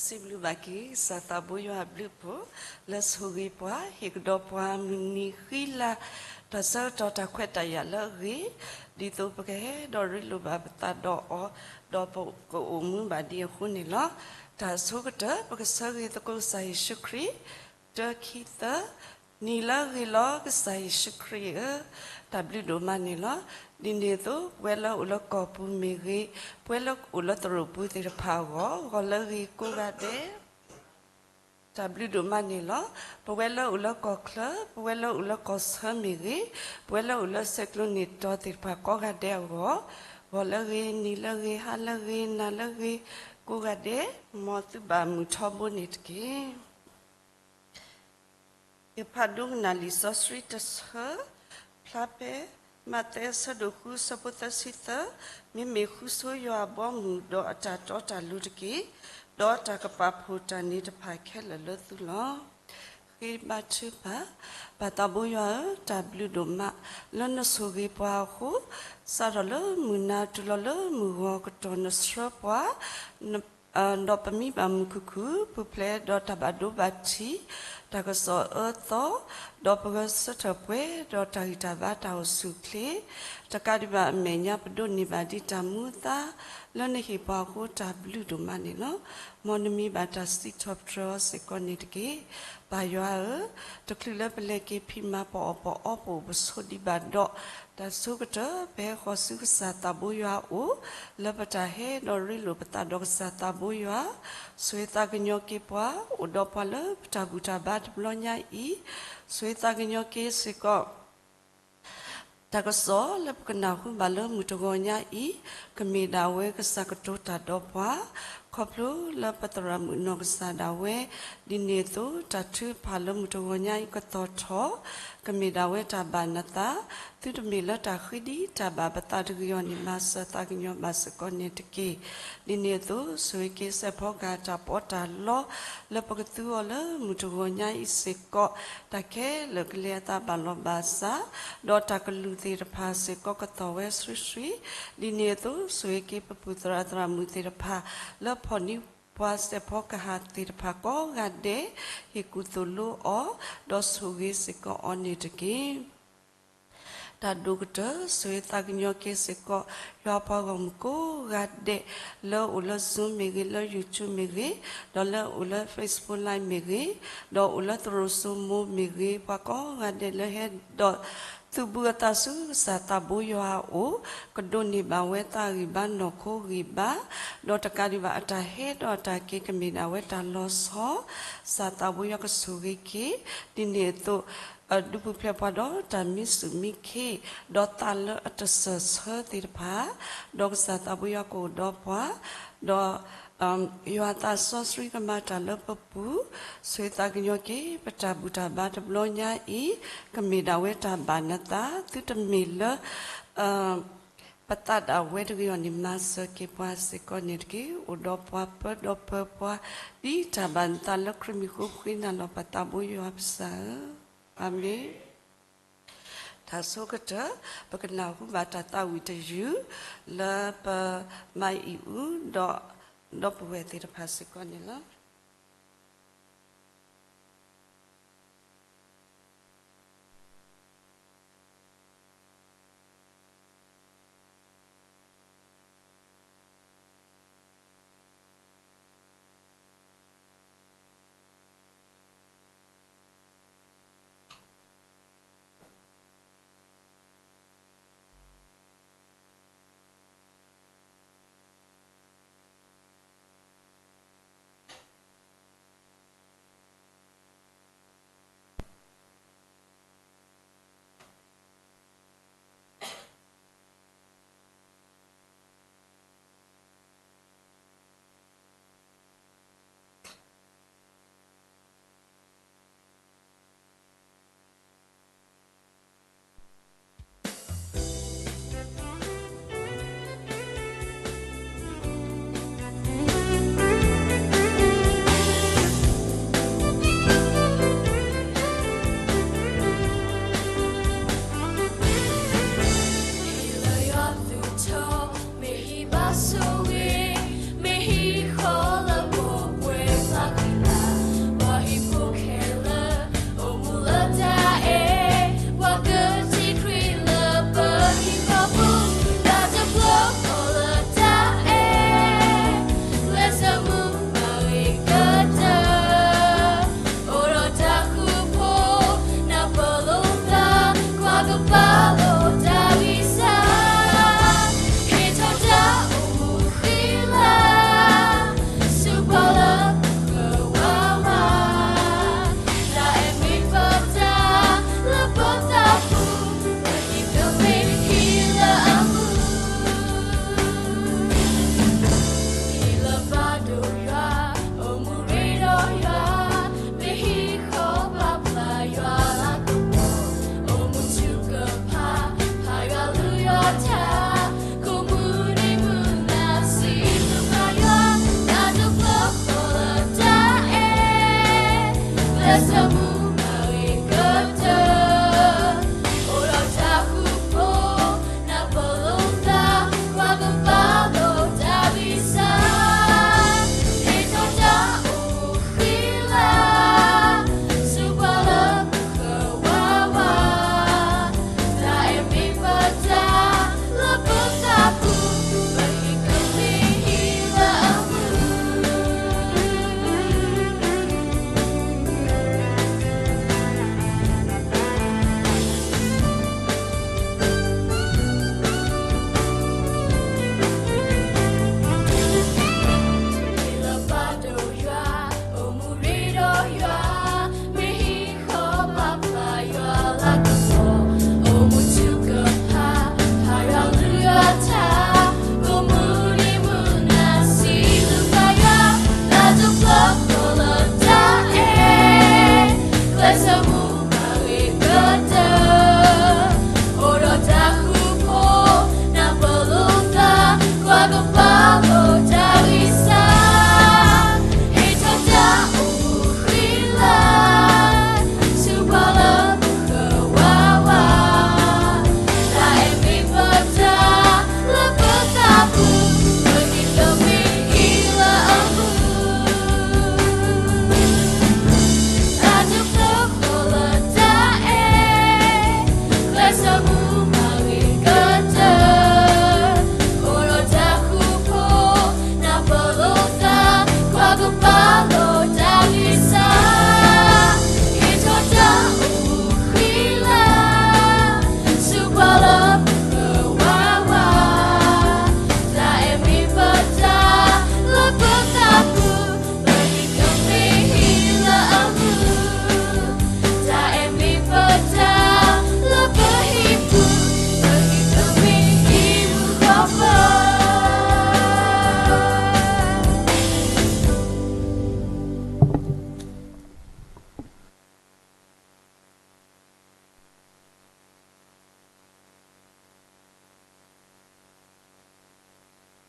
စံးဘျုးဘၣ်က့ၤ ကစၢ်သးဘိယွၤအဘျုးအဖှိၣ် လၢဆိၣ်ဂ့ၤပှၤ ဟ့ၣ်ကဒီးပှၤမုၢ်နံၤဃံလၤ တၢ်ဆၢကတီၢ်တၢ်ခွဲးတၢ်ယာ်လၢအဂ့ၤ, ဒ်သိးပကဟဲဒီးရ့လိာ်ဘၣ်ပသးဒီးအီၤ, ဒီးပကအိၣ်မူဘၣ်ဒံးအဃိန့ၣ်လီၤ. တၢ်ဆိကတၢၢ် ပကဆၢဂ့ၤသကိးကစၢ်ယ့ၣ်ၡူးခရံာ် တၢ ခံ သၢ, နံၤလၢအဂ့ၤလီၤ ကစၢ်ယ့ၣ်ၡူးခရံာ်ဧၢ, တၢ်ဘျုးဒိၣ်မးန့ၣ်လီၤ. ဒ်န့ၣ်အသိး ပဝဲလၢအိၣ်လၢကီၢ်ပူၤမ့ၢ်ဂ့ၤ, ပဝဲလၢအိၣ်လၢသရိာ်ပူၤသ့ၣ်တဖၣ်အဂီၢ်, ဂီၤလၢအဂ့ၤကိးဂၤဒဲး တၢ်ဘျုးဒိၣ်မးန့ၣ်လီၤ. ပဝဲလၢအိၣ်လၢကီၢ်ချၢ, ပဝဲလၢအိၣ်လၢကီၢ်ဆၢမ့ၢ်ဂ့ၤ, ပဝဲလၢအိၣ်လၢဆဲးကျိးန့ၢ်တီၤသ့ၣ်တဖၣ်ကိးဂၤဒဲးအဂီၢ်, ဂီၤလၢအဂ့ၤ, နံၤလၢအဂ့ၤ, ဟါလၢအဂ့ၤ, နၤလၢအဂ့ၤ, ကိးဂၤဒဲး, မ်သုဘၣ်မုာ်ထီဘိန့ၣ်တက့ၢ်. ယဖးဒိကနၣ်လံာ်စီဆှံတဆၢ, ဖျါဖဲ မးသဲအဆၢဒိၣ်ဃုအဆၢဖိသၢဆံသၢ, မ့မ့ၢ်ဃုဆိယွၤအဘီအမုၢ်ဒီးအတၢ်တီတၢ်လိၤတက့ၢ်, ဒီးတၢ်ကပာ်ဖှိၣ်တၢ်န့ၣ်တဖၣ်ခဲလၢာ်လၢသုလီၤ. ဃ့ဘါထုကဖၣ်. ပၢ်သးဘိယွၤဧၢ, တၢ်ဘျုးဒိၣ်မး လၢနဆိၣ်ဂ့ၤပှၤအဃိ, စးထီၣ်လၢမုၢ်နၤတုၤလီၤလၢမုၢ်ဂီၤကတီၢ် နဆှၢပှၤ ဒီးပမံဘၣ်မုာ်ခုၣ်ခုၣ်, ပူၤဖျဲးဒီးတၢ်ဘၣ်ဒိဘၣ်ထံး, တၢ်ကစီၣ်အၢသီ, ဒီးပဂဲၤဆၢထၢၣ်ပှဲၤဒီးတၢ်ဂံၢ်တၢ်ဘါတၢ်အိၣ်ဆူၣ်အိၣ်ချ့, တကးဒံးဘၣ်အမဲာ်ညါပဒိးန့ၢ်ဘၣ်ဒံးတၢ်မူအသါ, လၢနဟ့ၣ်ပှၤအဃိတၢ်ဘျုးဒိၣ်မးန့ၣ်လီၤ. မ်နမံဘၣ်တၢ်စံးထီၣ်ပတြၢၤအီၤစ့ၢ်ကီးန့ၣ်တက့ၢ်. ပၢ်ယွၤဧၢ, တချုးလၢပလဲၤက့ၤဖံးမၤပအီၣ်ပအီပအိၣ်ပဆိးဒံးဘၣ်ဒီး, တၢ်ဆိကတၢၢ် ပဟဲဃီၤဆူကစၢ်သးဘိယွၤအအိၣ်, လၢပတၢ်ဟဲဒီးရ့လိာ်ပသးဒီးကစၢ်သးဘိယွၤ, ဆိၣ်ဂ့ၤသးကညီၤက့ၤပှၤ, အိၣ်ဒီးပှၤလၢပတၢ်ဘူၣ်တၢ်ဘါတဘျီညါအံၤ, ဆိၣ်ဂ့ၤသးကညီၤက့ၤစ့ၢ်ကီး တၢ်ကစီၣ်လၢပကနၢ်ဟူဘၣ်လၢမုၢ်တဂီၤညါအံၤ, ကမ့ၢ်ဒၣ်ဝဲကစၢ်ကတိၤတၢ်ဒီးပှၤ, ခီဖျိလၢပသရၣ်မုၣ်နီၢ်ကစၢ်ဒၣ်ဝဲ, ဒ်န့ၣ်အသိး တၢ်ထုကဖၣ်လၢမုၢ်တဂီၤညါအံၤကသီၣ်ထီၣ်, ကမ့ၢ်ဒၣ်ဝဲတၢ်ဘၣ်နသး, သုတမ့ၢ်လၢတၢ်ဃံဒံးတၢ်ဘၣ်ပသးတဂ့ၤအီၤန့ၣ် မၤစၢၤသးကညီၤဘၣ်စ့ၢ်ကီးန့ၣ်တက့ၢ်. ဒ်န့ၣ်အသိး ဆိၣ်ဂ့ၤက့ၤစဲးဖီကဟၣ်တၢ်ပီးတၢ်လီ လၢပကသူအီၤလၢမုၢ်တဂီၤညါအံၤစ့ၢ်ကီး, တၢ်ခဲလၢာ်ကလဲၤအသးဘၣ်လီၤဘၣ်စး, ဒီးတၢ်ကလုၢ်သ့ၣ်တဖၣ်စ့ၢ်ကီးကသီၣ်ဝဲဆှံဆှံ, ဒ်န့ၣ်အသိး ဆိၣ်ဂ့ၤက့ၤပပုၢ်သရၣ်သရၣ်မုၣ်သ့ၣ်တဖၣ် လၢဖီၣ်န့ၢ်ပှၤစဲးဖီကဟၣ်သ့ၣ်တဖၣ်ကိးဂၤဒဲး, ဟ့ၣ်ကူၣ်သိၣ်လိအီၤ, ဒီးဆိၣ်ဂ့ၤစ့ၢ်ကီးအီၤန့ၣ်တက့ၢ်. တၢ်ဒိၣ်ကတၢၢ် ဆိၣ်ဂ့ၤသးကညီၤက့ၤစ့ၢ်ကီး ယွၤပှၤဂီၢ်မုၢ်ကိးဂၤဒဲး, လၢအိၣ်လၢ Zoom မ့ၢ်ဂ့ၤ, လၢ YouTube မ့ၢ်ဂ့ၤ, ဒီးလၢအိၣ်လၢ Facebook Live မ့ၢ်ဂ့ၤ, ဒီးအိၣ်လၢသရိာ်စိမိၤမ့ၢ်ဂ့ၤ, ပှၤကိးဂၤဒဲးလၢဟဲဒီး သုးဘူးအသးဆူကစၢ်သးဘိယွၤအအိၣ်, ကဒိးန့ၢ်ဘၣ်ဝဲသးဂံၢ်ဘါနီၢ်ခိဂံၢ်ဘါ, ဒီးတကးဒံးဘၣ်အတၢ်ဟဲဒီးအတၢ်က့ၤ ကမ့ၢ်ဒၣ်ဝဲတၢ်လီၤဆီ, ကစၢ်သးဘိယွၤကဆိၣ်ဂ့ၤက့ၤ, ဒ်န့ၣ်အသိး ဒုးပူၤဖျဲးပှၤဒီးတၢ်မံဆူၣ်မံခ့, ဒီးသးလၢအတစၢၢ်ဆၢသ့ၣ်တဖၣ်, ဒီးကစၢ်သးဘိယွၤကအိၣ်ဒီးပှၤ, ဒီး ယွၤသးစီဆှံကမၤတၢ်လၢပပူၤ, ဆိၣ်ဂ့ၤသးကညီၤက့ၤ ပတၢ်ဘူၣ်တၢ်ဘါတဘျီညါအံၤ, ကမ့ၢ်ဒၣ်ဝဲတၢ်ဘၣ်နသး, သုတမ့ၢ်လၢ ပသးဒၣ်ဝဲတဂ့ၤအီၤန့ၣ် မၤစၢၤက့ၤပှၤစ့ၢ်ကီးန့ၣ်တက့ၢ်. အိၣ်ဒီးပှၤပၢဒီးပၢပှၤ, ဒ်တၢ်ဘၣ်နသးလၢခရံာ်မံၤဃိ ပဃ့နၤလီၤပၢ်သးဘိယွၤပကစၢ်ဧၢ, အၤမ့ၣ်. တၢ်ဆိကတၢၢ် ပကနၢ်ဟူဘၣ်တၢ်သးဝံၣ်တယုၢ် လၢပမၤအံၣ်အူဒီး ဒီပုၢ်ဝဲၢ်သ့ၣ်တဖၣ်စ့ၢ်ကီးန့ၣ်လီၤ.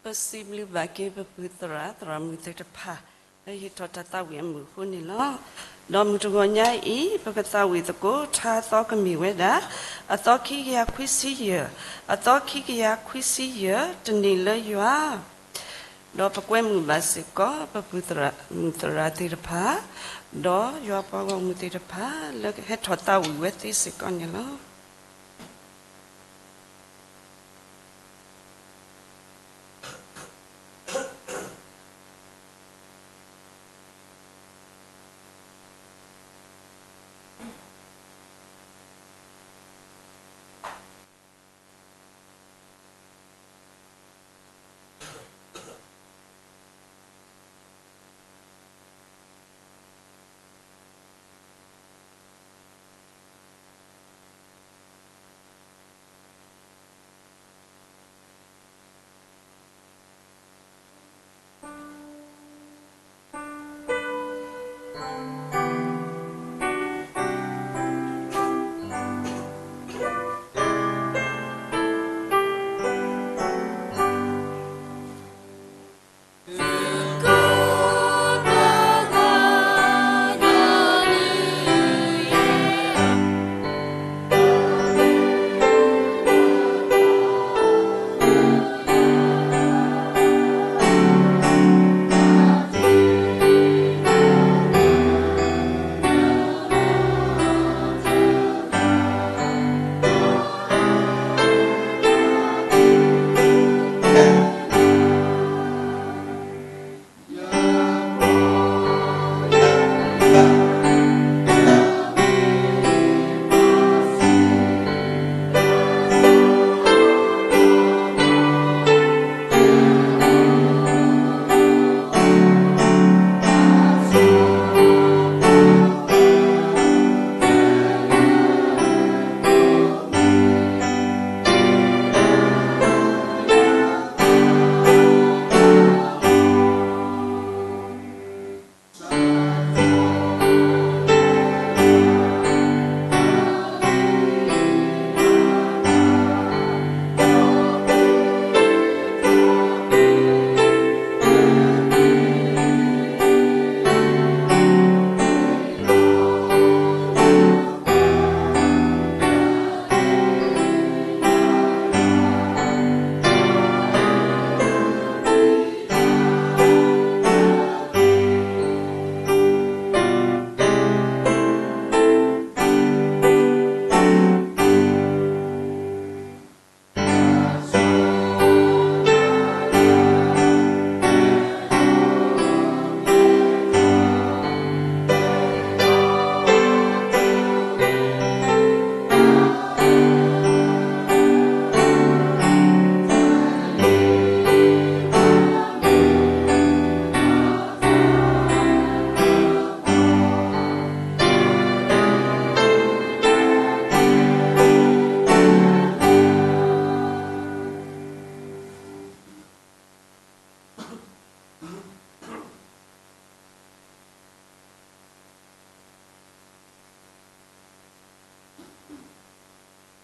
ပစံးဘျုးဘၣ်က့ၤပပုၢ်သရၣ် သရၣ်မုၣ်သ့ၣ်တဖၣ် လၢဟ့ၣ်ထီၣ်တၢ်သးဝံၣ်အမုာ်အဃိန့ၣ်လီၤ. ဒီးမုၢ်တဂီၤညါအံၤ ပကသးဝံၣ်သကိးထါသီကမ့ၢ်ဝဲဒၣ် အသီခံကယၤခွံဆံယဲၢ်, အသီခံကယၤခွံဆံယဲၢ် တန့ၢ်လၢယွၤ, ဒီးပကွဲမုာ်ဘၣ်စ့ၢ်ကီး ပပုၢ်သရၣ်မုၣ်သရၣ်သ့ၣ်တဖၣ် ဒီးယွၤပှၤဂီၢ်မုၢ်သ့ၣ်တဖၣ် လၢကဟဲထီၣ်သးဝံၣ်ဝဲသ့စ့ၢ်ကီးန့ၣ်လီၤ.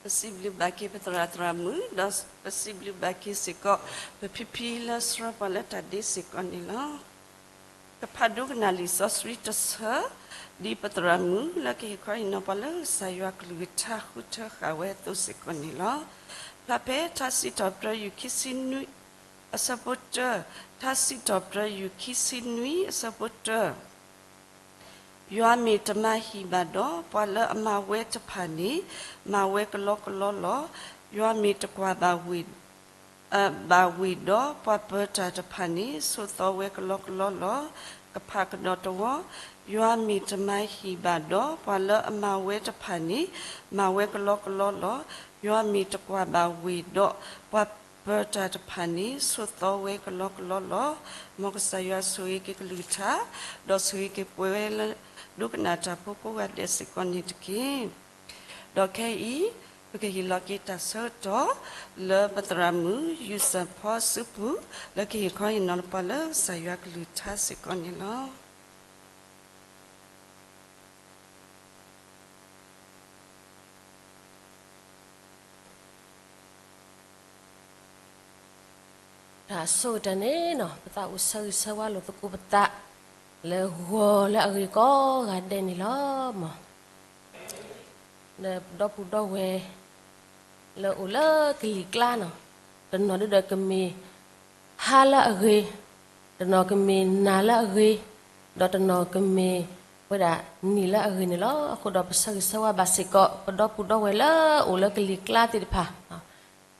ပစံးဘျုးဘၣ်က့ၤပသရၣ်သရၣ်မုၣ် ဒီးပစံးဘျုးဘၣ်က့ၤစ့ၢ်ကီး ပဖံဖံလၢဆှၢပှၤလၢတၢ်ဒ့စ့ၢ်ကီးန့ၣ်လီၤ. ကဖးဒိကနၣ်လံာ်စီဆှံတဆၢ ဒ်ပသရၣ်မုၣ်လၢကဟ့ၣ်ခီဟ့ၣ်နီၤပှၤလၢကစၢ်ယွၤကလုၢ်ကထါဃုထၢဃာ်ဝဲအသိးစ့ၢ်ကီးန့ၣ်လီၤ. ဖျါဖဲထါစံးထီၣ်ပတြၢၤ ယူၢ်ခံဆံနွံ အဆၢဖိတၢ, ထါစံးထီၣ်ပတြၢၤ ယူၢ်ခံဆံနွံ အဆၢဖိတၢ ယွၤမ့ၢ်တမၤဟံၣ်ဘၣ်ဒီး ပှၤလၢအမၤဝဲတဖၣ်န့ၣ် မၤဝဲကလီကလီလီၤ. ယွၤမ့ၢ်တကွၢ်ဘၣ်ဝ့ၢ် ဘၣ်ဝ့ၢ်ဒီး ပှၤပၢၤတၢ်တဖၣ်န့ၣ် ဆိးသီဝဲကလီကလီလီၤ. ကဖးကဒီးတဝီ, ယွၤမ့ၢ်တမၤဟံၣ်ဘၣ်ဒီး ပှၤလၢအမၤဝဲတဖၣ်န့ၣ် မၤဝဲကလီကလီလီၤ. ယွၤမ့ၢ်တကွၢ်ဘၣ်ဝ့ၢ်ဒီး ပှၤပၢၤတၢ်တဖၣ်န့ၣ် ဆိးသီဝဲကလီကလီလီၤ. မ်ကစၢ်ယွၤဆိၣ်ဂ့ၤက့ၤကလုၢ်ကထါ, ဒီးဆိၣ်ဂ့ၤက့ၤပဝဲလၢ ဒိကနၣ်တၢ်ဖိကိးဂၤဒဲးစ့ၢ်ကီးန့ၣ်တက့ၢ်. ဒီးခဲအံၤ ပကဟ့ၣ်လီၤက့ၤတၢ်ဆၢကတီၢ် လၢပသရၣ်မုၣ် ယူၢ်စၢၣ်ဖီစုပူၤ လၢကဟ့ၣ်ခီဟ့ၣ်နီၤပှၤလၢကစၢ်ယွၤကလုၢ်ကထါစ့ၢ်ကီးန့ၣ်လီၤ. တၢ် တၢ်ဆိၣ်ဂ့ၤတၢ်န့ၣ်နီၤ ပသးအိၣ်ဆၢဂ့ၤဆၢဝါလိာ်သကိးပသး လၢဂီၤလၢအဂ့ၤကိးဂၤဒဲးန့ၣ်လီၤမး. ဒီပုၢ်ဒီဝဲၢ် လၢအိၣ်လၢကလံၤကျါနီၤ, တနီၤဒုဒီးကမ့ၢ်ဟါလၢအဂ့ၤ, တနီၤကမ့ၢ်နၤလၢအဂ့ၤ, ဒီးတနီၤကမ့ၢ်ဝဲဒၣ်နံၤလၢအဂ့ၤန့ၣ်လီၤ. အဃိဒီးပဆၢဂ့ၤဆၢဝါဘၣ်စ့ၢ်ကီး ပဒီပုၢ်ဒီဝဲၢ်လၢအိၣ်လၢကလံၤကျါသ့ၣ်တဖၣ်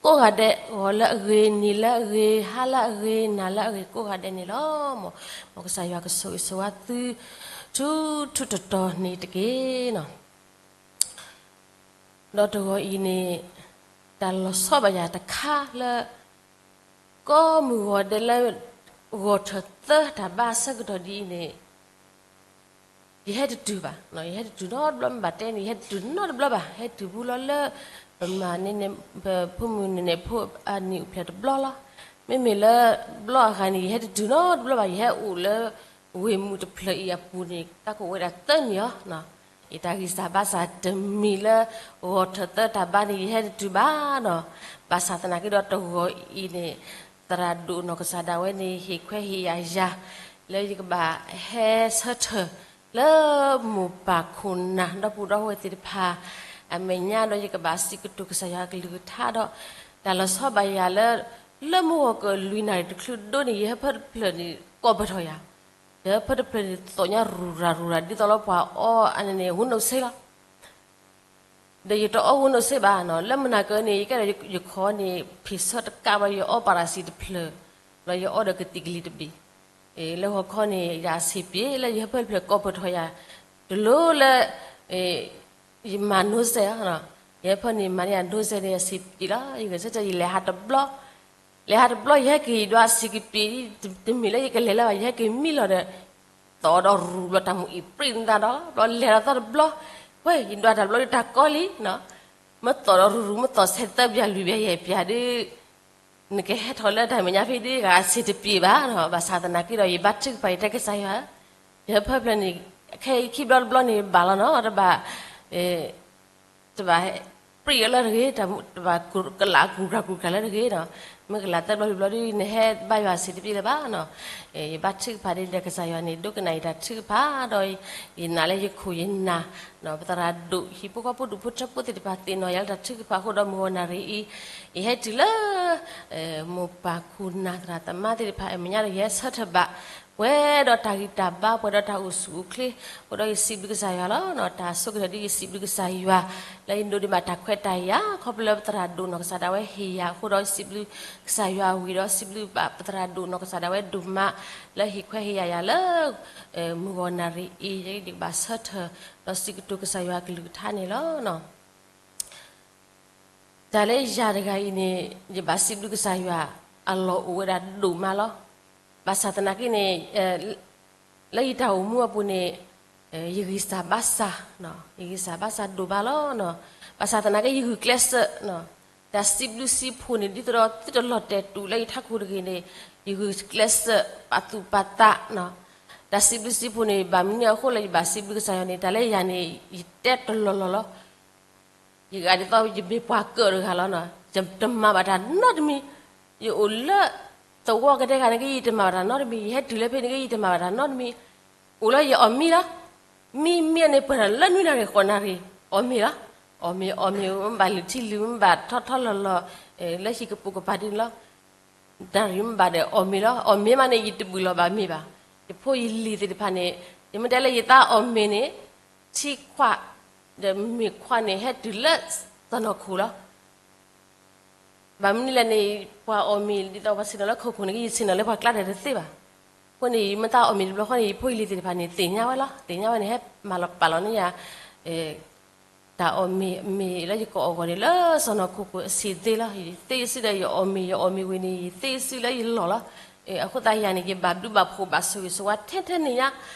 ကိးဂၤဒဲး, ဂီၤလၢအဂ့ၤ, နံၤလၢအဂ့ၤ, ဟါလၢအဂ့ၤ, နၤလၢအဂ့ၤ ကိးဂၤဒဲးန့ၣ်လီၤ. မ်ကစၢ်ယွၤကဆိၣ်ဂ့ၤဆိၣ်ဝါသု ထူထူတီတီတီန့ၣ်တက့ၢ်နီၤ. ဒီးတဂီၤအံၤန့ၣ် တၢ်လီၤဆီဘၣ်ယၤတခါလၢ ကိးမုၢ်ဂီၤဒဲးလၢ ဂီၤထၢၣ်သၢတၢ်ဘါအဆၢကတီၢ်ဒ်အံၤန့ၣ် ယဟဲတတုၤဘၣ်, ယဟဲတတုၤနီတဘျီ မ့ၢ်ဘၣ်တဲန့ၣ် ယဟဲတတုၤနီတဘျီဘၣ်. ဟဲတုၤဘူးလီၤလၢ ပမၤန့ၢ်န့ၢ် ပဖိမုၣ်န့ၢ်န့ၢ်ဖိအနံၣ်အိၣ်ဖျဲၣ်တဘျီလီၤ. မ့မ့ၢ်လၢဘျီအဂၤန့ၣ် ယဟဲတတုၤနီတဘျီဘၣ်. ယဟဲအိၣ်လၢဝ့ၢ်မုၢ်တဖျၢၣ်အံၤအပူၤန့ၣ် တၢ်ကအိၣ်ဝဲဒၣ်သၢနံၣ်လီၤ. ယတၢ်ဂံၢ်စၢ်ဘါစၢ်တမံၤလၢ ဂီၤထၢၣ်သၢတၢ်ဘါန့ၣ် ယဟဲတတုၤဘၣ်နီၤ. ဘၣ်ဆၣ်သနာ်က့ဒီးတဂီၤအံၤန့ၣ် သရၣ်ဒိၣ်နီၢ်ကစၢ်ဒၣ်ဝဲန့ၣ် ဟ့ၣ်ခွဲးဟ့ၣ်ယာ်ယၤ လၢယကဘၣ်ဟဲဆၢထၢၣ် လၢမိၢ်ပၢ်ခိၣ်နၢ် ဒီပုၢ်ဒီဝဲၢ်သ့ၣ်တဖၣ် အမဲာ်ညါဒီး ယကဘၣ်စံးကတိၤကစၢ်ယွၤအကလုၢ်ကထါဒီး တၢ်လီၤဆီဘၣ်ယၤလၢ လၢမုၢ်ဂီၤကလွံၢ်နၣ်ရံၣ်တချုးဒိၣ်န့ၣ် ယဟၢဖၢတဖျၢၣ်န့ၣ် ကိးပၢၢ်ထီၣ်ယၤ, ယဟၢဖၢတဖျၢၣ်န့ၣ် သီၣ်ညါရူၤရၤရူၤရၤ ဒ်သိးလၢပှၤအီအန့ၣ်န့ၣ် ဝူနိၣ်စ့လီၤ. ဒီးယတအီဝူနိၣ်စ့ဘၣ်နီၤ, လၢမုၢ်နၤကၢန့ၣ် ယကဲဒီးယခီန့ၣ် ဖံးဆၢတကးဘၣ် ယအီပၤရၤစံတဖျၢၣ်, ဒီးယအီဒီးကသံၣ်ကလံၤတဘ့ၣ်, လၢဂီၤခီန့ၣ် ယဆံးပျ့ၤ လၢယဟၢဖၢတဖျၢၣ်ကိးပၢၢ်ထီၣ်ယၤ, တလိၣ်လၢ ယမၤနိစဲး, ယဟၢဖၢန့ၣ် မၤန့ၢ်ယၤနိစဲးန့ၣ် ယဆံးပျ့ၤလီၤ. ယဂဲၤဆၢထၢၣ် ယလဲၤဟးတဘျီ, လဲၤဟးတဘျီ ယဟဲက့ၤ ယဒွးဆံးကပ့ၤ, တမ့ၢ်လၢယကလဲၤလၢၤဘၣ် ယဟဲက့ၤမံလီၤဒီး သီၣ်ဒီးရူၤဘျီ တၢ်မူအံၤပြံသးဒီး ဘျီလဲၤဒီးသီၣ်တဘျီ, ဝဲ ယဒွးတၢ်ဘျီဒီးတၢ်ကီလံ, မ့ၢ်သီၣ်ဒီးရူၤရူၤ မ့ၢ်သီၣ်ဆဲးသၢပျၢ်လွံၢ်ပျၢ်ယဲၢ်ပျၢ်ဒီး နကဟဲထီၣ်လၢတၢ်မဲာ်ညါဖဲဒ်ဂၤအဆံးတပျ့ၤဘၣ်နီၤ. ဘၣ်ဆၣ်သနာ်က့ဒီး ယဘါထုကဖၣ် ယတဲကစၢ်ယွၤ, ယဟၢဖၢဖျၢၣ်န့ၣ် ခဲအံၤခံဘျီတဘျီန့ၣ် ဘၣ်လီၤနီၤ, တဘၣ် တဘၣ်ပြံအီၤလၢတဂ့ၤ, တဘၣ်ကလးကူၤကြၤကူၤကြၤလၢတဂ့ၤနီၤ. မ့ၢ်ကလးသၢဘျီလွံၢ်ဘျီဒ် နဟဲဘါယွၤအဆံးတပျ့ၤလၢၤဘၣ်နီၤ. ယဘါထုကဖၣ်ဒ်န့ၣ်ဒီး ကစၢ်ယွၤန့ၣ် ဒိကနၣ်ယတၢ်ထုကဖၣ်ဒီး ယနာ်လၢယခိၣ်ယနၢ်, ပသရၣ်ဒိၣ် ဟံၣ်ဖိဃီဖိဒူၣ်ဖိထၢဖိသ့ၣ်တဖၣ် သ့ၣ်နီၣ်ယၤလၢတၢ်ထုကဖၣ်အဃိဒီး မုၢ်ဂီၤနၣ်ရံၣ်အံၤ ယဟဲတုၤလၢ မိၢ်ပၢ်ခိၣ်နၢ်သရၣ်သမါသ့ၣ်တဖၣ်အမဲာ်ညါဒီး ယဟဲဆၢထၢၣ်ဘၣ် ပှဲၤဒီးတၢ်ဂံၢ်တၢ်ဘါ ပှဲၤဒီးတၢ်အိၣ်ဆူၣ်အိၣ်ချ့အဃိဒီး ယစံးဘျုးကစၢ်ယွၤလီၤ. တၢ်ဆိၣ်ဂ့ၤဒီး ယစံးဘျုးကစၢ်ယွၤ လၢယဒိးန့ၢ်ဘၣ်တၢ်ခွဲးတၢ်ယာ် ခီဖျိလၢပသရၣ်ဒိၣ်နီၢ်ကစၢ်ဒၣ်ဝဲဟ့ၣ်ယၤအဃိဒီး ယစံးဘျုးကစၢ်ယွၤဝံၤဒီး စံးဘျုးဘၣ်ပသရၣ်ဒိၣ်နီၢ်ကစၢ်ဒၣ်ဝဲဒိၣ်မး လၢဟ့ၣ်ခွဲးဟ့ၣ်ယာ်ယၤလၢ မုၢ်ဂီၤနၣ်ရံၣ်အံၤ ယကဘၣ်ဆၢထၢၣ် ဒီးစံးကတိၤကစၢ်ယွၤအကလုၢ်ကထါန့ၣ်လီၤ. တၢ်လၢယၤတဂၤအံၤန့ၣ် ယဘၣ်စံးဘျုးကစၢ်ယွၤ အလီၢ်အိၣ်ဝဲဒၣ်ဒိၣ်မးလီၤ. ဘၣ်ဆၣ်သနာ်က့န့ၣ် လၢယတၢ်အိၣ်မူအပူၤန့ၣ် ယဂံၢ်စၢ်ဘါစၢ်, ယဂံၢ်စၢ်ဘါစၢ်ဒိၣ်မးလီၤ. ဘၣ်ဆၣ်သနာ်က့ ယဂုာ်ကျဲးစၢး တၢ်စံးဘျုးစံးဖှိၣ်န့ၣ် ဒ်သိးဒီးသုတလီၤတဲာ်တူာ်လၢယထးခိၣ်တဂ့ၤန့ၣ် ယဂုာ်ကျဲးစၢးပာ်သူၣ်ပာ်သး, တၢ်စံးဘျုးစံးဖှိၣ်န့ၣ် ဘၣ်မနုၤအဃိလၢယဘၣ်စံးဘျုးကစၢ်ယွၤန့ၣ် တၢ်လၢယၤန့ၣ် ယတဲတလီၢ်လီၢ်လီၤ. ယဂၤဒ်သိးယမ့ၢ်ပှၤကၢၣ်တဂၤလီၤနီၤ, ယတမၤဘၣ်တၢ်နီတမံၤ, ယအိၣ်လၢသဝီကဒဲကဒဲန့ၣ်က့ ယတမၤဘၣ်တၢ်နီတမံၤ, ယဟဲတုၤလၢဖဲန့ၣ်က့ ယတမၤဘၣ်တၢ်နီတမံၤ, အိၣ်လၢယအီၣ်မ့ၤလီၤ. မံမ့ၢ်န့ၣ် ပှဲၤထီၣ်လၢနွံနၣ်ရံၣ်ဃိးနၣ်ရံၣ် အီၣ်မ့ၤလီၤ. အီၣ်မ့ၤ အီၣ်မ့ၤ မ့ၢ်ဘၣ်လုၢ်ထံလုၢ် မ့ၢ်ဘၣ်ထီထီလီၤလီၤ လၢဟံၣ်ကပိာ်ကပၤဒ်န့ၣ်လီၤ. နၣ်ရံၣ်မ့ၢ်ဘၣ်ဒီးအီၣ်မ့ၤလီၤ. အီၣ်မ့ၤမးန့ၣ် ယတဘုၣ်လီၤဘၣ်မ့ၤဘၣ်. ယဖိယလံၤသ့ၣ်တဖၣ်န့ၣ် ယမ့ၢ်တဲလၢယသးအီၣ်မ့ၤန့ၣ် ထံခွး ဒီးမ့ၤခွးန့ၣ် ဟဲတုၤလၢစီၢ်နီၤခိၣ်လီၤ. ဘၣ်မနုၤလဲၣ်န့ၣ် ပှၤအီၣ်မ့ၤဒ်သိးပှၤဆ့ၣ်နီၤလၢခိၣ်ခိၣ်န့ၣ်က့ ယဆ့ၣ်နီၤလၢပှၤကျါဒီးတသ့ဘၣ်. အဃိန့ၣ် ယမ့ၢ်သးအီၣ်မ့ၤတဘျီဃီန့ၣ် ယဖိယလံၤသ့ၣ်တဖၣ်န့ၣ် သ့ၣ်ညါဝဲလီၤ. သ့ၣ်ညါဝဲန့ၣ် ဟဲမၤလီၤပာ်လီၤန့ၢ်ယၤ တၢ်အီၣ်မ့ၤ မ့ၤလၢယကအီၣ်ဂီၢ်န့ၣ် လၢစီၢ်နီၤခိၣ်ခိၣ်အဆံးသ့လီၤ. ယသ့ယစုဒီးယအီၣ်မ့ၤ ယအီၣ်မ့ၤဝံၤန့ၣ် ယသ့ယစုလၢယလီၢ်လီၤ. အဃိသတးယၤန့ၣ် ယဘၣ်ဘျုးဘၣ်ဖှိၣ်ဘၣ်ဆိၣ်ဂ့ၤဆိၣ်ဝါထဲထဲန့ၣ်ညါ,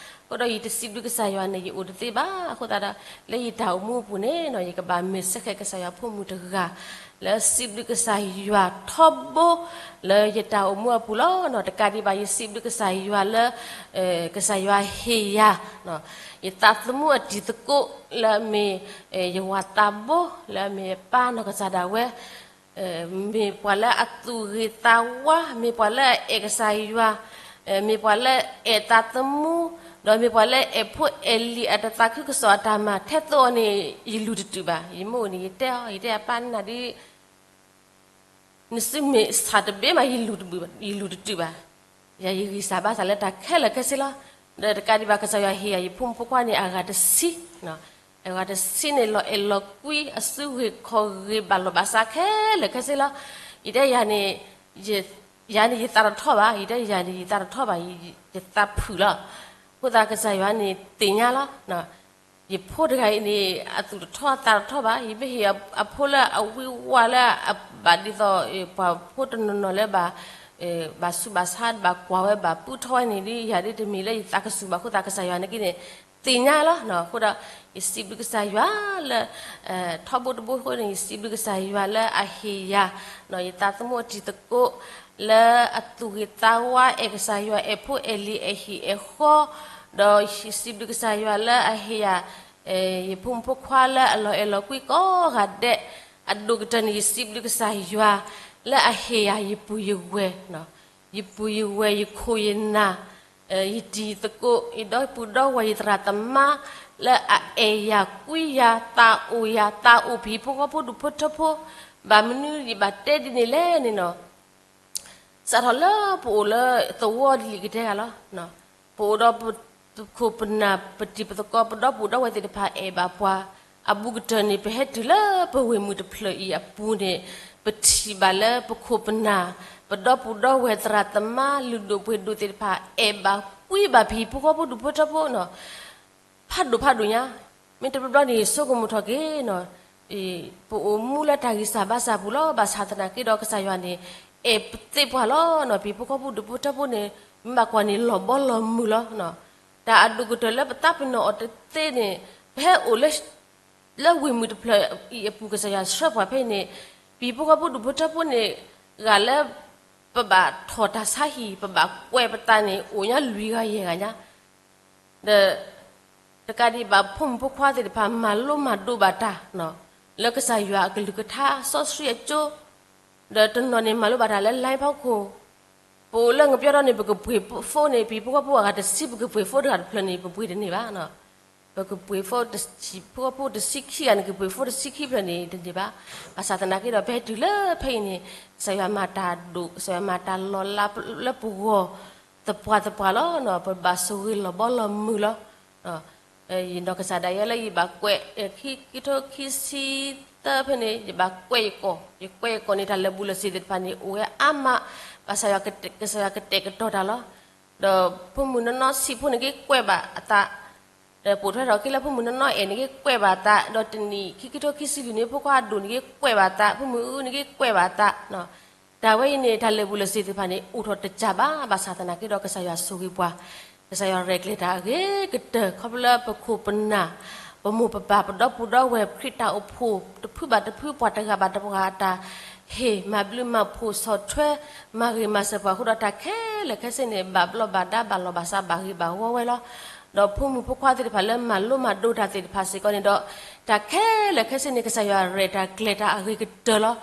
အဃိဒီးယတစံးဘျုးကစၢ်ယွၤန့ၣ် ယအိၣ်တသ့ဘၣ်. အဃိသတးဒီး လၢယတၢ်အိၣ်မူအပူၤန့ၣ်နီၤ ယကဘၣ်မ့ၢ်စ့ၢ်ကီးကစၢ်ယွၤဖိမုၣ်တဂၤ လၢစံးဘျုးကစၢ်ယွၤထီဘိ လၢယတၢ်အိၣ်မူအပူၤလီၤနီၤ. တကးဒံးဘၣ် ယစံးဘျုးကစၢ်ယွၤလၢ ကစၢ်ယွၤဟ့ၣ်ယၤ ယသးသမူအတံၤသကိး လၢအမ့ၢ် ယဝၤသးဘိ လၢအမ့ၢ်ယပၢ်နီၢ်ကစၢ်ဒၣ်ဝဲ မ့ၢ်ပှၤလၢအသူၣ်ဂ့ၤသးဝါ, မ့ၢ်ပှၤလၢအအဲၣ်ကစၢ်ယွၤ, မ့ၢ်ပှၤလၢအအဲၣ်သးသမူ, ဒီးမ့ၢ်ပှၤလၢအအဲၣ်ဖိအဲၣ်လံၤအတသးခုကစီၣ်အတၢ်မၤ ထဲသိးအီၤန့ၣ် ယလူၤတတုာ်ဘၣ်. ယမိၢ်န့ၣ် ယတဲအီၤ, ယတဲအပၢ်နၤဒ် နစုမ့ၢ်ဆၣ်တဘ့ၣ်မး ယလူၤတဘုၣ်, ယလူၤတတုာ်ဘၣ်. ယၤယဂံၢ်စၢ်ဘါစၢ်လၢတၢ်ခဲလၢာ်ခဲဆ့လီၤ. ဒီးတကးဒံးဘၣ် ကစၢ်ယွၤဟ့ၣ်ယၤ ယဖိမုၣ်ဖိခွါန့ၣ် အဂၤတဆံ, အဂၤတဆံန့ၣ် လီၤအဲၣ်လီၤကွံ အစုဂ့ၤခီၣ်ဂ့ၤ ဘၣ်လီၢ်ဘၣ်စးခဲလၢာ်ခဲဆ့လီၤ. ယတဲယၤန့ၣ်, ယၤန့ၣ်ယသးတထီၣ်ဘၣ်, ယတဲယၤန့ၣ်ယသးတထီၣ်ဘၣ်, ယသးဖုၣ်လီၤ. အဃိသတးကစၢ်ယွၤန့ၣ်သ့ၣ်ညါလီၤ. ယဖိတဂၤအံၤန့ၣ် အသူၣ်တထီၣ်အသးတထီၣ်ဘၣ်, ယမ့ၢ်ဟ့ၣ်အဖိလၢအဝံဝါလၢအဘၣ်ဒ်သိး ပှၤဖိတနီၤနီၤလၢ ဘၣ်ဆူးဘၣ်ဆါ ဘၣ်ကွၢ်ဝဲ ဘၣ်ပုၢ်ထီၣ်ဝဲန့ၣ်ဒီး ယၤဒ်တမ့ၢ်လၢယသးကဆူၣ်ဘၣ်အဃိသတး ကစၢ်ယွၤန့ၣ်က့န့ၣ် သ့ၣ်ညါလီၤ. အဃိဒီး ယစံးဘျုးကစၢ်ယွၤလၢ ထီဘိတဘိအဃိန့ၣ် ယစံးဘျုးကစၢ်ယွၤလၢအဟ့ၣ်ယၤ ယသးသမူအတံၤသကိး လၢအသူၣ်ဂ့ၤသးဝါ အဲၣ်ကစၢ်ယွၤ အဲၣ်ဖိအဲၣ်လံၤ အဲၣ်ဟံၣ်အဲၣ်ဃီ, ဒီးယစံးဘျုးကစၢ်ယွၤလၢအဟ့ၣ်ယၤ ယဖိမုၣ်ဖိခွါလၢအလီၤအဲၣ်လီၤကွံကိးဂၤဒဲး, အဒိၣ်ကတၢၢ်န့ၣ် ယစံးဘျုးကစၢ်ယွၤ လၢအဟ့ၣ်ယၤယပုၢ်ယဝဲၢ်, ယပုၢ်ယဝဲၢ် ယခိၣ်ယနၢ်, ယတံၤယသကိး ယဒီပုၢ်ဒီဝဲၢ် ယသရၣ်သမါ လၢအအဲၣ်ယၤကွံယၤ သးအိၣ်ယၤ သးအိၣ်ပဟံၣ်ဖိဃီဖိဒူၣ်ဖိထၢဖိ, ဘၣ်မနုၤယဘၣ်တဲဒ်န့ၣ်လဲၣ်န့ၣ်နီၤ စးထီၣ်လၢပအိၣ်လၢသဝီဒ်လံာ်ကတဲဂၤလီၤ. ပအိၣ်ဒီးပခိၣ်ပနၢ် ပတံၤပသကိး ပဒီပုၢ်ဒီဝဲၢ်သ့ၣ်တဖၣ်အဲၣ်ဘၣ်ပှၤ, အဘူးကတၢၢ်န့ၣ် ပဟဲတုၤလၢပဝ့ၢ်မုၢ်တဖျၢၣ်အံၤအပူၤန့ၣ် ပထံၣ်ဘၣ်လၢပခိၣ်ပနၢ် ပဒီပုၢ်ဒီဝဲၢ် သရၣ်သမါ လုၢ်ဒိၣ်ပှ့ၤဒိၣ်သ့ၣ်တဖၣ် အဲၣ်ဘၣ်ကွံဘၣ်ပဟံၣ်ဖိဃီဖိဒူၣ်ဖိထၢဖိနီၤ ဖးဒိၣ်ဖးဒိၣ်ညါ, မ့ၢ်တဘျီဘျီန့ၣ် ဆိကမိၣ်ထီၣ်က့ၤနီၤ, ပအိၣ်မူလၢတၢ်ဂံၢ်စၢ်ဘါစၢ်ပူၤလီၤ. ဘၣ်ဆၣ်သနာ်က့ဒီး ကစၢ်ယွၤန့ၣ် အဲၣ်ပသ့ပှၤလီၤနီၤ. ပဟံၣ်ဖိဃီဖိဒူၣ်ဖိထၢဖိန့ၣ် မ့ၢ်ဘၣ်ကွၢ်န့ၣ် လီၤဘီလီၤမုၢ်လီၤ. တၢ်အဒိၣ်ကတၢၢ်လၢပသးပ့ၤနီၣ်အီၤတသ့န့ၣ် ပဟဲအိၣ်လၢ လၢဝ့ၢ်မုၢ်တဖျၢၣ်အံၤအပူၤ ကစၢ်ယွၤဆှၢပှၤဖဲအံၤန့ၣ် ပဟံၣ်ဖိဃီဖိဒူၣ်ဖိထၢဖိန့ၣ် ဂၤလၢ ပဘၣ်ထီၣ်တၢ်ဆါဟံၣ် ပဘၣ်ကွဲးပသးန့ၣ် အိၣ်ညါလွံၢ်ဂၤယဲၢ်ဂၤညါ ဒီး တကးဒံးဘၣ် ဖိမုၣ်ဖိခွါသ့ၣ်တဖၣ် မၤလိမၤဒိးဘၣ်တၢ် လၢကစၢ်ယွၤအကလုၢ်ကထါစီဆှံအကၠိ, ဒီးတနီၤန့ၣ် မၤလိဘၣ်တၢ်လၢ line ဖီခိၣ်, ပအိၣ်လၢငပျီဒီးန့ၣ် ပကပှ့ၤ phone န့ၣ် ပဟံၣ်ဖိဃီဖိအဂၤတဆံ ပကပှ့ၤ phone တဂၤတဖျၢၣ်န့ၣ် ပပှ့ၤတန့ၢ်ဘၣ်. ပကပှ့ၤ phone တဆံ ဖိဃီဖိတဆံခံဂၤန့ၣ် ကပှ့ၤ phone တဆံခံဖျၢၣ်န့ၣ် တန့ၢ်ဘၣ်. ဘၣ်ဆၣ်သနာ်က့ဒီး ပဟဲတုၤလၢဖဲအံၤန့ၣ် ကစၢ်ယွၤမၤတၢ်ဒိၣ် ကစၢ်ယွၤမၤတၢ်လီၤလးလၢပဂီၢ် သပှၢ်သပှၢ်လီၤ. ပဘၣ်ဆိၣ်ဂ့ၤလီၤဘီလီၤမုၢ်လီၤ. ယနီၢ်ကစၢ်ဒၣ်ယဲလၢယဘၣ်ကွဲး ခံကထိခံဆံသၢဖဲန့ၣ် ယဘၣ်ကွဲးယကိာ်, ယကွဲးယကိာ်န့ၣ် တၢ်လၢာ်ဘူၣ်လၢာ်စ့ၤသ့ၣ်တဖၣ်န့ၣ် အိၣ်ဝဲအါမး, ဘၣ်ဆၣ်ယွၤကတဲာ်ကတီၤတၢ်လီၤ. ဒီးဖိမုၣ်နီၢ်နီၢ်ဆံးဖိန့ၣ်က့ၤကွဲးဘၣ်အသး, ဒီးပိာ်ထွဲထီၣ်က့ၤလၢဖိမုၣ်နီၢ်နီၢ်အဲၣ်န့ၣ်က့ၤကွဲးဘၣ်အသး, ဒီးတနံၣ်ခံကထိခံဆံလွံၢ်န့ၣ် ဖိခွါအဒိၣ်န့ၣ်က့ၤကွဲးဘၣ်အသး, ဖိမုၣ်အုန့ၣ်က့ၤကွဲးဘၣ်အသး တၢ်ဝဲအံၤန့ၣ် တၢ်လၢာ်ဘူၣ်လၢာ်စ့ၤသ့ၣ်တဖၣ်န့ၣ် အိၣ်ထီၣ်တစှၤဘၣ်. ဘၣ်ဆၣ်သနာ်က့ဒီး ကစၢ်ယွၤဆိၣ်ဂ့ၤပှၤ, ကစၢ်ယွၤရဲၣ်ကျဲၤတၢ်အဂ့ၤကတၢၢ် ခီဖျိလၢပခိၣ်ပနၢ်, ပမိၢ်ပပၢ် ပဒီပုၢ်ဒီဝဲၢ် ခရံာ်တၢ်အိၣ်ဖှိၣ် တဖုဘၣ်တဖု ပှၤတဂၤဘၣ်တဂၤအတၢ်ဟ့ၣ် မၤဘျုးမၤဖှိၣ်ဆီၣ်ထွဲ မၤဂ့ၤမၤစၢၤပှၤအဃိဒီး တၢ်ခဲလၢာ်ခဲဆ့န့ၣ် ဘၣ်ဘျီးဘၣ်ဒါ ဘၣ်လီၢ်ဘၣ်စး ဘၣ်ဂ့ၤဘၣ်ဝီဝဲလီၤ. ဒီးဖိမုၣ်ဖိခွါသ့ၣ်တဖၣ်လၢမၤလိမၤဒိးတၢ်သ့ၣ်တဖၣ်စ့ၢ်ကီးန့ၣ်ဒီး တၢ်ခဲလၢာ်ခဲဆ့န့ၣ် ကစၢ်ယွၤရဲၣ်တၢ်ကျဲၤတၢ်အဂ့ၤကတၢၢ်လီၤ. အ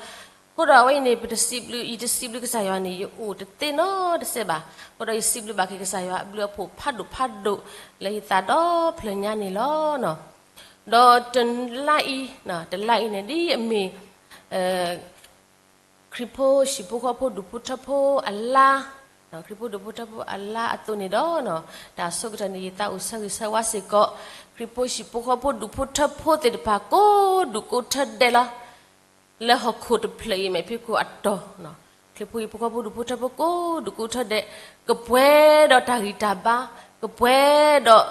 ဃိဒီးအဝဲအံၤန့ၣ် ပတစံးဘျုး ယတစံးဘျုးကစၢ်ယွၤန့ၣ် ယအိၣ်တသ့နီတစဲးဘၣ်. အဃိဒီးယစံးဘျုးဘၣ်က့ၤကစၢ်ယွၤအဘျုးအဖှိၣ်ဖးဒိၣ်ဖးဒိၣ် လၢယသးဒီဖျၢၣ်ညါန့ၣ်လီၤ. ဒီးတလါအံၤ, တလါအံၤန့ၣ် ဒ်အမ့ၢ် ခရံာ်ဖိဟံၣ်ဖိဃီဖိဒူၣ်ဖိထၢဖိအလါ, ခရံာ်ဖိဒူၣ်ဖိထၢဖိအလါအသိးန့ၣ်ဒီး, တၢ်အဆိကတၢၢ်န့ၣ် ယသးအိၣ်ဆၢဂ့ၤဆၢဝါစ့ၢ်ကီး ခရံာ်ဖိဟံၣ်ဖိဃီဖိဒူၣ်ဖိထၢဖိသ့ၣ်တဖၣ်ကိးဒူၣ်ကိးထၢဒဲးလီၤ. လၢဟီၣ်ခိၣ်တဖျၢၣ်အံၤ မဲာ်ဖံးခိၣ်အတီၢ်, ခရံာ်ဖိဟံၣ်ဖိဃီဖိဒူၣ်ဖိထၢဖိကိးဒူၣ်ကိးထၢဒဲး, ကပှဲၤဒီးတၢ်ဂံၢ်တၢ်ဘါ, ကပှဲၤဒီး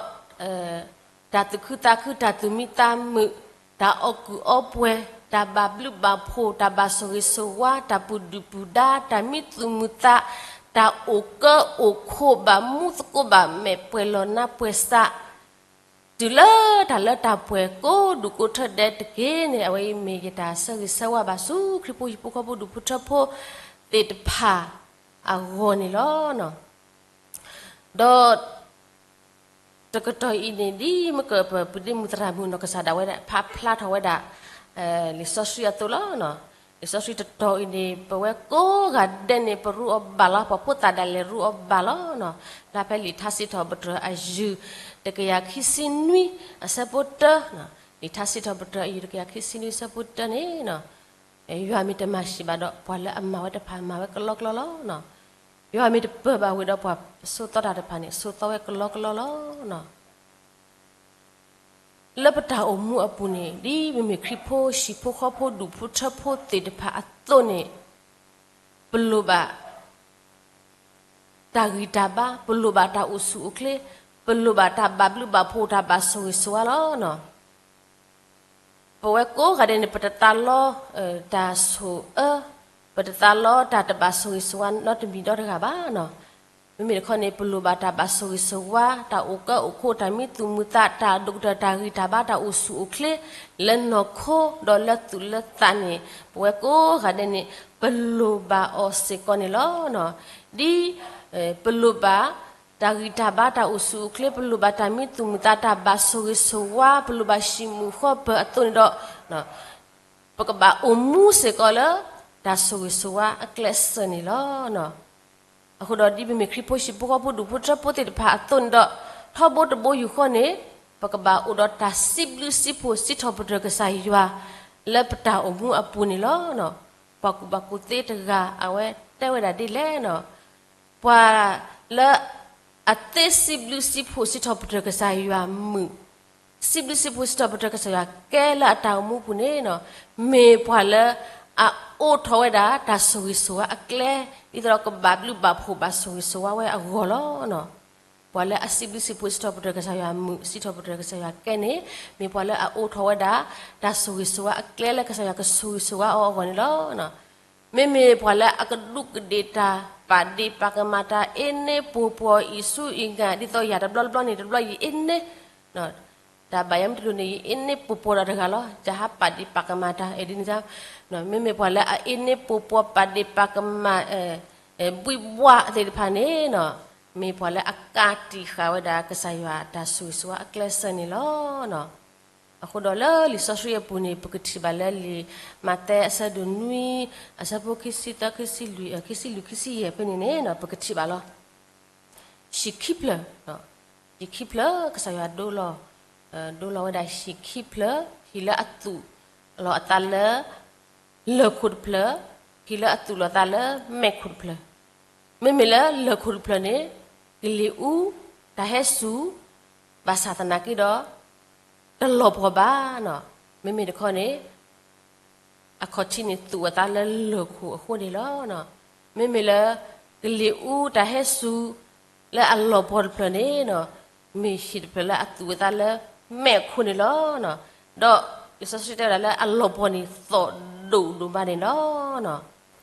တၢ်သူၣ်ခုသးခု, တၢ်သူၣ်မံသးမုာ်, တၢ်အီၣ်ကူၣ်အီပှဲၤ, တၢ်ဘၣ်ဘျုးဘၣ်ဖှိၣ်, တၢ်ဘၣ်ဆိၣ်ဂ့ၤဆိၣ်ဝါ, တၢ်ပူၤဒုၣ်ပူၤဒါ, တၢ်မံသူၣ်မုာ်သး, တၢ်အိၣ်ကၢအိၣ်ခိး ဘၣ်မူသကိး ဘၣ်မဲာ်ပှဲၤလီၤနါပှဲၤစး, တုၤလၢတၢ်လၢတၢ်ပှဲၤကိးဒူၣ်ကိးထၢဒဲးတက့ၢ်န့ၣ် အဝဲအံၤမ့ၢ်ယတၢ်ဆၢဂ့ၤဆၢဝါဘၣ်ဆူ ခရံာ်ဖိဟံၣ်ဖိဃီဖိဒူၣ်ဖိထၢဖိသ့ၣ်တဖၣ်အဂီၢ်န့ၣ်လီၤ. ဒီး တကတီၢ်အံၤန့ၣ် ဒ်မ့ၢ်ကပပုၢ်ဒ့မုၣ်သရၣ်မုၣ်နီၢ်ကစၢ်ဒၣ်ဝဲဒၣ် ဖးဖျါထီၣ်ဝဲဒၣ် လံာ်စီဆှံအသိးလီၤ. လံာ်စီဆှံတတီၤအံၤန့ၣ် ပဝဲကိးဂၤဒဲးန့ၣ် ပရူးအီၤဘၣ်လီၤ, ပှၤဖိသၣ်ဒၣ်လဲာ်ရူးအီၤဘၣ်လီၤ. လၢဖဲလံာ်ထါစံးထီၣ်ပတြၢၤအယုၢ် တကယၤခံဆံနွံ အဆၢဖိတၢ, လံာ်ထါစံးထီၣ်ပတြၢၤအယုၢ် တကယၤခံဆံနွံ အဆၢဖိတၢန့ၣ် ယွၤမ့ၢ်တမၤဆံးဘၣ်ဒီး ပှၤလၢအမၤဝဲတဖၣ်မၤဝဲကလီကလီလီၤ. ယွၤမ့ၢ်တပၢၤဘၣ်ဝံၤဒီး ပှၤဆိးသီတၢ်တဖၣ်န့ၣ် ဆိးသီဝဲကလီကလီလီၤ. လၢပတၢ်အိၣ်မူအပူၤန့ၣ် ဒ်ပမ့ၢ်ခရံာ်ဖိ ဟံၣ်ဖိဃီဖိဒူၣ်ဖိထၢဖိသ့ၣ်တဖၣ်အသိးန့ၣ် ပလိၣ်ဘၣ် တၢ်ဂံၢ်တၢ်ဘါ, ပလိၣ်ဘၣ်တၢ်အိၣ်ဆူၣ်အိၣ်ချ့, ပလိၣ်ဘၣ်တၢ်ဘၣ်ဘျုးဘၣ်ဖှိၣ် တၢ်ဘၣ်ဆိၣ်ဂ့ၤဆိၣ်ဝါလီၤ. ပဝဲကိးဂၤဒဲးန့ၣ် ပတသးလီ တၢ်ဆိၣ်အၢ, ပတသးလီတၢ်တဘၣ်ဆိၣ်ဂ့ၤဆိၣ်ဝါနီတမံၤဒီတဂၤဘၣ်. မ့မ့ၢ်တခီန့ၣ် ပလိၣ်ဘၣ်တၢ်ဘၣ်ဆိၣ်ဂ့ၤဆိၣ်ဝါ, တၢ်အိၣ်ကၢအိၣ်ခိး, တၢ်မံသူၣ်မံသး, တၢ်ဒိၣ်ကတၢၢ်, တၢ်ဂံၢ်တၢ်ဘါ, တၢ်အိၣ်ဆူၣ်အိၣ်ချ့ လၢနီၢ်ခိဒီးလၢသူၣ်လၢသးန့ၣ် ပဝဲကိးဂၤဒဲးန့ၣ် ပလိၣ်ဘၣ်အီၤစ့ၢ်ကီးန့ၣ်လီၤ. ဒ်ပလိၣ်ဘၣ် တၢ်ဂံၢ်တၢ်ဘါ, တၢ်အိၣ်ဆူၣ်အိၣ်ချ့, ပလိၣ်ဘၣ်တၢ်မံသူၣ်မံသး, တၢ်ဘၣ်ဆိၣ်ဂ့ၤဆိၣ်ဝါ, ပလိၣ်ဘၣ်ဟံၣ်မုာ်ဃီပၢၤအသိးန့ၣ်ဒီး ပကဘၣ်အိၣ်မူစ့ၢ်ကီးလၢ တၢ်ဆိၣ်ဂ့ၤဆိၣ်ဝါအကျဲးစၢးန့ၣ်လီၤ. အဃိဒီးဒ်ပမ့ၢ်ခရံာ်ဖိဟံၣ်ဖိဃီဖိဒူၣ်ဖိထၢဖိသ့ၣ်တဖၣ်အသိးန့ၣ်ဒီး ထီဘိတဘိယူၢ်ဃီန့ၣ် ပကဘၣ်အိၣ်ဒီးတၢ်စံးဘျုးစံးဖှိၣ်စံးထီၣ်ပတြၢၤကစၢ်ယွၤ လၢပတၢ်အိၣ်မူအပူၤန့ၣ်လီၤ. ပှၤကူၣ်ဘၣ်ကူၣ်သ့တဂၤ အဝဲတဲဝဲဒၣ်ဒ်လဲၣ်န့ၣ်, ပှၤလၢအသ့စံးဘျုးစံးဖှိၣ်စံးထီၣ်ပတြၢၤကစၢ်ယွၤမုာ်, စံးဘျုးစံးဖှိၣ်စံးထီၣ်ပတြၢၤကစၢ်ယွၤကဲလၢအတၢ်အိၣ်မူပူၤန့ၣ်, မ့ၢ်ပှၤလၢအအိးထီၣ်ဝဲဒၣ်တၢ်ဆိၣ်ဂ့ၤဆိၣ်ဝါအကျဲ, ဒ်သိးဒီးကဘၣ်ဘျုးဘၣ်ဖှိၣ်ဘၣ်ဆိၣ်ဂ့ၤဆိၣ်ဝါဝဲအဂီၢ်လီၤ. ပှၤလၢအစံးဘျုးစံးဖှိၣ်စံးထီၣ်ပတြၢၤကစၢ်ယွၤမုာ်, စံးထီၣ်ပတြၢၤကစၢ်ယွၤကဲန့ၣ်, မ့ၢ်ပှၤလၢအအိးထီၣ်ဝဲဒၣ် တၢ်ဆိၣ်ဂ့ၤဆိၣ်ဝါအကျဲလၢကစၢ်ယွၤကဆိၣ်ဂ့ၤဆိၣ်ဝါအီၤအဂီၢ်န့ၣ်လီၤ. မ့မ့ၢ်ပှၤလၢအကဒူးကဒ့ၣ်တၢ် ပာ်ဒ့ၣ်ပာ်ကမၣ်တၢ် အ့န့ၢ်ပှိၤပှီၢ် အံၤဆူအံၤငါ ဒ်သိးယၤတဘျီတဘျီန့ၣ် တဘျီယအ့န့ၢ်, တၢ်ဘၣ်ယဲမ့ၢ်တလိၣ်န့ၣ် ယအ့န့ၢ်ပှိၤပှီၢ်ဒီးတဂၤလီၤ, ယဟးပာ်ဒ့ၣ်ပာ်ကမၣ်တၢ် အဒ်န့ၣ်, မ့မ့ၢ်ပှၤလၢအအ့န့ၢ်ပှိၤပှီၢ် ပာ်ဒ့ၣ်ပာ်ကမၣ် ဘှံးဘှးသ့ၣ်တဖၣ်န့ၣ်, မ့ၢ်ပှၤလၢအကးတံာ်ဃာ်ဝဲဒၣ်ကစၢ်ယွၤတၢ်ဆိၣ်ဂ့ၤဆိၣ်ဝါအကျဲးစၢးန့ၣ်လီၤ. အဃိဒီးလၢလံာ်စီဆှံအပူၤန့ၣ် ပကထံၣ်ဘၣ်လၢလံာ်မးသဲအဆၢဒိၣ်နွံ အဆၢဖိခံဆံသၢ ခံဆံလွံၢ် ခံဆံယဲၢ်ဖဲန့ၣ်န့ၣ် ပကထံၣ်ဘၣ်လီၤ. ဟံၣ်ခံဖျၢၣ်, ဟံၣ်ခံဖျၢၣ် ကစၢ်ယွၤဒိလီၤ, ဒိလီၤဝဲဒၣ်ဟံၣ်ခံဖျၢၣ်, ဟံၣ်လၢအသူၣ်လီၤအသးလၢ လၢၢ်ခိၣ်တဖျၢၣ်, ဟံၣ်လၢအသူၣ်လီၤအသးလၢမဲးခိၣ်တဖျၢၣ်. မ့မ့ၢ်လၢလၢၢ်ခိၣ်တဖျၢၣ်န့ၣ် ကလံၤအူ တၢ်ဟဲစူၤ ဘၣ်ဆၣ်သနာ်က့ဒီး တလီၤပှီၢ်ဘၣ်န့ၣ်, မ့မ့ၢ်တခီန့ၣ် အခီၣ်ထံးန့ၣ်သူၣ်အသးလၢလၢၢ်ခိၣ်အဃိန့ၣ်လီၤ. မ့မ့ၢ်လၢ ကလံၤအူတၢ်ဟဲစူၤ လၢအလီၤပှီၢ်တဖျၢၣ်န့ၣ်, မ့ၢ်ဟံၣ်တဖျၢၣ်လၢအသူၣ်အသးလၢမဲးခိၣ်န့ၣ်လီၤ. ဒီးလံာ်စီဆှံတဲဝဲဒၣ်လၢအလီၤပှီၢ်န့ၣ် သီၣ်ဒိၣ်ဒိၣ်မးန့ၣ်လီၤ. အဃိ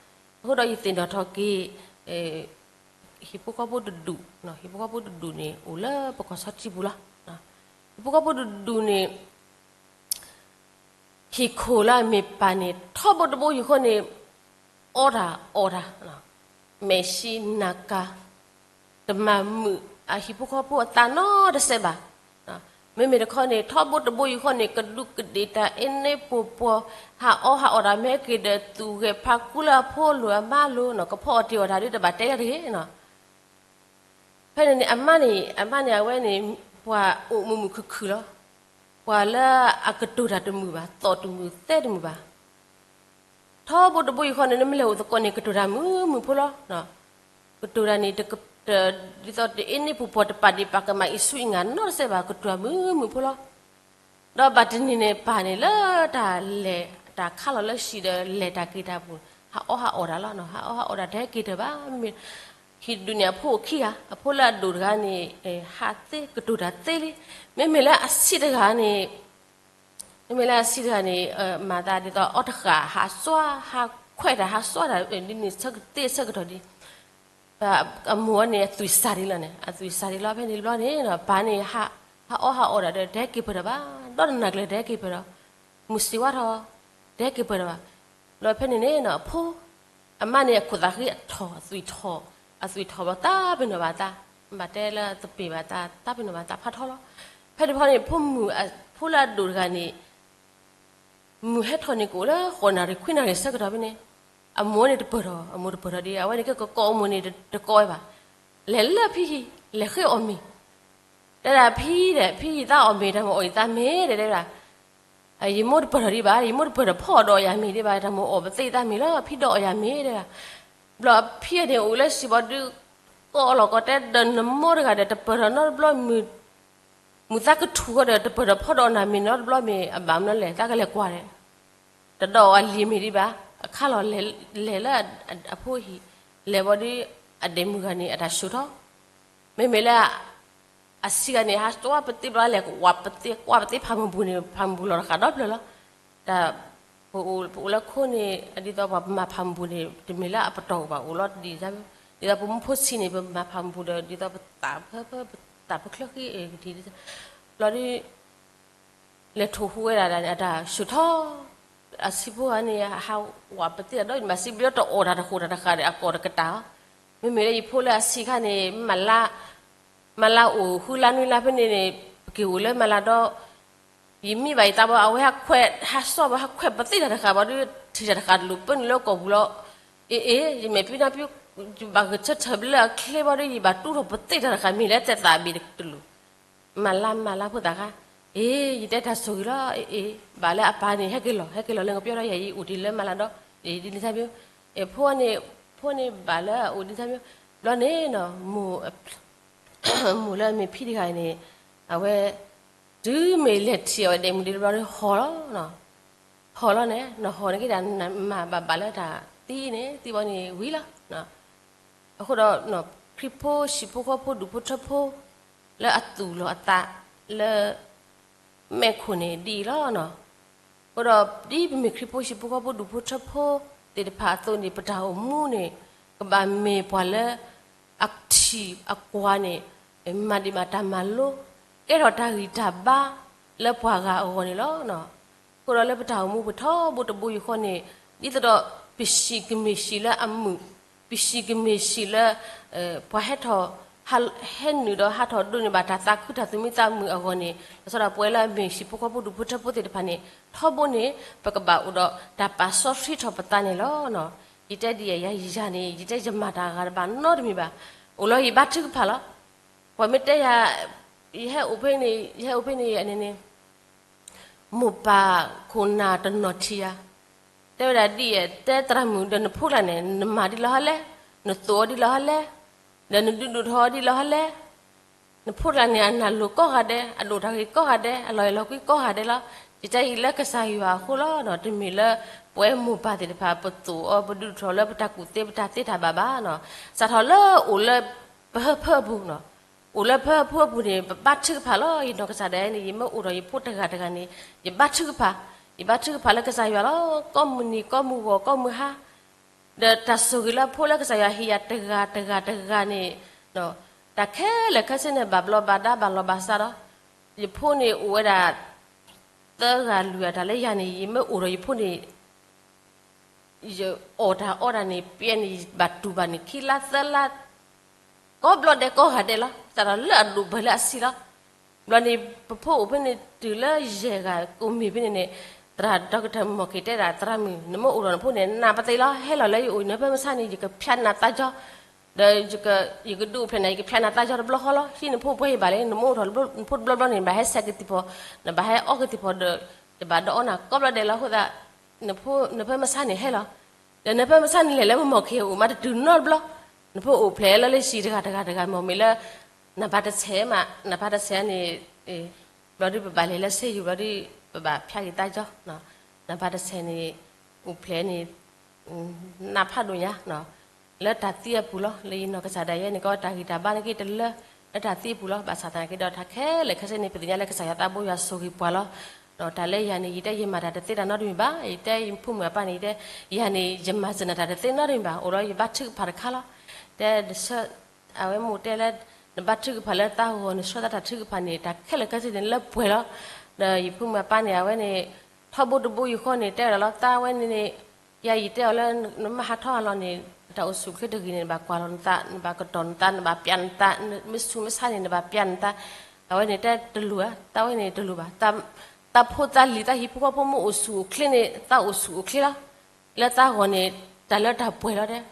ဒီးယသ့ၣ်နီၣ်ထီၣ်က့ၤ ဟံၣ်ဖိဃီဖိတဒူၣ်, ဟံၣ်ဖိဃီဖိတဒူၣ်န့ၣ် အိၣ်လၢပကီၢ်ဆီထံပူၤလီၤ. ဟံၣ်ဖိဃီဖိတဒူၣ်န့ၣ် ဟံၣ်ခိၣ်လၢအမ့ၢ်ပၢ်န့ၣ် ထီဘိတဘိယူၢ်ဃီန့ၣ် အီတၢ်အီၣ်တၢ်, မဲာ်ဆှံနၢ်ကၤ, တမၤမုာ်အဟံၣ်ဖိဃီဖိအသးနီတစဲးဘၣ်. မ့မ့ၢ်တခီန့ၣ် ထီဘိတဘိယူၢ်ဃီန့ၣ် ကဒူးကဒ့ၣ်တၢ် အ့န့ၢ်ပှိၤပှီၢ်, ဟးအီၣ်ဟးအီၣ်တၢ် မ့ၢ်က့ၤဒီးသူၣ်ဂဲၤဖးကူလၢအဖိလိာ်အမါလိာ်, ကဖီအီၣ်တ့ၢ်အီၣ်တၢ်ဒ်တဘၣ်တဲလၢတဂ့ၤ. ဖဲန့ၣ်န့ၣ် အမါန့ၣ် အမါန့ၣ် အဝဲန့ၣ် ပှၤအိၣ်မုာ်မုာ်ခုၣ်ခုၣ်လီၤ. ပှၤလၢအကတိၤတၢ်တမုာ်ဘၣ်, သီၣ်တမုာ်သဲတမုာ်ဘၣ်. ထီဘိတဘိယူၢ်ဃီန့ၣ် နမ့ၢ်လဲၤအိၣ်သကိးန့ၣ် ကတိၤတၢ်မုာ်မုာ်ဖိလီၤ. ကတိၤတၢ်န့ၣ် ဒ်သိးတအ့န့ၢ်ပှိၤပှီၢ် တပာ်ဒ့ၣ်ပာ်ကမၣ်အံၤဆူအံၤငါနီတစဲးဘၣ်, ကတိၤတၢ်မုာ်မုာ်ဖိလီၤ. ဒီးဘၣ်တနံၤန့ၣ် ပၢ်န့ၣ်လၢတၢ်လဲၤတၢ်ခါလီၤလၢဟံၣ်ဒီးလဲၤတၢ်က့ၤတၢ်ပူၤ ဟးအီၣ်ဟးအီၣ်တၢ်လီၤ. ဟးအီၣ်ဟးအီၣ်တၢ်တဟဲက့ၤတၢၢ်ဘၣ်. မ့မ့ၢ် ဟံၣ်ဒုးန့ၣ်အဖိအိၣ်ခံဂၤ, အဖိလၢအဒိၣ်တဂၤန့ၣ် ဟးသ့ကတိၤတၢ်သ့လံ. မ့မ့ၢ်လၢအဆံးတဂၤန့ၣ် မ့မ့ၢ်လၢအဆံးတဂၤန့ၣ် မၤသးဒ်သိးအီၣ်တဃာ် ဟးစွါ ဟးခွဲးတၢ် ဟးစွါတၢ် ဒ်န့ၣ်သ့ဆၢကတီၢ်ဒ် အမိၢ်န့ၣ် အသွံၣ်စၢ်ဒံးလီၤန့ၣ်, အသွံၣ်စၢ်ဒံးလီၤ. ဖဲန့ၣ်တဘျီန့ၣ် ပၢ်န့ၣ် ဟးအီၣ်ဟးအီၣ်တၢ်ဒီး တဟဲက့ၤပၢၢ်တၢ်ဘၣ်, ဒီးနနၢ်ကျၢၤတဟဲက့ၤပၢၢ်ဒီး မုၢ်စံးဝါထီၣ် တဟဲက့ၤပၢၢ်တၢ်ဘၣ်. ဒီးဖဲန့ၣ်န့ၣ် အဖိ အမါန့ၣ် အခိၣ်သးဃံအထီၣ် အသွံၣ်ထီၣ်, အသွံၣ်ထီၣ်ဘၣ်သးပ့ၤနီၣ်ဘၣ်သး, ဘၣ်တဲလၢသပ့ၤဘၣ်သး သးပ့ၤနီၣ်ဘၣ်သးဖးထီလီၤ. ဖဲန့ၣ်တဘျီန့ၣ် ဖိမုၣ် ဖိလၢအဒိၣ်တဂၤန့ၣ် မုၢ်ဟဲထီၣ်န့ၣ်ကအိၣ်လၢဃိးနၣ်ရံၣ်ခွံနၣ်ရံၣ်ဆၢကတီၢ်ဖဲန့ၣ်, အမိၢ်န့ၣ်တပၢၢ်ထီၣ်, အမိၢ်တပၢၢ်ထီၣ်ဒီး အဝဲန့ၣ်ကကကိးအမိၢ်န့ၣ်တကိးဝဲဘၣ်, လဲၤလၢဖံဟံၣ် လဲၤဃ့အီၣ်မ့ၤ, တဲဒၣ်ဖံဒီး ဖံယသးအီၣ်မ့ၤ တၢ်မိၢ်အီၣ်ယသးမ့ၤ တဲဒၣ်, ယမိၢ်တပၢၢ်ထီၣ်ဒံးဘၣ်, ယမိၢ်တပၢၢ်ထီၣ်ဖီၣ်ဒီးအီၣ်ယၤမ့ၤဒံးဘၣ်, တၢ်မိၢ်အီၣ်ပသ့ၣ်သးမ့ၤလီၤ ဖံဒီးအီၣ်ယၤမ့ၤ တဲဒၣ်, ဘျီဖံန့ၣ်အိၣ်လၢစံးဘီဒုး ကိးလီၤကိးတဲဒီး နမိၢ်တဂၤဒီး တပၢၢ်ထီၣ်နီတဘျီ မုၢ်သးကထူၣ်ဃီဒီး တပၢၢ်ထီၣ်ဖီၣ်ဒီးအီၣ်နၤမ့ၤနီတဘျီမ့ၢ် အဘၣ်မနုၤလဲၣ် သးကလဲၤကွၢ်ဒီး တဒီးအီၣ်အလံၤမ့ၤဒံးဘၣ်, အခါလီၤလဲၤလၢအဖိဟံၣ်, လဲၤဘီဒုး အဒဲးမုၢ်ဂၤန့ၣ် အတၢ်ဆိၣ်ထီၣ်, မ့မ့ၢ်လၢ အဆံးဂၤန့ၣ် ဟးကွၢ်ပသ့ဘျီလဲၤ ကွၢ်ပသ့ ကွၢ်ပသ့ဖးမုၢ်ပူၤန့ၣ် ဖးမုၢ်ပူၤလီၤတဃာ်ဒီဖျၢၣ်လီၤ, တၢ် ပအိၣ်လၢခိန့ၣ် ဒ်သိးပှၤမၤဖးမုၢ်ပူၤန့ၣ် တမ့ၢ်လၢအပတီၢ်အိၣ်ဘၣ်အိၣ်လီၤဒ်, ဒ်သိးပမူဖိဆံးန့ၣ် ပမၤဖးမုၢ်ပူၤဒီး ဒ်သိးပသးဖၢဖၢ ပတၢ်ဖၢချၢဃံအဂ့ၤဒ်, ဘျီဒုး လဲၤထိၣ်ဟူဝဲဒၣ်န့ၣ် အတၢ်ဆူၣ်ထီၣ်, အဆံးဖိဂၤန့ၣ် ဟးဝးပသ့ဒီး မၤစံးဘျီတအိၣ်တၢ်တဃိးတၢ်တဃာ်ဒီး အကိာ်တကတၢၢ်အီၤ, မ့မ့ၢ်လၢယဖိလၢအဆံးခါန့ၣ် မၤလါ မၤလါအိၣ်ဃုလါနွံလါဖဲန့ၣ်န့ၣ် ပက့ၤအိၣ်လၢမၤလါဒီး ယမံဘၣ်ယသးဘၣ် အဝဲဟးခွဲး ဟးစီၣ်ဘၣ် ဟးခွဲးပသ့ၣ်တၢ်တဃာ်ဘၣ်ဒီး ထံၣ်တၢ်တဃာ်တလိၣ်ပၢနုာ်လၢကီၢ်ပူၤလီၤ, အ့အ့ ယမဲာ်ဖံနီဖံ ယဘၣ်ဂဲၤဆၢထၢၣ်ဘျၢအချ့ဘၣ်ဒီး ယဘၣ်တူၢ်ထီၣ်ပသ့ၣ်တၢ်တဃာ် မ့ၢ်လၢတသးဘ့ၣ်တလိၣ်, မၤလါမၤလါဖိသၣ်ခါ, အ့ ယတဲတၢ်ဆိၣ်ဂ့ၤလီၤ အ့အ့, ဘၣ်လၢအပၢ်န့ၣ် ဟဲက့ၤလီၤ ဟဲက့ၤလီၤလၢကပျီဒီး ယၤအံၤအိၣ်တ့ၢ်လၢမၤလါဒီး ဒ်န့ၣ်တၢ်မ့ၢ်, အ့ ဖိန့ၣ်, ဖိန့ၣ်ဘၣ်လၢအအိၣ်ဒ်တၢ်မ့ၢ်, ဘျီန့ၣ်နီၤ မိၢ်လၢအမ့ၢ်ဖံတဂၤအံၤန့ၣ်, အဝဲ တုၤမ့ၢ်လဲၤထံၣ်အီၤဒဲးမုၢ်ဒံးတဘျီဒီးဟီၣ်လီၤ, ဟီၣ်လီၤန့ၣ် နဟီၣ်န့ၣ်က့ၤဒၣ် မၤဘၣ်ဘၣ်လၢတၢ်သံန့ၣ် သံဘီန့ၣ်ဝံၤလီၤ, အဃိဒီး ခရံာ်ဖိဟံၣ်ဖိဃီဖိဒူၣ်ဖိထၢဖိ လၢအသူၣ်လီၤအသးလၢ မဲာ်ခိၣ်န့ၣ်ဒ်အံၤလီၤနီၤ, အဃိဒီးဒ်ပမ့ၢ်ခရံာ်ဖိဟံၣ်ဖိဃီဖိဒူၣ်ဖိထၢဖိသ့ၣ်တဖၣ်အသိးန့ၣ် ပတၢ်အိၣ်မူန့ၣ် ကဘၣ်မ့ၢ်ပှၤလၢ အထံၣ်အကွၢ်န့ၣ် မၤဒံးမးတၢ်မၤလိ, ကဲထီၣ်တၢ်ဂံၢ်တၢ်ဘါလၢပှၤဂၤအဂီၢ်န့ၣ်လီၤ. အဃိဒီးလၢပတၢ်အိၣ်မူပထီဘိတဘိယူၢ်ဃီန့ၣ် ဒ်သိးဒီး ပစံးကမ့ၢ်စံးလၢအမုာ်, ပစံးကမ့ၢ်စံးလၢ ပှၤဟဲထီၣ် ဟဲနုာ်ဒီးဟးထီၣ်ဒိးန့ၢ်ဘၣ်တၢ်သးခုတၢ်သူၣ်မံသးမုာ်အဂီၢ်န့ၣ် လီၤဆီဒၣ်ပဝဲလၢအမ့ၢ်ဟံၣ်ဖိဃီဖိဒူၣ်ဖိထၢဖိသ့ၣ်တဖၣ်န့ၣ် ထီဘိန့ၣ် ပကဘၣ်အိၣ်ဒီးတၢ်ပာ်စီဆှံထီၣ်ပသးန့ၣ်လီၤ. ယတဲဒ်အံၤ ယၤန့ၣ် ယတဲယမၤတၢ်အဂၤတဘၣ်နီတမံၤဘၣ်. အိၣ်လီၤယဘါထုကဖၣ်လီၤ. ပှၤမ့ၢ်တဲယၤ ယဟဲအိၣ်ဖဲန့ၣ် ယဟဲအိၣ်ဖဲန့ၣ်န့ၣ် မိၢ်ပၢ်ခိၣ်နၢ်တနီၤထံၣ်ယၤ တဲဝဲဒၣ်ဒ်အံၤ တဲသရၣ်မုၣ်ဒီးနဖိကျါန့ၣ် နမၤဒ်လဲၣ်ဟီလဲၣ်, နသိၣ်အီၤဒ်လဲၣ်ဟီလဲၣ်, ဒီးနဒုးဒိၣ်ထီၣ်အီၤဒ်လဲၣ်ဟီလဲၣ်, နဖိကျါန့ၣ် အနၢ်လိၤကိးဂၤဒဲး, အဒိၣ်တၢ်ဂ့ၤကိးဂၤဒဲး, အလီၤအဲၣ်လီၤကွံကိးဂၤဒဲးလီၤ. ယတဲယံာ်လၢကစၢ်ယွၤအဃိလီၤ. တမ့ၢ်လၢပဝဲမိၢ်ပၢ်သ့ၣ်တဖၣ် ပသိၣ်အီၤ ပဒုးဒိၣ်ထီၣ်လၢပတၢ်ကူၣ်သ့ပတၢ်သ့တၢ်ဘၣ်ဘၣ်. စးထီၣ်လၢအိၣ်လၢပဟၢဖၢအပူၤ အိၣ်လၢပဟၢဖၢအပူၤန့ၣ် ပဘါထုကဖၣ်လီၤ. ယနီၢ်ကစၢ်ဒၣ်န့ၣ် ယမ့ၢ်အိၣ်ဒီးယဖိတဂၤတဂၤန့ၣ် ယဘါထုကဖၣ်, ယဘါထုကဖၣ်လၢကစၢ်ယွၤလီၤ. ကိးမုၢ်နံၤကိးမုၢ်ဂီၢ်ကိးမုၢ်ဟါ ဒီးတၢ်ဆိၣ်ဂ့ၤလၢအဖိလၢကစၢ်ယွၤဟ့ၣ်ယၤတဂၤတဂၤတဂၤန့ၣ် တၢ်ခဲလၢာ်ခဲဆ့န့ၣ် ဘၣ်ဘျီးဘၣ်ဒါဘၣ်လီၤဘၣ်စးဒီး ယဖိန့ၣ်အိၣ်ဝဲဒၣ် သၢဂၤလွံၢ်ဂၤတၢ်လၢယၤန့ၣ် ယမ့ၢ်အိၣ်ဒီးယဖိန့ၣ် ယအီၣ်တၢ်အီတၢ်န့ၣ် ပျဲန့ၣ် ယဘၣ်တူၢ်ဘၣ်န့ၣ် ခံလါသၢလါ ကိးဘျီဒဲးကိးဂၤဒဲးလီၤ. စးထီၣ်လၢအဒိၣ်ပၢၢ်လၢအဆံးလီၤ. ဘျီန့ၣ် ပဖိအိၣ်ဖဲန့ၣ်တုၤလၢယဲၢ်ဂၤကိးမံၤဖဲန့ၣ်န့ၣ် သရၣ်ဒီကထၢၣ်မီၢ်က့ၤတဲဒၣ် သရၣ်မုၣ် နမ့ၢ်အိၣ်ဒီးနဖိန့ၣ် နၢ်ပသ့လီၤ. ဟဲလီၤလၢယအိၣ်နဖၢမုၢ်ဆါန့ၣ် ယကဖျါနၤသးကၠီ ဒီးယကဒုးအိၣ်ဖျဲၣ်နၤ ယကဖျါနၤသးကၠီတဘျီဃီလီၤ. ဟံးနဖိပှဲၤယဘၣ်လၢ နမ့ၢ်အိၣ်ထီၣ်နဖိတဘျီဘျီန့ၣ် နဘၣ်ဟဲဆဲးက့ၤသံၣ်ဖီၣ် နဘၣ်ဟဲအီက့ၤသံၣ်ဖီၣ်ဒီး တဘၣ်ဒီးအီနၤကိးဘျီဒဲးလီၤ. အဃိသတး နဖၢမုၢ်ဆါန့ၣ်ဟဲလီၤ. ဒီးနဖၢမုၢ်ဆါန့ၣ်လဲၤလၢမီၢ်ခ့အိၣ်မးတတုၤနီတဘျီ နဖိအိၣ်ဖျဲၣ်လၢလၢဆံးတဂၤတဂၤတဂၤ မ့ၢ်မ့ၢ်လၢ နဘၣ်တဆဲးမး နဘၣ်တဆဲးန့ၣ် ဘျီဒုးပဘၣ်လဲၤလၢစ့ယိၤဘျီဒုး ပဘၣ်ဖျါက့ၤသးကၠီ နဘၣ်တဆဲးန့ၣ် အိၣ်ဖျဲၣ်န့ၣ် နၢ်ဖးဒိၣ်ညါ လၢတၢ်သံအပူၤလီၤ. လၢယနီၢ်ကစၢ်ဒၣ်ယဲန့ၣ်ကီး တၢ်ဂံၢ်တၢ်ဘါန့ၣ်က့ၤတလၢ လၢတၢ်သံအပူၤလီၤ. ဘၣ်ဆၣ်သနာ်က့ဒီး တၢ်ခဲလၢာ်ခဲဆ့န့ၣ် ပသ့ၣ်ညါလၢကစၢ်ယွၤသးဘိယွၤဆိၣ်ဂ့ၤပှၤလီၤ. ဒီးတၢ်လၢယၤန့ၣ် ယတဲယမၤတၢ်တသ့တၢ်နီတမံၤဘၣ်. ယတဲယဖိမုၣ်အပၢ်န့ၣ် ယတဲ ယၤန့ၣ် ယမၤစၢၤနၤတၢ်တသ့နီတမံၤဘၣ်. အိၣ်ဒီးယဘါထုကဖၣ်တခါလီၤ. တဲ အဝဲမိၢ်တဲလၢ နဘါထုကဖၣ်လၢသးဂီၢ် နဆှၢသးတၢ်ထုကဖၣ်န့ၣ် တၢ်ခဲလၢာ်ခဲဆ့န့ၣ်လၢပှဲၤလီၤ. ဒီးယဖိမုၣ်အပၢ်န့ၣ် အဝဲန့ၣ် ထီဘိတဘိယူၢ်ဃီန့ၣ် တဲဝဲဒၣ်လီၤ သးဝဲန့ၣ်န့ၣ် ယၤယတဲအီၤလၢ နမ့ၢ်ဟးထီၣ်ဟးလီၤန့ၣ် တၢ်အိၣ်ဆူၣ်ချ့တဂ့ၤန့ၣ် နဘၣ်ကွၢ်လီၤနသး နဘၣ်ကတီၢ်နသး နဘၣ်ပျးနသး မ့ၢ်ဆူးမ့ၢ်ဆါန့ၣ် နဘၣ်ပျးနသး. အဝဲန့ၣ်တဲတလိၣ်ဧါ သးဝဲန့ၣ်တလိၣ်ဘၣ် သး တၢ်ဖိတၢ်လံၤ တၢ်ဟံၣ်ဖိဃီဖိမ့ၢ်အိၣ်ဆူၣ်အိၣ်ချ့န့ၣ် တၢ်အိၣ်ဆူၣ်အိၣ်ချ့လီၤ. လၢတၢ်ဂီၤန့ၣ် တၢ်လၢတၢ်ပှဲၤလီၤဒဲး.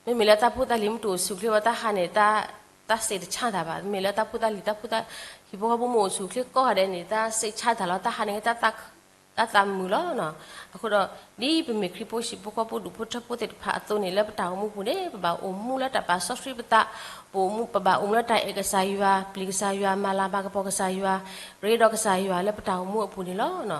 မ့မ့ၢ်လၢတၢ်ဖိတၢ်လံၤမ့ၢ်တအိၣ်ဆူၣ်အိၣ်ချ့ဘၣ် တၢ်ဟါန့ၣ် တၢ်စ့တဆါတၢ်ဘၣ်. မ့မ့ၢ်လၢတၢ်ဖိတၢ်လံၤ တၢ်ဖိတၢ် ဟံၣ်ဖိဃီဖိမ့ၢ်အိၣ်ဆူၣ်အိၣ်ချ့ကိးဂၤဒဲးန့ၣ် တၢ်စ့ဆါတၢ်လီၤ. တၢ်ဟါန့ၣ် တၢ်သးမုာ်လီၤ. အဃိဒီး ဒ်ပမ့ၢ်ခရံာ်ဖိဟံၣ်ဖိဃီဖိဒူၣ်ဖိထၢဖိသ့ၣ်တဖၣ်အသိးန့ၣ် လၢပတၢ်အိၣ်မူပူၤန့ၣ် ပဘၣ်အိၣ်မူလၢတၢ်ပာ်စီဆှံပသး, ပအိၣ်မူ ပဘၣ်အိၣ်မူလၢတၢ်အဲၣ်ကစၢ်ယွၤ, ပျံၤကစၢ်ယွၤ, မၤလၤမၤကပီၤကစၢ်ယွၤ, ရ့ဒီးကစၢ်ယွၤလၢပတၢ်အိၣ်မူအပူၤန့ၣ်လီၤ.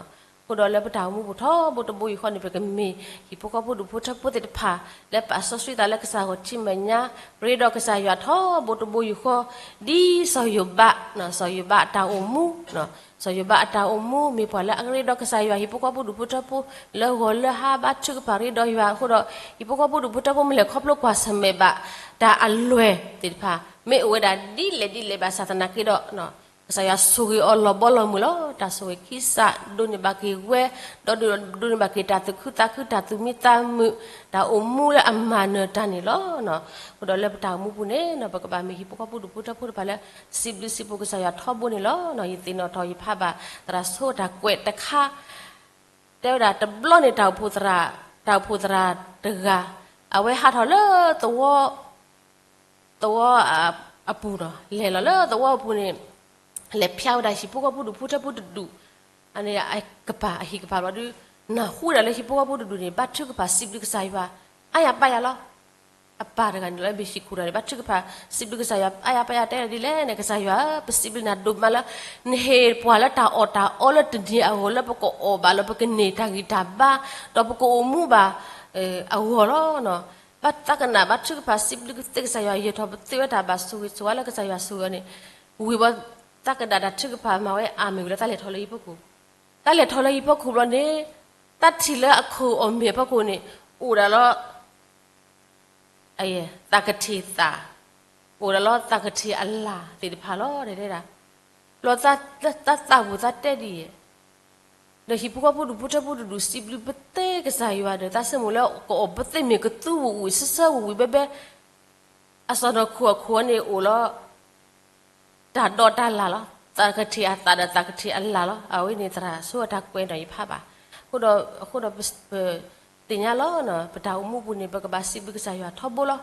အဃိဒီးလၢပတၢ်အိၣ်မူပူၤထီဘိတဘိယူၢ်ဃီန့ၣ် ပကမ့ၢ်ဟံၣ်ဖိဃီဖိဒူၣ်ဖိထၢဖိသ့ၣ်တဖၣ် လၢပာ်စီဆှံသးလၢကစၢ်ဂီၢ်ထံမဲာ်ညါ, ရ့ဒီးကစၢ်ယွၤထီဘိတဘိယူၢ်ဃီ, ဒ်စီၤယိၤဘး, စီၤယိၤဘးအတၢ်အိၣ်မူ, စီၤယိၤဘးအတၢ်အိၣ်မူ မ့ၢ်ပှၤလၢအရ့ဒီးကစၢ်ယွၤ ဟံၣ်ဖိဃီဖိဒူၣ်ဖိထၢဖိ လၢဂီၤလၢဟါဘါထုကဖၣ်ရ့ဒီးယွၤအဃိဒီး ဟံၣ်ဖိဃီဖိဒူၣ်ဖိထၢဖိမ့ၢ်လဲၤခီဖျိကွၢ်ဆၢၣ်မဲာ်ဘၣ် တၢ်အလွဲၢ်သ့ၣ်တဖၣ် မ့ၢ်အိၣ်ဝဲဒၣ်ဒ်လဲၣ်ဒ်လဲၣ်ဘၣ်ဆၣ်သနာ်က့ဒီး ကစၢ်ယွၤဆိၣ်ဂ့ၤအီၤလီၤဘီလီၤမုၢ်လီၤ. တၢ်ဆိၣ်ဂ့ၤခံစး ဒိးန့ၢ်ဘၣ်က့ၤဝဲ, ဒီးဒိးန့ၢ်ဘၣ်က့ၤတၢ်သူၣ်ခုသးခု တၢ်သူၣ်မံသးမုာ်, တၢ်အိၣ်မူလၢအမၤနၢၤတၢ်န့ၣ်လီၤ. အဃိဒီးလၢပတၢ်အိၣ်မူပူၤန့ၣ် ပကဘၣ်မ့ၢ်ဟံၣ်ဖိဃီဖိဒူၣ်ဖိထၢဖိတဖၣ်လၢ စံးဘျုးစံးဖှိၣ်ကစၢ်ယွၤထီဘိန့ၣ်လီၤ. ယသ့ၣ်နီၣ်ထီၣ်ယဖးဘၣ်သရၣ်ဆိအတၢ်ကွဲးတခါ တဲဝဲဒၣ်တဘျီန့ၣ် တၢ်အိၣ်ဖှိၣ်သရၣ်, တၢ်အိၣ်ဖှိၣ်သရၣ်တဂၤ အဝဲဟးထီၣ်လၢသဝီ, သဝီအပူၤဒီး လဲၤလီၤလၢသဝီအပူၤန့ၣ် လဲၤဖျါဝဲဒၣ်ဟံၣ်ဖိဃီဖိဒူၣ်ဖိထၢဖိတဒူၣ်, အန့ၣ်အကပၤ အဟံၣ်ကပၤဘျီဒုး နၢ်ဟူဝဲဒၣ်လၢဟံၣ်ဖိဃီဖိတဒူၣ်န့ၣ် ဘါထုကဖၣ်စံးဘျုးကစၢ်ယွၤ အါယၤပါယၤလီၤ. အပၢ်တဂၤန့ၣ်လီၤ မ့ၢ်ဟံၣ်ခိၣ်တဂၤန့ၣ် ဘါထုကဖၣ်စံးဘျုးကစၢ်ယွၤ အါယၤပါယၤ တဲဒ်လဲၣ်န့ၣ် ကစၢ်ယွၤဧၢ ပစံးဘျုးနၤဒိၣ်မးလၢ နဟ့ၣ်ပှၤလၢတၢ်အီၣ်တၢ်အီလၢတနံၤအဂီၢ် လၢပကအီၣ်ဘၣ်လၢပကန့ၢ်တၢ်ဂံၢ်တၢ်ဘါ ဒီးပကအိၣ်မူဘၣ် အဂီၢ်လီၤ. ဘၣ်သးကနၣ်ဘါထုကဖၣ်စံးဘျုးကသ့ကစၢ်ယွၤ ယဲၢ်ထီၣ်ပသ့ဝဲတၢ်ဘၣ်ဆိၣ်ဂ့ၤဆိၣ်ဝါလၢကစၢ်ယွၤဆိၣ်ဂ့ၤအီၤန့ၣ် ဝံၤဘၣ်သးကနၣ်တၢ်ထုကဖၣ်မၤဝဲအါမ့ၢ်ဝံၤလၢ တၢ်လဲၤထီၣ်လၢဟံၣ်ဖိခိၣ်, တၢ်လဲၤထီၣ်လၢဟံၣ်ဖိခိၣ်ဘျီန့ၣ် တၢ်ထံၣ်လၢအခိၣ်အီၣ်မ့ၢ်အဖီခိၣ်န့ၣ် အိၣ်ဒၣ်လီၤ သးကထံၣ်သး, အိၣ်ဒၣ်လီၤသးကထံၣ်အလၢ်သ့ၣ်တဖၣ်လီၤ တဲဒၣ်, ဘျီတၢ်သးပူၤသးတဲဒ်အံၤ, ဒီးဟံၣ်ဖိဃီဖိဒူၣ်ဖိထၢဖိတဒူၣ်စံးဘျုးပသ့ကစၢ်ယွၤဒီး တၢ်ဆိကမိၣ်လၢကအီၣ်ပသ့မ့ၢ်ကသူဝံၤဝံၤဆၢဆၢဝံၤဝံၤဘဲဘဲ, အစီၢ်နီၤခိၣ်အခိၣ်န့ၣ်အိၣ်လီၤ တၢ်ဒီးတၢ်လၢ်လီၤ, သးကထံၣ်အသးဒီးသးကထံၣ်အလၢ်လီၤ. အဝဲန့ၣ်သရၣ်ဆိအတၢ်ကွဲးဒီးယဖးဘၣ်, အဃိဒီး, အဃိဒီးပသ့ၣ်ညါလီၤ, ပတၢ်အိၣ်မူပူၤန့ၣ် ပကဘၣ်စံးဘျုးကစၢ်ယွၤထီဘိလီၤ.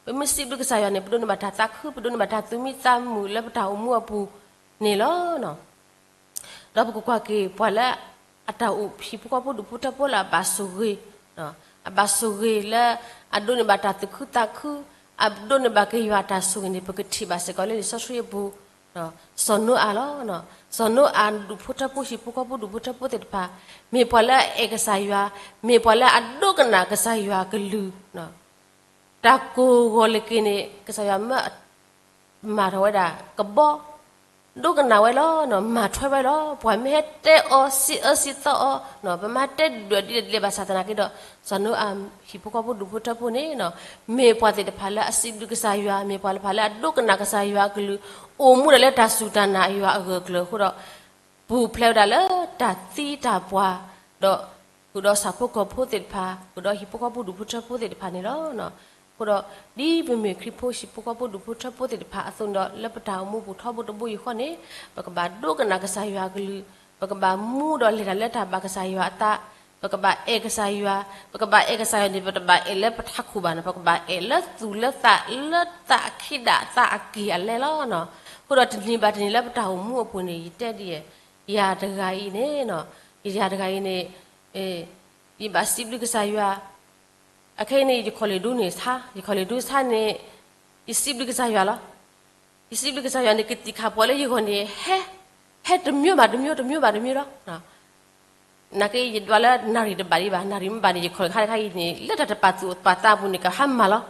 ပမ့ၢ်စံးဘျုးကစၢ်ယွၤန့ၣ် ပဒိးန့ၢ်ဘၣ်တၢ်သးခု ပဒိးန့ၢ်ဘၣ်တၢ်သူၣ်မံသးမုာ်လၢပတၢ်အိၣ်မူအပူၤန့ၣ်လီၤ. ဒီးပကကွၢ်က့ၤပှၤလၢအတၢ်အိၣ်ဖှိၣ်ဟံၣ်ဖိဃီဖိဒူၣ်ဖိထၢဖိလၢအဘၣ်ဆိၣ်ဂ့ၤ, အဘၣ်ဆိၣ်ဂ့ၤလၢအဒိးန့ၢ်ဘၣ်တၢ်သူၣ်ခုသးခု, အဒိးန့ၢ်ဘၣ်က့ၤယွၤအတၢ်ဆိၣ်ဂ့ၤန့ၣ် ပကထံၣ်ဘၣ်စ့ၢ်ကီးလၢလံာ်စီဆှံအပူၤ, စီၤနိအၤလီၤ. စီၤနိအၤဒူၣ်ဖိထၢဖိဟံၣ်ဖိဃီဖိဒူၣ်ဖိထၢဖိသ့ၣ်တဖၣ် မ့ၢ်ပှၤလၢအအဲၣ်ကစၢ်ယွၤ, မ့ၢ်ပှၤလၢအဒိကနၣ်ကစၢ်ယွၤအကလုၢ် တၢ်ကိၢ်ဂီၤလၢက့ၤန့ၣ် ကစၢ်ယွၤမၢ မၤထီၣ်ဝဲဒၣ်ကဘီ, ဒိကနၣ်ဝဲလီၤ, မၤထွဲဝဲလီၤ. ပှၤမ့ၢ်ဟဲတဲအီၤ စံးအၢစံးသီအီၤ, ပမ့ၢ်တဲဒွဲၣ်ဒ်လဲၣ်ဒ်လဲၣ်ဘၣ်ဆၣ်သနာ်က့ဒီး စီၤနိအၤဟံၣ်ဖိဃီဖိဒူၣ်ဖိထၢဖိန့ၣ် မ့ၢ်ပှၤသ့ၣ်တဖၣ်လၢအစံးဘျုးကစၢ်ယွၤ, မ့ၢ်ပှၤသ့ၣ်တဖၣ်လၢအဒိကနၣ်ကစၢ်ယွၤအကလုၢ်, အိၣ်မူဒၣ်လၢတၢ်စူၢ်တၢ်နာ်ယွၤအဂၢၢ်အကျၢၤအဃိဒီး ပူၤဖျဲးဝဲဒၣ်လၢတၢ်သံတၢ်ပှၢ်, ဒီးဃုာ်ဒီးဆၣ်ဖိကီၢ်ဖိသ့ၣ်တဖၣ်, ဃုာ်ဒီးဟံၣ်ဖိဃီဖိဒူၣ်ဖိထၢဖိသ့ၣ်တဖၣ်န့ၣ်လီၤ. အဃိဒီး ဒ်ပမ့ၢ်ခရံာ်ဖိဟံၣ်ဖိဃီဖိဒူၣ်ဖိထၢဖိသ့ၣ်တဖၣ်အသိးဒီး လၢပတၢ်အိၣ်မူပူၤထီဘိတဘိယူၢ်ဃီန့ၣ် ပကဘၣ်ဒိကနၣ်ကစၢ်ယွၤအကလုၢ်, ပကဘၣ်မူဒီးလဲၤတၢ်လၢတၢ်ဘၣ်ကစၢ်ယွၤအသး, ပကဘၣ်အဲၣ်ကစၢ်ယွၤ, ပကဘၣ်အဲၣ်ကစၢ်ယွၤန့ၣ် ပတဘၣ်အဲၣ်လၢပထးခိၣ်ဘၣ်န့ၣ် ပကဘၣ်အဲၣ်လၢသူၣ်လၢသး လၢသးအခံဒၣ်သးအက့ၢ်အလဲလီၤ. အဃိဒီးတနံၤဘၣ်တနံၤလၢပတၢ်အိၣ်မူအပူၤန့ၣ် ယတဲဒ်အံၤ, ယၤတဂၤအံၤန့ၣ်, ယၤတဂၤအံၤန့ၣ်, ယဘၣ်စံးဘျုးကစၢ်ယွၤ, အခဲအံၤန့ၣ် ယခီၣ်လ့ၣ်ဒူန့ၣ်ဆါ, ယခီၣ်လ့ၣ်ဒူဆါန့ၣ်, ယစံးဘျုးကစၢ်ယွၤလီၤ. ယစံးဘျုးကစၢ်ယွၤန့ၣ် ကသံၣ်ခါပှၤလၢယဂီၢ်န့ၣ် ဟဲ, ဟဲတမျိုးဘၣ်တမျိုး တမျိုးဘၣ်တမျိုးလီၤ. နာ်က့ယဒွးလၢနၣ်ရံၣ်တဘၣ်ဒံးဘၣ်, နၣ်ရံၣ်မ့ၢ်ဘၣ်န့ၣ် ယခီၣ်လ့ၣ်ခါတခါအံၤန့ၣ် လၢတၢ်တပာ်သူၣ်ပာ်သးအပူၤန့ၣ် ကဟါမၢ်လီၤ.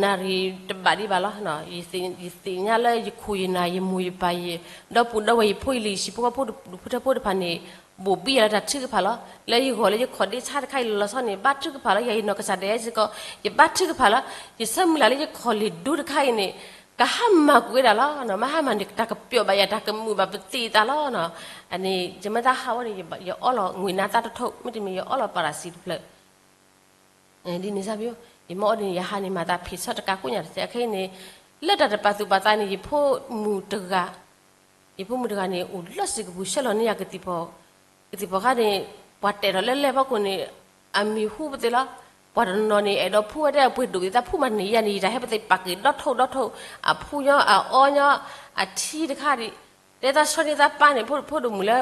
နၣ်ရံၣ်တဘၣ်ဒံးဘၣ်လီၤ. ယသ့ၣ်ညါလၢယခိၣ်ယနၢ် ယမိၢ်ယပၢ် ယဒီပုၢ်ဒီဝဲၢ် ယဖိယလံၤ ယဟံၣ်ဖိဃီဖိဒူၣ်ဖိထၢဖိတဖၣ်န့ၣ် ဘိၣ်ဘံယၤလၢတၢ်ထုကဖၣ်လီၤ. လၢယဂီၢ်လၢယခီၣ်ဒ့ဆါတခါအံၤလီၤဆီန့ၣ် ဘါထုကဖၣ်လီၤ. ယၤယနီၢ်ကစၢ်ဒၣ်ယဲစ့ၢ်ကီး ယဘါထုကဖၣ်လီၤ. ယဆၢမုၢ်လၢ်လၢယခီၣ်လ့ၣ်ဒူတခါအံၤန့ၣ် ကဟါမၢ်ကွံာ်ဝဲဒၣ်လီၤ. မ့ၢ်ဟါမၢ်န့ၣ် တၢ်ကပျီၣ်ဘၣ်ယၤ တၢ်ကမုာ်ဘၣ်ပသံးအသးလီၤ. အန့ၣ် ယမ့ၢ်တၢ်ဟးဝဲန့ၣ် ယအီလီၤငွေနါသၣ်တထိး မ့တမ့ၢ်ယအီလီၤပၤရၤစံတဖျၢၣ် ဒ်န့ၣ်စၢ်ဘၣ်, ယမ့ၢ်အီဒ်န့ၣ် ယဟါန့ၣ် မၤသးဖံးဆၢတကးကိးညါတစဲး အခဲအံၤန့ၣ် လၢတၢ်တပာ်သူၣ်ပာ်သးန့ၣ် ယဖိမုၣ်တဂၤ, ယဖိမုၣ်တဂၤန့ၣ် အိၣ်လၢစ့ၢ်ကပူၤ ဆှၢလီၤန့ၢ်ယၤကသံၣ်ဖီ ကသံၣ်ဖီခါန့ၣ် ပှၤတဲာ်ထီၣ်လၢလဲၢ်ဖီခိၣ်န့ၣ် အမံၤဟူပသ့လီၤ. ပှၤတနီၤနီၤန့ၣ် အဲၣ်ဒိးဖှူဝဲတဲအပှ့ၤဒိၣ်သ့ၣ်တဖၣ်ဖှူမးတန့ၢ်ယၤန့ၣ် ယတၢ်ဟဲပသ့ၣ်ပာ်က့ၤဒီထိၣ်ဒီထိၣ် အဖှူညီ အအီညီ အထံတခါဒံး တဲသးဆှၢန့ၢ်သးပၢ်န့ၣ် ဖိဒိၣ်မုၣ်လၢ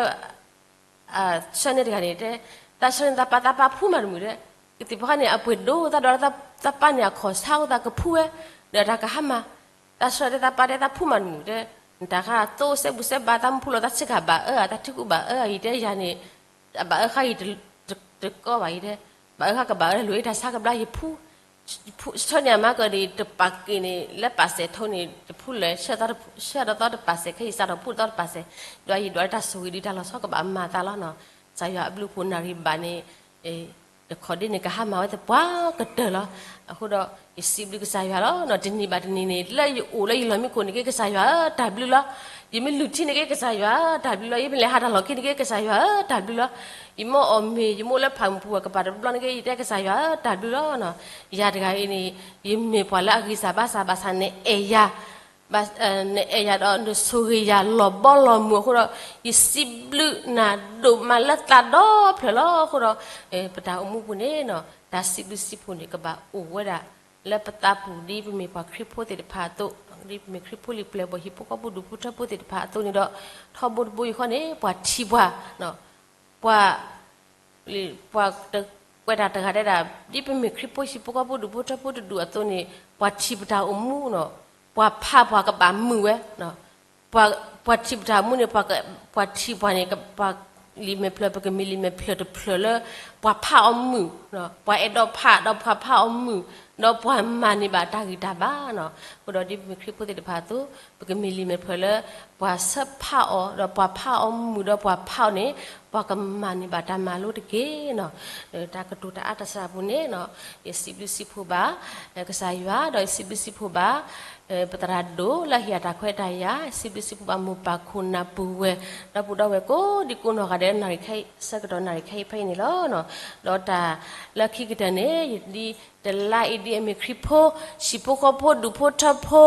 ဆှၢန့ၢ်တဂၤန့ၣ် တဲ သးဆှၢန့ၢ်သးပၢ် သးပၢ်ဖှူမးတမုာ်ဒီး ကသံၣ်ဖီခါန့ၣ် အပှ့ၤဒိၣ်သးဒီး သးပၢ်န့ၣ် အခီၣ်ဆါအိၣ်သးကဖှူဝဲ ဒီးတၢ်ကဟါမၢ် သးဆှၢတဲသးပၢ်တဲသးဖှူမးတမုာ်တဲ နတၢ်ဃါသိစဲဘူးစဲဘါ သးမ့ၢ်ဖှူလီၤသးဆ့ကၤဘၣ်အၢ သးထံကူဘၣ်အၢ အံၤတဲယၤန့ၣ် အဘၣ်အၢဃါအံၤ တကီဘၣ်အံၤတဲ ဘၣ်အၢဃါကဘၣ်အၢ လဲၤဝဲတၢ်ဆါကဘျါယဖှူ ဆှၢန့ၢ်အမါကဒီး တပာ်က့ၤန့ၣ် လၢပာ်စဲးထိန့ၣ် တဖှူလဲၣ် ဆှၢဒီးသီတပာ်စဲး ခဲအံၤစးထီၣ်ဖှူဒီးသီတပာ်စဲး ဒီးယဒွးလၢတၢ်ဆိၣ်ဂ့ၤဒုးတၢ်လီၤဆီကဘၣ်မၤသးလီၤနီၤ ကစၢ်ယွၤအဘျုးအဖှိၣ်နၣ်ရံၣ်ဘၣ်န့ၣ် တခီဒ့န့ၣ်ကဟါမၢ်ဝဲသပှၢ်ကတၢၢ်လီၤ. အဃိဒီး ယစံးဘျုးကစၢ်ယွၤလီၤနီၤ တနံၤဘၣ်တနံၤန့ၣ် လၢယအိၣ်လၢယလီၢ်မံခိၣ်န့ၣ်က့ ကစၢ်ယွၤဧၢ တၢ်ဘျုးလီၤ. ယမ့ၢ်လုၢ်ထံန့ၣ်က့ ကစၢ်ယွၤဧၢ တၢ်ဘျုးလီၤ. ယမ့ၢ်လဲၤဟးတၢ်လီၢ်ခံန့ၣ်က့ ကစၢ်ယွၤဧၢ တၢ်ဘျုးလီၤ. ယမိၢ်အီၣ်မ့ၤ ယမိၢ်လၢဖးမုၢ်ပူၤဝဲကပၤတဘျီန့ၣ်က့ ယတဲကစၢ်ယွၤဧၢ တၢ်ဘျုးလီၤနီၤ. ယၤတဂၤအံၤန့ၣ် ယမ့ၢ်ပှၤလၢအဂံၢ်စၢ်ဘါစၢ်ဘၣ်ဆၣ်န့ၣ်အဲၣ်ယၤ နအဲၣ်ယၤဒီးနဆိၣ်ဂ့ၤယၤလီၤဘီလီၤမုၢ်အဃိဒီး ယစံးဘျုးနၤဒိၣ်မးလၢသးဒီဖျၢၣ်လီၤ. အဃိဒီး ပတၢ်အိၣ်မူပူၤန့ၣ်နီၤ တၢ်စံးဘျုးစံးဖှိၣ်န့ၣ် ကဘၣ်အိၣ်ဝဲဒၣ်လၢပသးပူၤ ဒ်ပမ့ၢ်ပှၤခရံာ်ဖိသ့ၣ်တဖၣ်အသိး, ဒ်ပမ့ၢ်ခရံာ်ဖိလံာ်ပျဲၢ်ဘီၣ်ဟံၣ်ဖိဃီဖိဒူၣ်ဖိထၢဖိသ့ၣ်တဖၣ်အသိးန့ၣ်ဒီး ထီဘိတဘိယူၢ်ဃီန့ၣ် ပှၤထံၣ်ပှၤ ပှၤ ပှၤတကွဲးတၢ်တဂၤတဲဒၣ် ဒ်ပမ့ၢ်ခရံာ်ဖိဟံၣ်ဖိဃီဖိဒူၣ်ဖိထၢဖိတဒူၣ်အသိးန့ၣ် ပှၤထံၣ်ပတၢ်အိၣ်မူနီၤ, ပှၤဖးပှၤကဘၣ်မုာ်ဝဲ, ပှၤထံၣ်ပတၢ်အိၣ်မူန့ၣ် ပှၤထံၣ်ပှၤန့ၣ် ပှၤလံာ်မဲာ်ဖျၢၣ် ပကမ့ၢ်လံာ်မဲာ်ဖျၢၣ်တဖျၢၣ်လၢ ပှၤဖးအီၤမုာ်, ပှၤအဲၣ်ဒိးဖးဒီးပှၤဖးအီၤမုာ်, ဒီးပှၤမၤန့ၢ်ဘၣ်တၢ်ဂံၢ်တၢ်ဘါနီၤ. အဃိဒီးဒ်ပမ့ၢ်ခရံာ်ဖိသ့ၣ်တဖၣ်အသိး ပကမ့ၢ်လံာ်မဲာ်ဖျၢၣ်လၢ ပှၤဆၢဖးအီၤ ဒီးပှၤဖးအီၤမုာ် ဒီးပှၤဖးအီၤန့ၣ် ပှၤကမၤန့ၢ်ဘၣ်တၢ်မၤလိတက့ၢ်နီၤ. တၢ်ကတိၤတၢ်အါတၢ်စှၤပူၤန့ၣ်နီၤ ယစံးဘျုးစံးဖှိၣ်ဘၣ် ကစၢ်ယွၤ ဒီးယစံးဘျုးစံးဖှိၣ်ဘၣ် ပသရၣ်ဒိၣ်လၢဟ့ၣ်အတၢ်ခွဲးတၢ်ယာ်, စံးဘျုးစံးဖှိၣ်ဘၣ်မိၢ်ပၢ်ခိၣ်နၢ်ပုၢ်ဝဲၢ် ဒီပုၢ်ဒီဝဲၢ်ကိးဒံကိးနီၢ်ဂၤဒဲး နၣ်ရံၣ်ခဲအံၤ ဆၢကတီၢ်နၣ်ရံၣ်ခဲအံၤဖဲအံၤန့ၣ်လီၤ. ဒီးတၢ်လၢခံကတၢၢ်န့ၣ် ယဒ်တလါအံၤဒ်အမ့ၢ်ခရံာ်ဖိ ဟံၣ်ဖိဃီဖိဒူၣ်ဖိထၢဖိ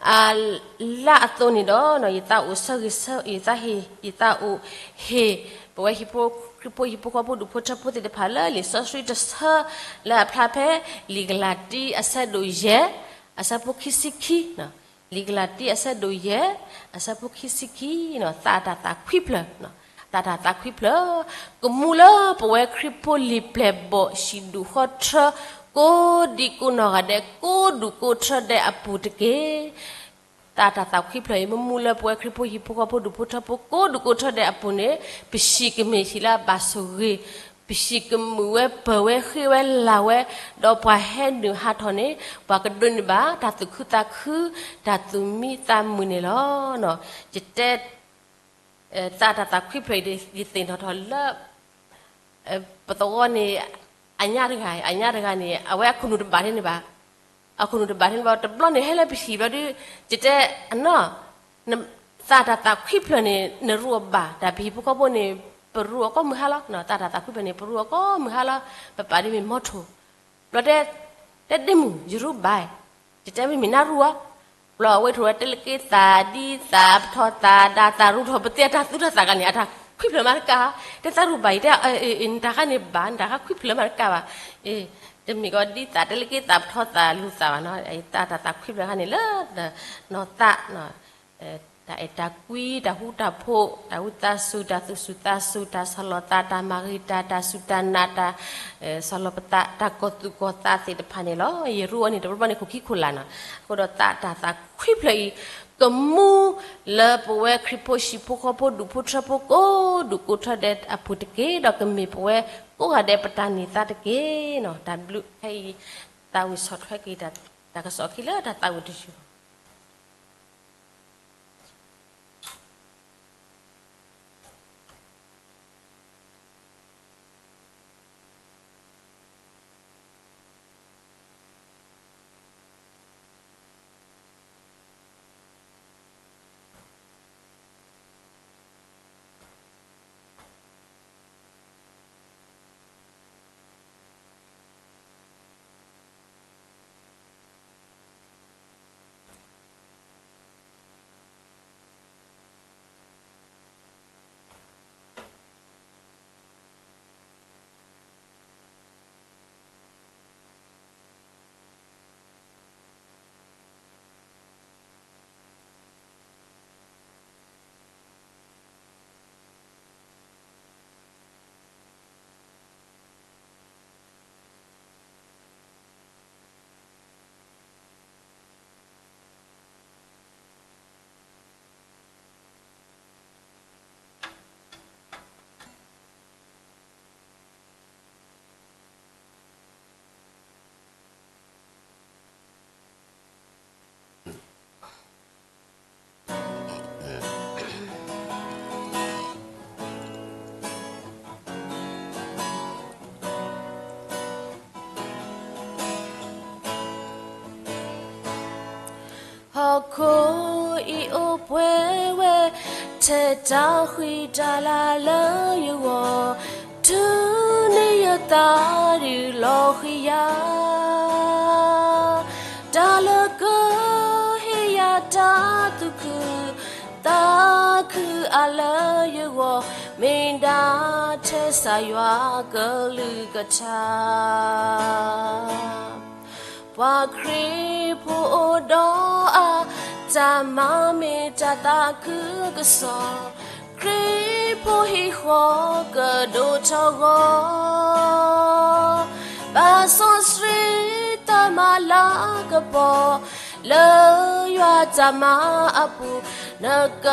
အလါအသိးန့ၣ်ဒီး ယသးအိၣ်ဆၢဂ့ၤဆၢ ယသးဟ့ၣ် ယသးအိၣ်ဟ့ၣ် ပဝဲဟံၣ်ဖိ ခရံာ်ဖိဟံၣ်ဖိဃီဖိဒူၣ်ဖိထၢဖိသ့ၣ်တဖၣ်လၢလံာ်စီဆှံတဆၢ လၢအဖျါဖဲ လံာ်ကလၤတံ အဆၢဒိၣ်ယဲၢ် အဆၢဖိခံဆံခံ, လံာ်ကလၤတံ အဆၢဒိၣ်ယဲၢ် အဆၢဖိခံဆံခံ, သးတၢ်သးခွံဖျၢၣ် သးတၢ်သးခွံဖျၢၣ် ကမူလၢပဝဲခရံာ်ဖိလံာ်ပျဲၢ်ဘီၣ်ဟံၣ်ဒူၣ်ဃီထၢ ကိးဒံကိးနီၢ်ဂၤဒဲး ကိးဒူၣ်ကိးထၢဒဲးအပူၤတက့ၢ်. သးတၢ်သးခွံဖျၢၣ်အံၤ မ့ၢ်မူလၢပဝဲခရံာ်ဖိဟံၣ်ဖိဃီဖိဒူၣ်ဖိထၢဖိ ကိးဒူၣ်ကိးထၢဒဲးအပူၤန့ၣ် ပဟံၣ်ကမ့ၢ်ဟံၣ်လၢအဘၣ်ဆိၣ်ဂ့ၤ, ပဟံၣ်ကမုာ်ဝဲပၢၤဝဲဃ့ဝဲလၤဝဲ, ဒီးပှၤဟဲနုာ်ဟးထီၣ်န့ၣ် ပှၤကဒိးန့ၢ်ဘၣ်တၢ်သူၣ်ခုသးခု တၢ်သူၣ်မံသးမုာ်န့ၣ်လီၤ. ယတဲ သးတၢ်သးခွံဖျၢၣ်အံၤ ယသ့ၣ်နီၣ်ထီၣ်လၢ ပသဝီန့ၣ် အညါတဂၤ အညါတဂၤန့ၣ် အဝဲအခိၣ်နူာ်တဘၣ်ထဲန့ၣ်ဘၣ်, အခိၣ်နူာ်တဘၣ်ထဲန့ၣ်ဘၣ် တဘျီန့ၣ်ဟဲလၢပဟံၣ်ဘျီဒုး ယတဲအနီၢ် သးတၢ်သးခွံဖျၢၣ်န့ၣ် နရူးအီၤဘၣ် တၢ်ပဟံၣ်ဖိဃီဖိန့ၣ် ပရူးအီၤကိးမုၢ်ဟါလီၤ. သးတၢ်သးခွံဖျၢၣ်န့ၣ် ပရူးအီၤကိးမုၢ်ဟါလီၤ. ပပာ်ဒ်မ့ၢ်မီထိၣ် ဘျီတဲ တဲဒ့မုၣ် ယရူးဘၣ်, ယတဲမ့မ့ၢ်နၢ်ရူးအီၤ, ဘျီအဝဲထိၣ်ဝဲတလၢက့သး ဒ်သးပထီၣ်သး ဒၣ်သးရူးထီၣ် ပသ့ၣ်အတၢ်သူတၢ်သးကါန့ၣ် အတၢ်ခွံဖျၢၣ်မးတကး, တဲသးရူးဘၣ် ယတဲ နတၢ်ဃါန့ၣ်ဘၣ် နတၢ်ဃါခွံဖျၢၣ်မးတကးဘၣ်, တမ့ၢ်ကီးဒ်သးတလၢက့သးပထီၣ်သးလူၤသးဘၣ်နီၤ, သးတၢ်သးခွံဖျၢၣ်ခါန့ၣ်လၢ နီၢ်သး တၢ်အဲၣ်တၢ်ကွံ တၢ်ဃူတၢ်ဖိး တၢ်ဝံသးစူၤ တၢ်သူၣ်စူၤသးစူၤ တၢ်ဆီၣ်လီၤသး တၢ်မၤဂ့ၤတၢ် တၢ်စူၢ်တၢ်နာ် တၢ်ဆီၣ်လီၤပသး တၢ်ကီၢ်သူၣ်ကီၢ်သးသ့ၣ်တဖၣ်န့ၣ်လီၤ. ယရူးအီၤန့ၣ် တဘျီဘျီန့ၣ် ခိၣ်ခံခိၣ်လာ်နီၤ. အဃိဒီးသးတၢ်သးခွံဖျၢၣ်အံၤ ကမူလၢပဝဲခရံာ်ဖိဟံၣ်ဖိဃီဖိဒူၣ်ဖိထၢဖိကိးဒူၣ်ကိးထၢဒဲးအပူၤတက့ၢ်. ဒီးကမ့ၢ်ပဝဲကိးဂၤဒဲးပတၢ်န့ၢ်သါတက့ၢ်နီၤ. တၢ်ဘျုးခဲအံၤ သးဝံၣ်ဆီၣ်ထွဲက့ၤတၢ်ကစီၣ်ခံလၢတၢ်သးဝံၣ်တယုၢ် ဟီၣ်ခိၣ်အံၤအိၣ်ပှဲၤဝဲ ထဲတၢ်ဃံတၢ်လၤလၢယဂီၢ်, တုၤန့ၢ်ယသးဒုးလီၤဃံၤယၤ, တၢ်လၢကဟ့ၣ်ယၤတၢ်သူၣ်ခု သးခုအလၢယဂီၢ်, မ့ၢ်ဒၣ်ထဲကစၢ်ယွၤကလုၢ်ကထါ. ပှၤခရံာ်ဖိအိၣ်ဒီးအါ, တၢ်မၤမ့ၢ်တၢ်သးခုကစီၣ်, ခရံာ်ဖိဟံၣ်ဃီကဒိၣ်ထီၣ်ဂီၤ, ဘၣ်စီဆှံတၢ်မၤလၤကပီၤ, လၢယွၤတၢ်မၤအပူၤ, နက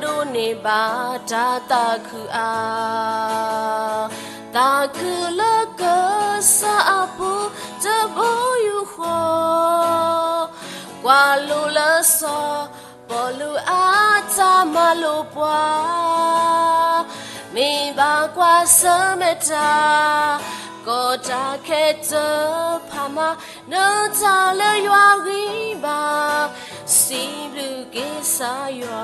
ဒိးန့ၢ်ဘၣ်တၢ်သးခုအါ, သးခုလၢကစၢ်အပူၤတဘိယူၢ်ဃီ, ကွၢ်လိလၢစီၤပီလူးအတၢ်မၤလိာ်ပှၤ, မ့ၢ်ဘၣ်ကွၢ်ဆၢၣ်မဲာ်တၢ်, ကီတၢ်ခဲတၢ်ဖးမၤ နတၢ်လၢယွၤဂံၢ်ဘါ, စံးဘျုးက့ၤကစၢ်ယွၤ.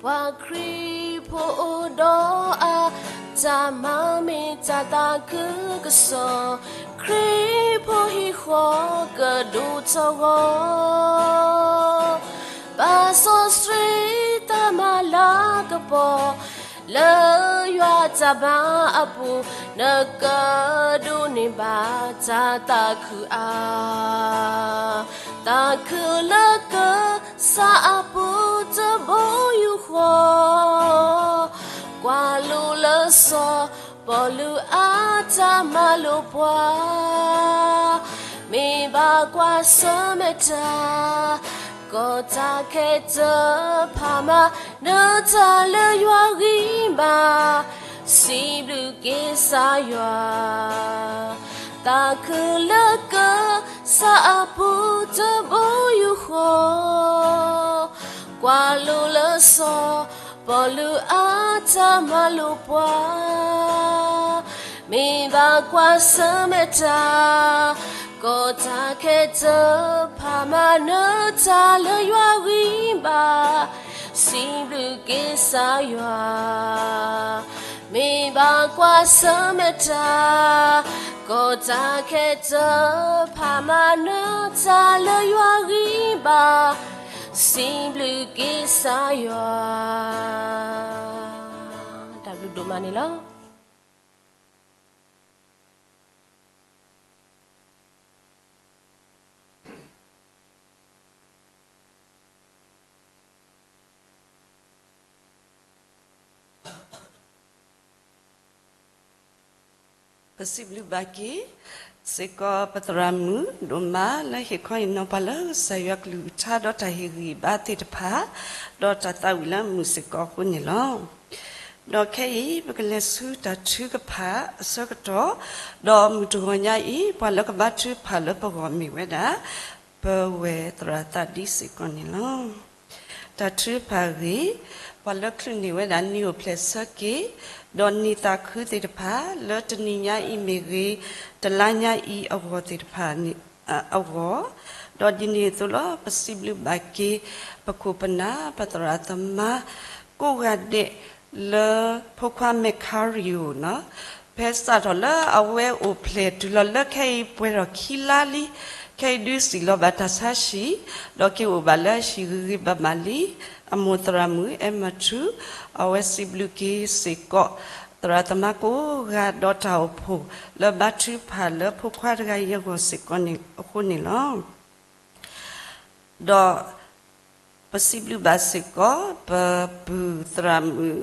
ပှၤခရံာ်ဖိအိၣ်ဒီးအါ, တၢ်မၤမ့ၢ်တၢ်သးခုကစီၣ်, ခရံာ်ဖိဟံၣ်ဃီကဒိၣ်ထီၣ်ဂီၤ, ဘၣ်စီဆှံတၢ်မၤလၤကပီၤ, လၢယွၤတၢ်မၤအပူၤ, နကဒိးန့ၢ်ဘၣ်တၢ်သးခုအါ, သးခုလၢကစၢ်အပူၤတဘိယူၢ်ဃီ, ကွၢ်လိလၢစီၤပီလူးအတၢ်မၤလိာ်ပှၤ, မ့ၢ်ဘၣ်ကွၢ်ဆၢၣ်မဲာ်တၢ်, ကီတၢ်ခဲတၢ်ဖးမၤ နတၢ်လၢယွၤဂံၢ်ဘါ, စံးဘျုးက့ၤကစၢ်ယွၤ, သးခုလၢကစၢ်အပူၤတဘိယူၢ်ဃီ, ကွၢ်လိလၢစီၤပီလူးအတၢ်မၤလိာ်ပှၤ, မ့ၢ်ဘၣ်ကွၢ်ဆၢၣ်မဲာ်တၢ်, ကီတၢ်ခဲတၢ်ဖးမၤ နတၢ်လၢယွၤဂံၢ်ဘါ, စံးဘျုးက့ၤကစၢ်ယွၤ, မ့ၢ်ဘၣ်ကွၢ်ဆၢၣ်မဲာ်တၢ်, ကီတၢ်ခဲတၢ်ဖးမၤ နတၢ်လၢယွၤဂံၢ်ဘါ, စံးဘျုးက့ၤကစၢ်ယွၤ, တၢ်ဘျုးဒိၣ်မးန့ၣ်လီၤ. ပစံးဘျုးဘၣ်က့ၤစ့ၢ်ကီး ပသရၣ်မုၣ်ဒိၣ်မး လၢဟ့ၣ်ခီဟ့ၣ်နီၤပှၤလၢကစၢ်ယွၤကလုၢ်ကထါ ဒီးတၢ်ဟ့ၣ်ဂံၢ်ဘါသ့ၣ်တဖၣ်, ဒီးတၢ်သးဝံၣ်လၢမုာ်စ့ၢ်ကီးအဃိန့ၣ်လီၤ. ဒီးခဲအံၤ ပကလဲၤဆူတၢ်ထုကဖၣ်အဆၢကတီၢ်, ဒီးမုၢ်တဂီၤညါအံၤ ပှၤလၢကဘါထုကဖၣ်လၢပဂီၢ်မ့ၢ်ဝဲဒၣ် ပဝဲၢ်သရၣ်သးဒံစ့ၢ်ကီးန့ၣ်လီၤ. တၢ်ထုကဖၣ်အဂ့ၢ်, ပှၤလၢချုးန့ၢ်ဝဲဒၣ် နံၣ်အိၣ်ဖျဲၣ်ဆၢက့ၤ, ဒီးနံၣ်သးခုသ့ၣ်တဖၣ် လၢတနံၤညါအံၤမ့ၢ်ဂ့ၤ, တလါညါအံၤအဂီၢ်သ့ၣ်တဖၣ်န့ၣ်, အဂီၢ်, ဒီးဒ်န့ၣ်အသိးလီၤ ပစံးဘျုးဘၣ်က့ၤ ပခိၣ်ပနၢ် ပသရၣ်သမါ ကိးဂၤဒဲး လၢဖိခွါမဲၣ်ခါရံၤဧိၤန့ၣ်, ဖဲစးထီၣ်လၢအဝဲအိၣ်ဖျဲၣ်တုၤလီၤလၢခဲအံၤပှဲၤထီၣ်ခံလါလံ, ခဲအံၤဒုးစံၣ်လီၤဘၣ်တၢ်ဆါဟံၣ်, ဒီးက့ၤအိၣ်ဘၣ်လၢအဟံၣ်ဂ့ၤဂ့ၤဘၣ်ဘၣ်လံ, အမိၢ်သရၣ်မုၣ်အဲၣ်မၤထူ, အဝဲစံးဘျုးက့ၤစ့ၢ်ကီး သရၣ်သမါကိးဂၤဒီးတၢ်အိၣ်ဖှိၣ် လၢဘါထုကဖၣ်လၢဖိခွါတဂၤအံၤအဂီၢ်စ့ၢ်ကီးန့ၣ်အဃိန့ၣ်လီၤ. ဒီးပစံးဘျုးဘၣ်စ့ၢ်ကီး ပပုၢ်သရၣ်မုၣ်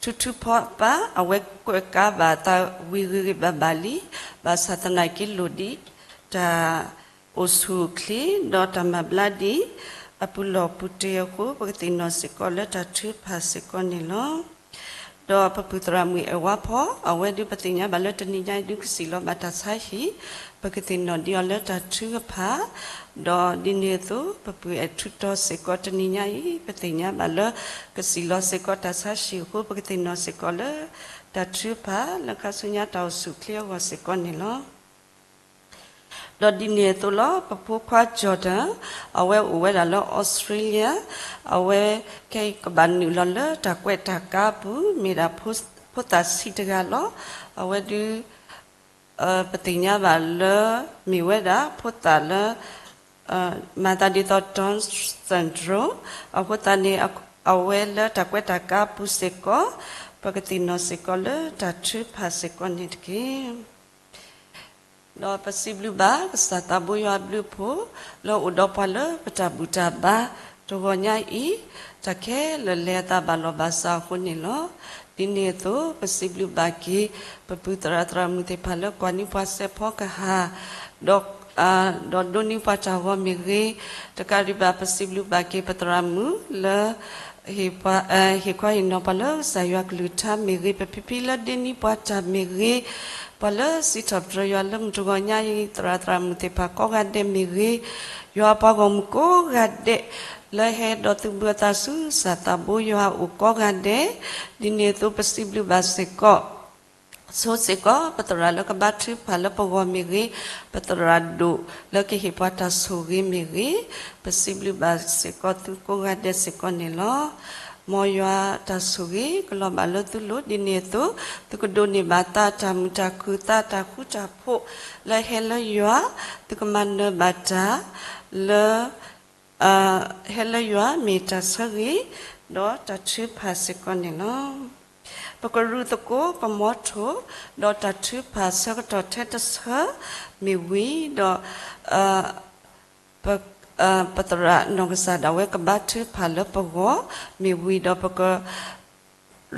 ထူထူဖီပၢ် အဝဲကွဲးကါဘၣ်သးဝံၤဂ့ၤဂ့ၤဘၣ်ဘၣ်လံ, ဘၣ်ဆၣ်သနာ်က့လိၣ်ဒံး တၢ်အိၣ်ဆူၣ်အိၣ်ချ့ ဒီးတၢ်မၤဘျါဒံး အပူၤလီၢ်ပူၤတ့ၢ်အဃိ ပကသ့ၣ်နီၣ်စ့ၢ်ကီးလၢတၢ်ထုကဖၣ်စ့ၢ်ကီးန့ၣ်လီၤ. ဒီးပပုၢ်သရၣ်မုၣ်အဲၣ်ဝါဖီ အဝဲဒုးပသ့ၣ်ညါဘၣ်လၢတနံၤညါအံၤဒုးကစံၣ်လီၤဘၣ်တၢ်ဆါဟံၣ်, ပကသ့ၣ်နီၣ်ဒံးအီၤလၢတၢ်ထုကဖၣ်, ဒီးဒ်န့ၣ်အသိး ပပုၢ်အဲၣ်ထူတီစ့ၢ်ကီးတနံၤညါအံၤ ပသ့ၣ်ညါဘၣ်လၢ ကစံၣ်လီၤစ့ၢ်ကီးတၢ်ဆါဟံၣ်အဃိ ပကသ့ၣ်နီၣ်စ့ၢ်ကီးလၢ တၢ်ထုကဖၣ်လၢခါဆူညါတၢ်အိၣ်ဆူၣ်အိၣ်ချ့အဂီၢ်စ့ၢ်ကီးန့ၣ်လီၤ. ဒီးဒ်န့ၣ်အသိးလီၤ ပဖိခွါ Jordan အဝဲအိၣ်ဝဲဒၣ်လၢ Australia အဝဲခဲအံၤကဘၣ်နုာ်လီၤလၢတၢ်ကွဲးတၢ်ကါအပူၤ မ့ၢ်ဒၣ်ဖိသၣ်ဆံးတဂၤလီၤ. အဝဲဒုး ပသ့ၣ်ညါဘၣ်လၢ မ့ၢ်ဝဲဒၣ်ဖိသၣ်လၢ မၤသးဒ်သိး Down syndrome အဃိသတးန့ၣ် အဝဲလၢတၢ်ကွဲးတၢ်ကါအပူၤစ့ၢ်ကီး ပကသ့ၣ်နီၣ်စ့ၢ်ကီးလၢတၢ်ထုကဖၣ်စ့ၢ်ကီးန့ၣ်တက့ၢ်. ဒီးပစံးဘျုးဘၣ်ကစၢ်သးဘိယွၤအဘျုးအဖှိၣ် လၢအအိၣ်ဒီးပှၤလၢပတၢ်ဘူၣ်တၢ်ဘါ တဂီၤညါအံၤ တၢ်ခဲလၢာ်လဲၤအသးဘၣ်လီၢ်ဘၣ်စးအဃိန့ၣ်လီၤ. ဒ်န့ၣ်အသိး ပစံးဘျုးဘၣ်က့ၤ ပပုၢ်သရၣ်သရၣ်မုၣ်သ့ၣ်တဖၣ်လၢကွၢ်န့ၢ်ပှၤစဲးဖီကဟၣ် ဒီး ဒီးဒိးန့ၢ်ပှၤတၢ်ဂီၤမ့ၢ်ဂ့ၤ, တကးဒံးဘၣ် ပစံးဘျုးဘၣ်က့ၤပသရၣ်မုၣ်လၢ ဟ့ၣ်ခွါဟ့ၣ်နီၤပှၤလၢကစၢ်ယွၤကလုၢ်ကထါမ့ၢ်ဂ့ၤ, ပဖံဖံလၢဒိးန့ၢ်ပှၤတၢ်မ့ၢ်ဂ့ၤ, ပှၤလၢစံးထီၣ်ပတြၢၤယွၤလၢမုၢ်တဂီၤညါအံၤ သရၣ်သရၣ်မုၣ်သ့ၣ်တဖၣ်ကိးဂၤဒဲးမ့ၢ်ဂ့ၤ, ယွၤပှၤဂီၢ်မုၢ်ကိးဂၤဒဲး လၢဟဲဒီးသုးဘူးအသးဆူကစၢ်သးဘိယွၤအအိၣ်ကိးဂၤဒဲး, ဒ်န့ၣ်အသိးပစံးဘျုးဘၣ်စ့ၢ်ကီး ဆိစ့ၢ်ကီး ပသရၣ်လၢကဘါထုကဖၣ်လၢပဂီၢ်မ့ၢ်ဂ့ၤ, ပသရၣ်ဒိၣ်လၢကဟ့ၣ်ပှၤတၢ်ဆိၣ်ဂ့ၤမ့ၢ်ဂ့ၤ, ပစံးဘျုးဘၣ်စ့ၢ်ကီးသုကိးဂၤဒဲးစ့ၢ်ကီးန့ၣ်လီၤ. မ်ယွၤတၢ်ဆိၣ်ဂ့ၤကလီၤဘၣ်လၢသုလိၤ ဒ်န့ၣ်အသိး သုကဒိးန့ၢ်ဘၣ်သးတၢ်မုာ်တၢ်ခုၣ်သးတၢ်ဃူတၢ်ဖိး လၢဟဲလၢယွၤ, သုကမၤနၢၤဘၣ်တၢ် လၢ ဟဲလၢယွၤမ့ၢ်တၢ်ဆၢဂ့ၤ ဒီးတၢ်ထုကဖၣ်စ့ၢ်ကီးန့ၣ်လီၤ. ပကရူၢ်သကိးပမီထိၣ် ဒီးတၢ်ထုကဖၣ်ဆၢကတီၢ်ထဲတဆၢမ့ၢ်ဝံၤဒီး ပသရၣ်နီၢ်ကစၢ်ဒၣ်ဝဲကဘါထုကဖၣ်လၢပဂီၢ်မ့ၢ်ဝံၤဒီး ပက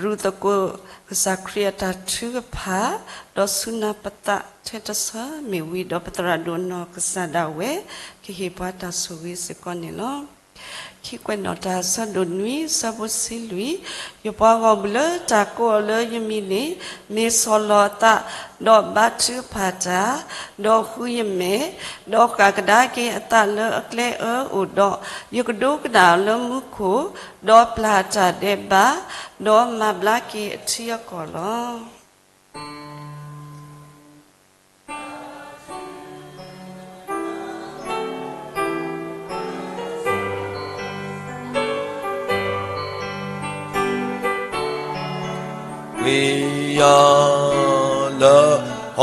ရူၢ်သကိးကစၢ်ခရံာ်အတၢ်ထုကဖၣ်, ဒီးဆူနၢ်ပသးထဲတဆၢမ့ၢ်ဝံၤဒီး ပသရၣ်ဒိၣ်နီၢ်ကစၢ်ဒၣ်ဝဲ ကဟ့ၣ်ပှၤတၢ်ဆိၣ်ဂ့ၤစ့ၢ်ကီးန့ၣ်လီၤ. ခံကွဲးနီၣ်တၢ်ဆၢဒိၣ်နွံဆၢဖိဆံလွံၢ်, ယပှၤဂီၢ်မုၢ်လၢတၢ်ကိးအီၤလၢယမံၤန့ၣ် မ့ၢ်ဆီၣ်လီၤအသး, ဒီးဘါထုကဖၣ်တၢ်, ဒီးဃုယမဲာ်, ဒီးဃၣ်ကဒါက့ၤအသးလၢအကျဲအၢအိၣ်ဒီး, ယကဒိကနၣ်အီၤလၢမူခိၣ်, ဒီးပျၢ်အတၢ်ဒဲးဘး, ဒီးမၤဘျါက့ၤအထံအကီၢ်လီၤ. ဝံယၤလၢ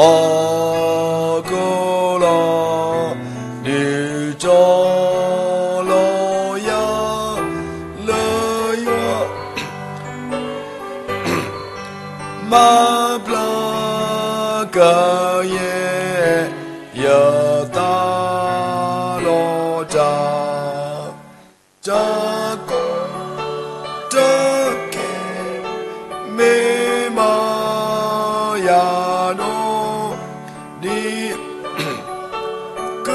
ဟီၣ်ခိၣ်လီၤ, ဒုးတီလီၤယၤလၢယွၤ မၤဘျါကယဲၢ် ယသးလီၤတၢ်, တၢ်ကီတၢ်ခဲ မ့ၢ်မၤယၤဒီး ဒ် က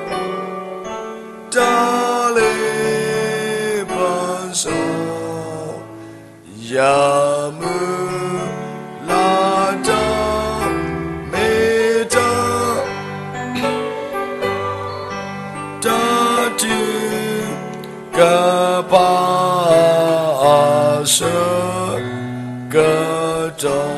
ပူၤတၢ်လ့ပစီ ယမုၢ်လၢ်တၢ် မ့ၢ်တၢ် တၢ်ထုကဖၣ် အဆၢကတီၢ်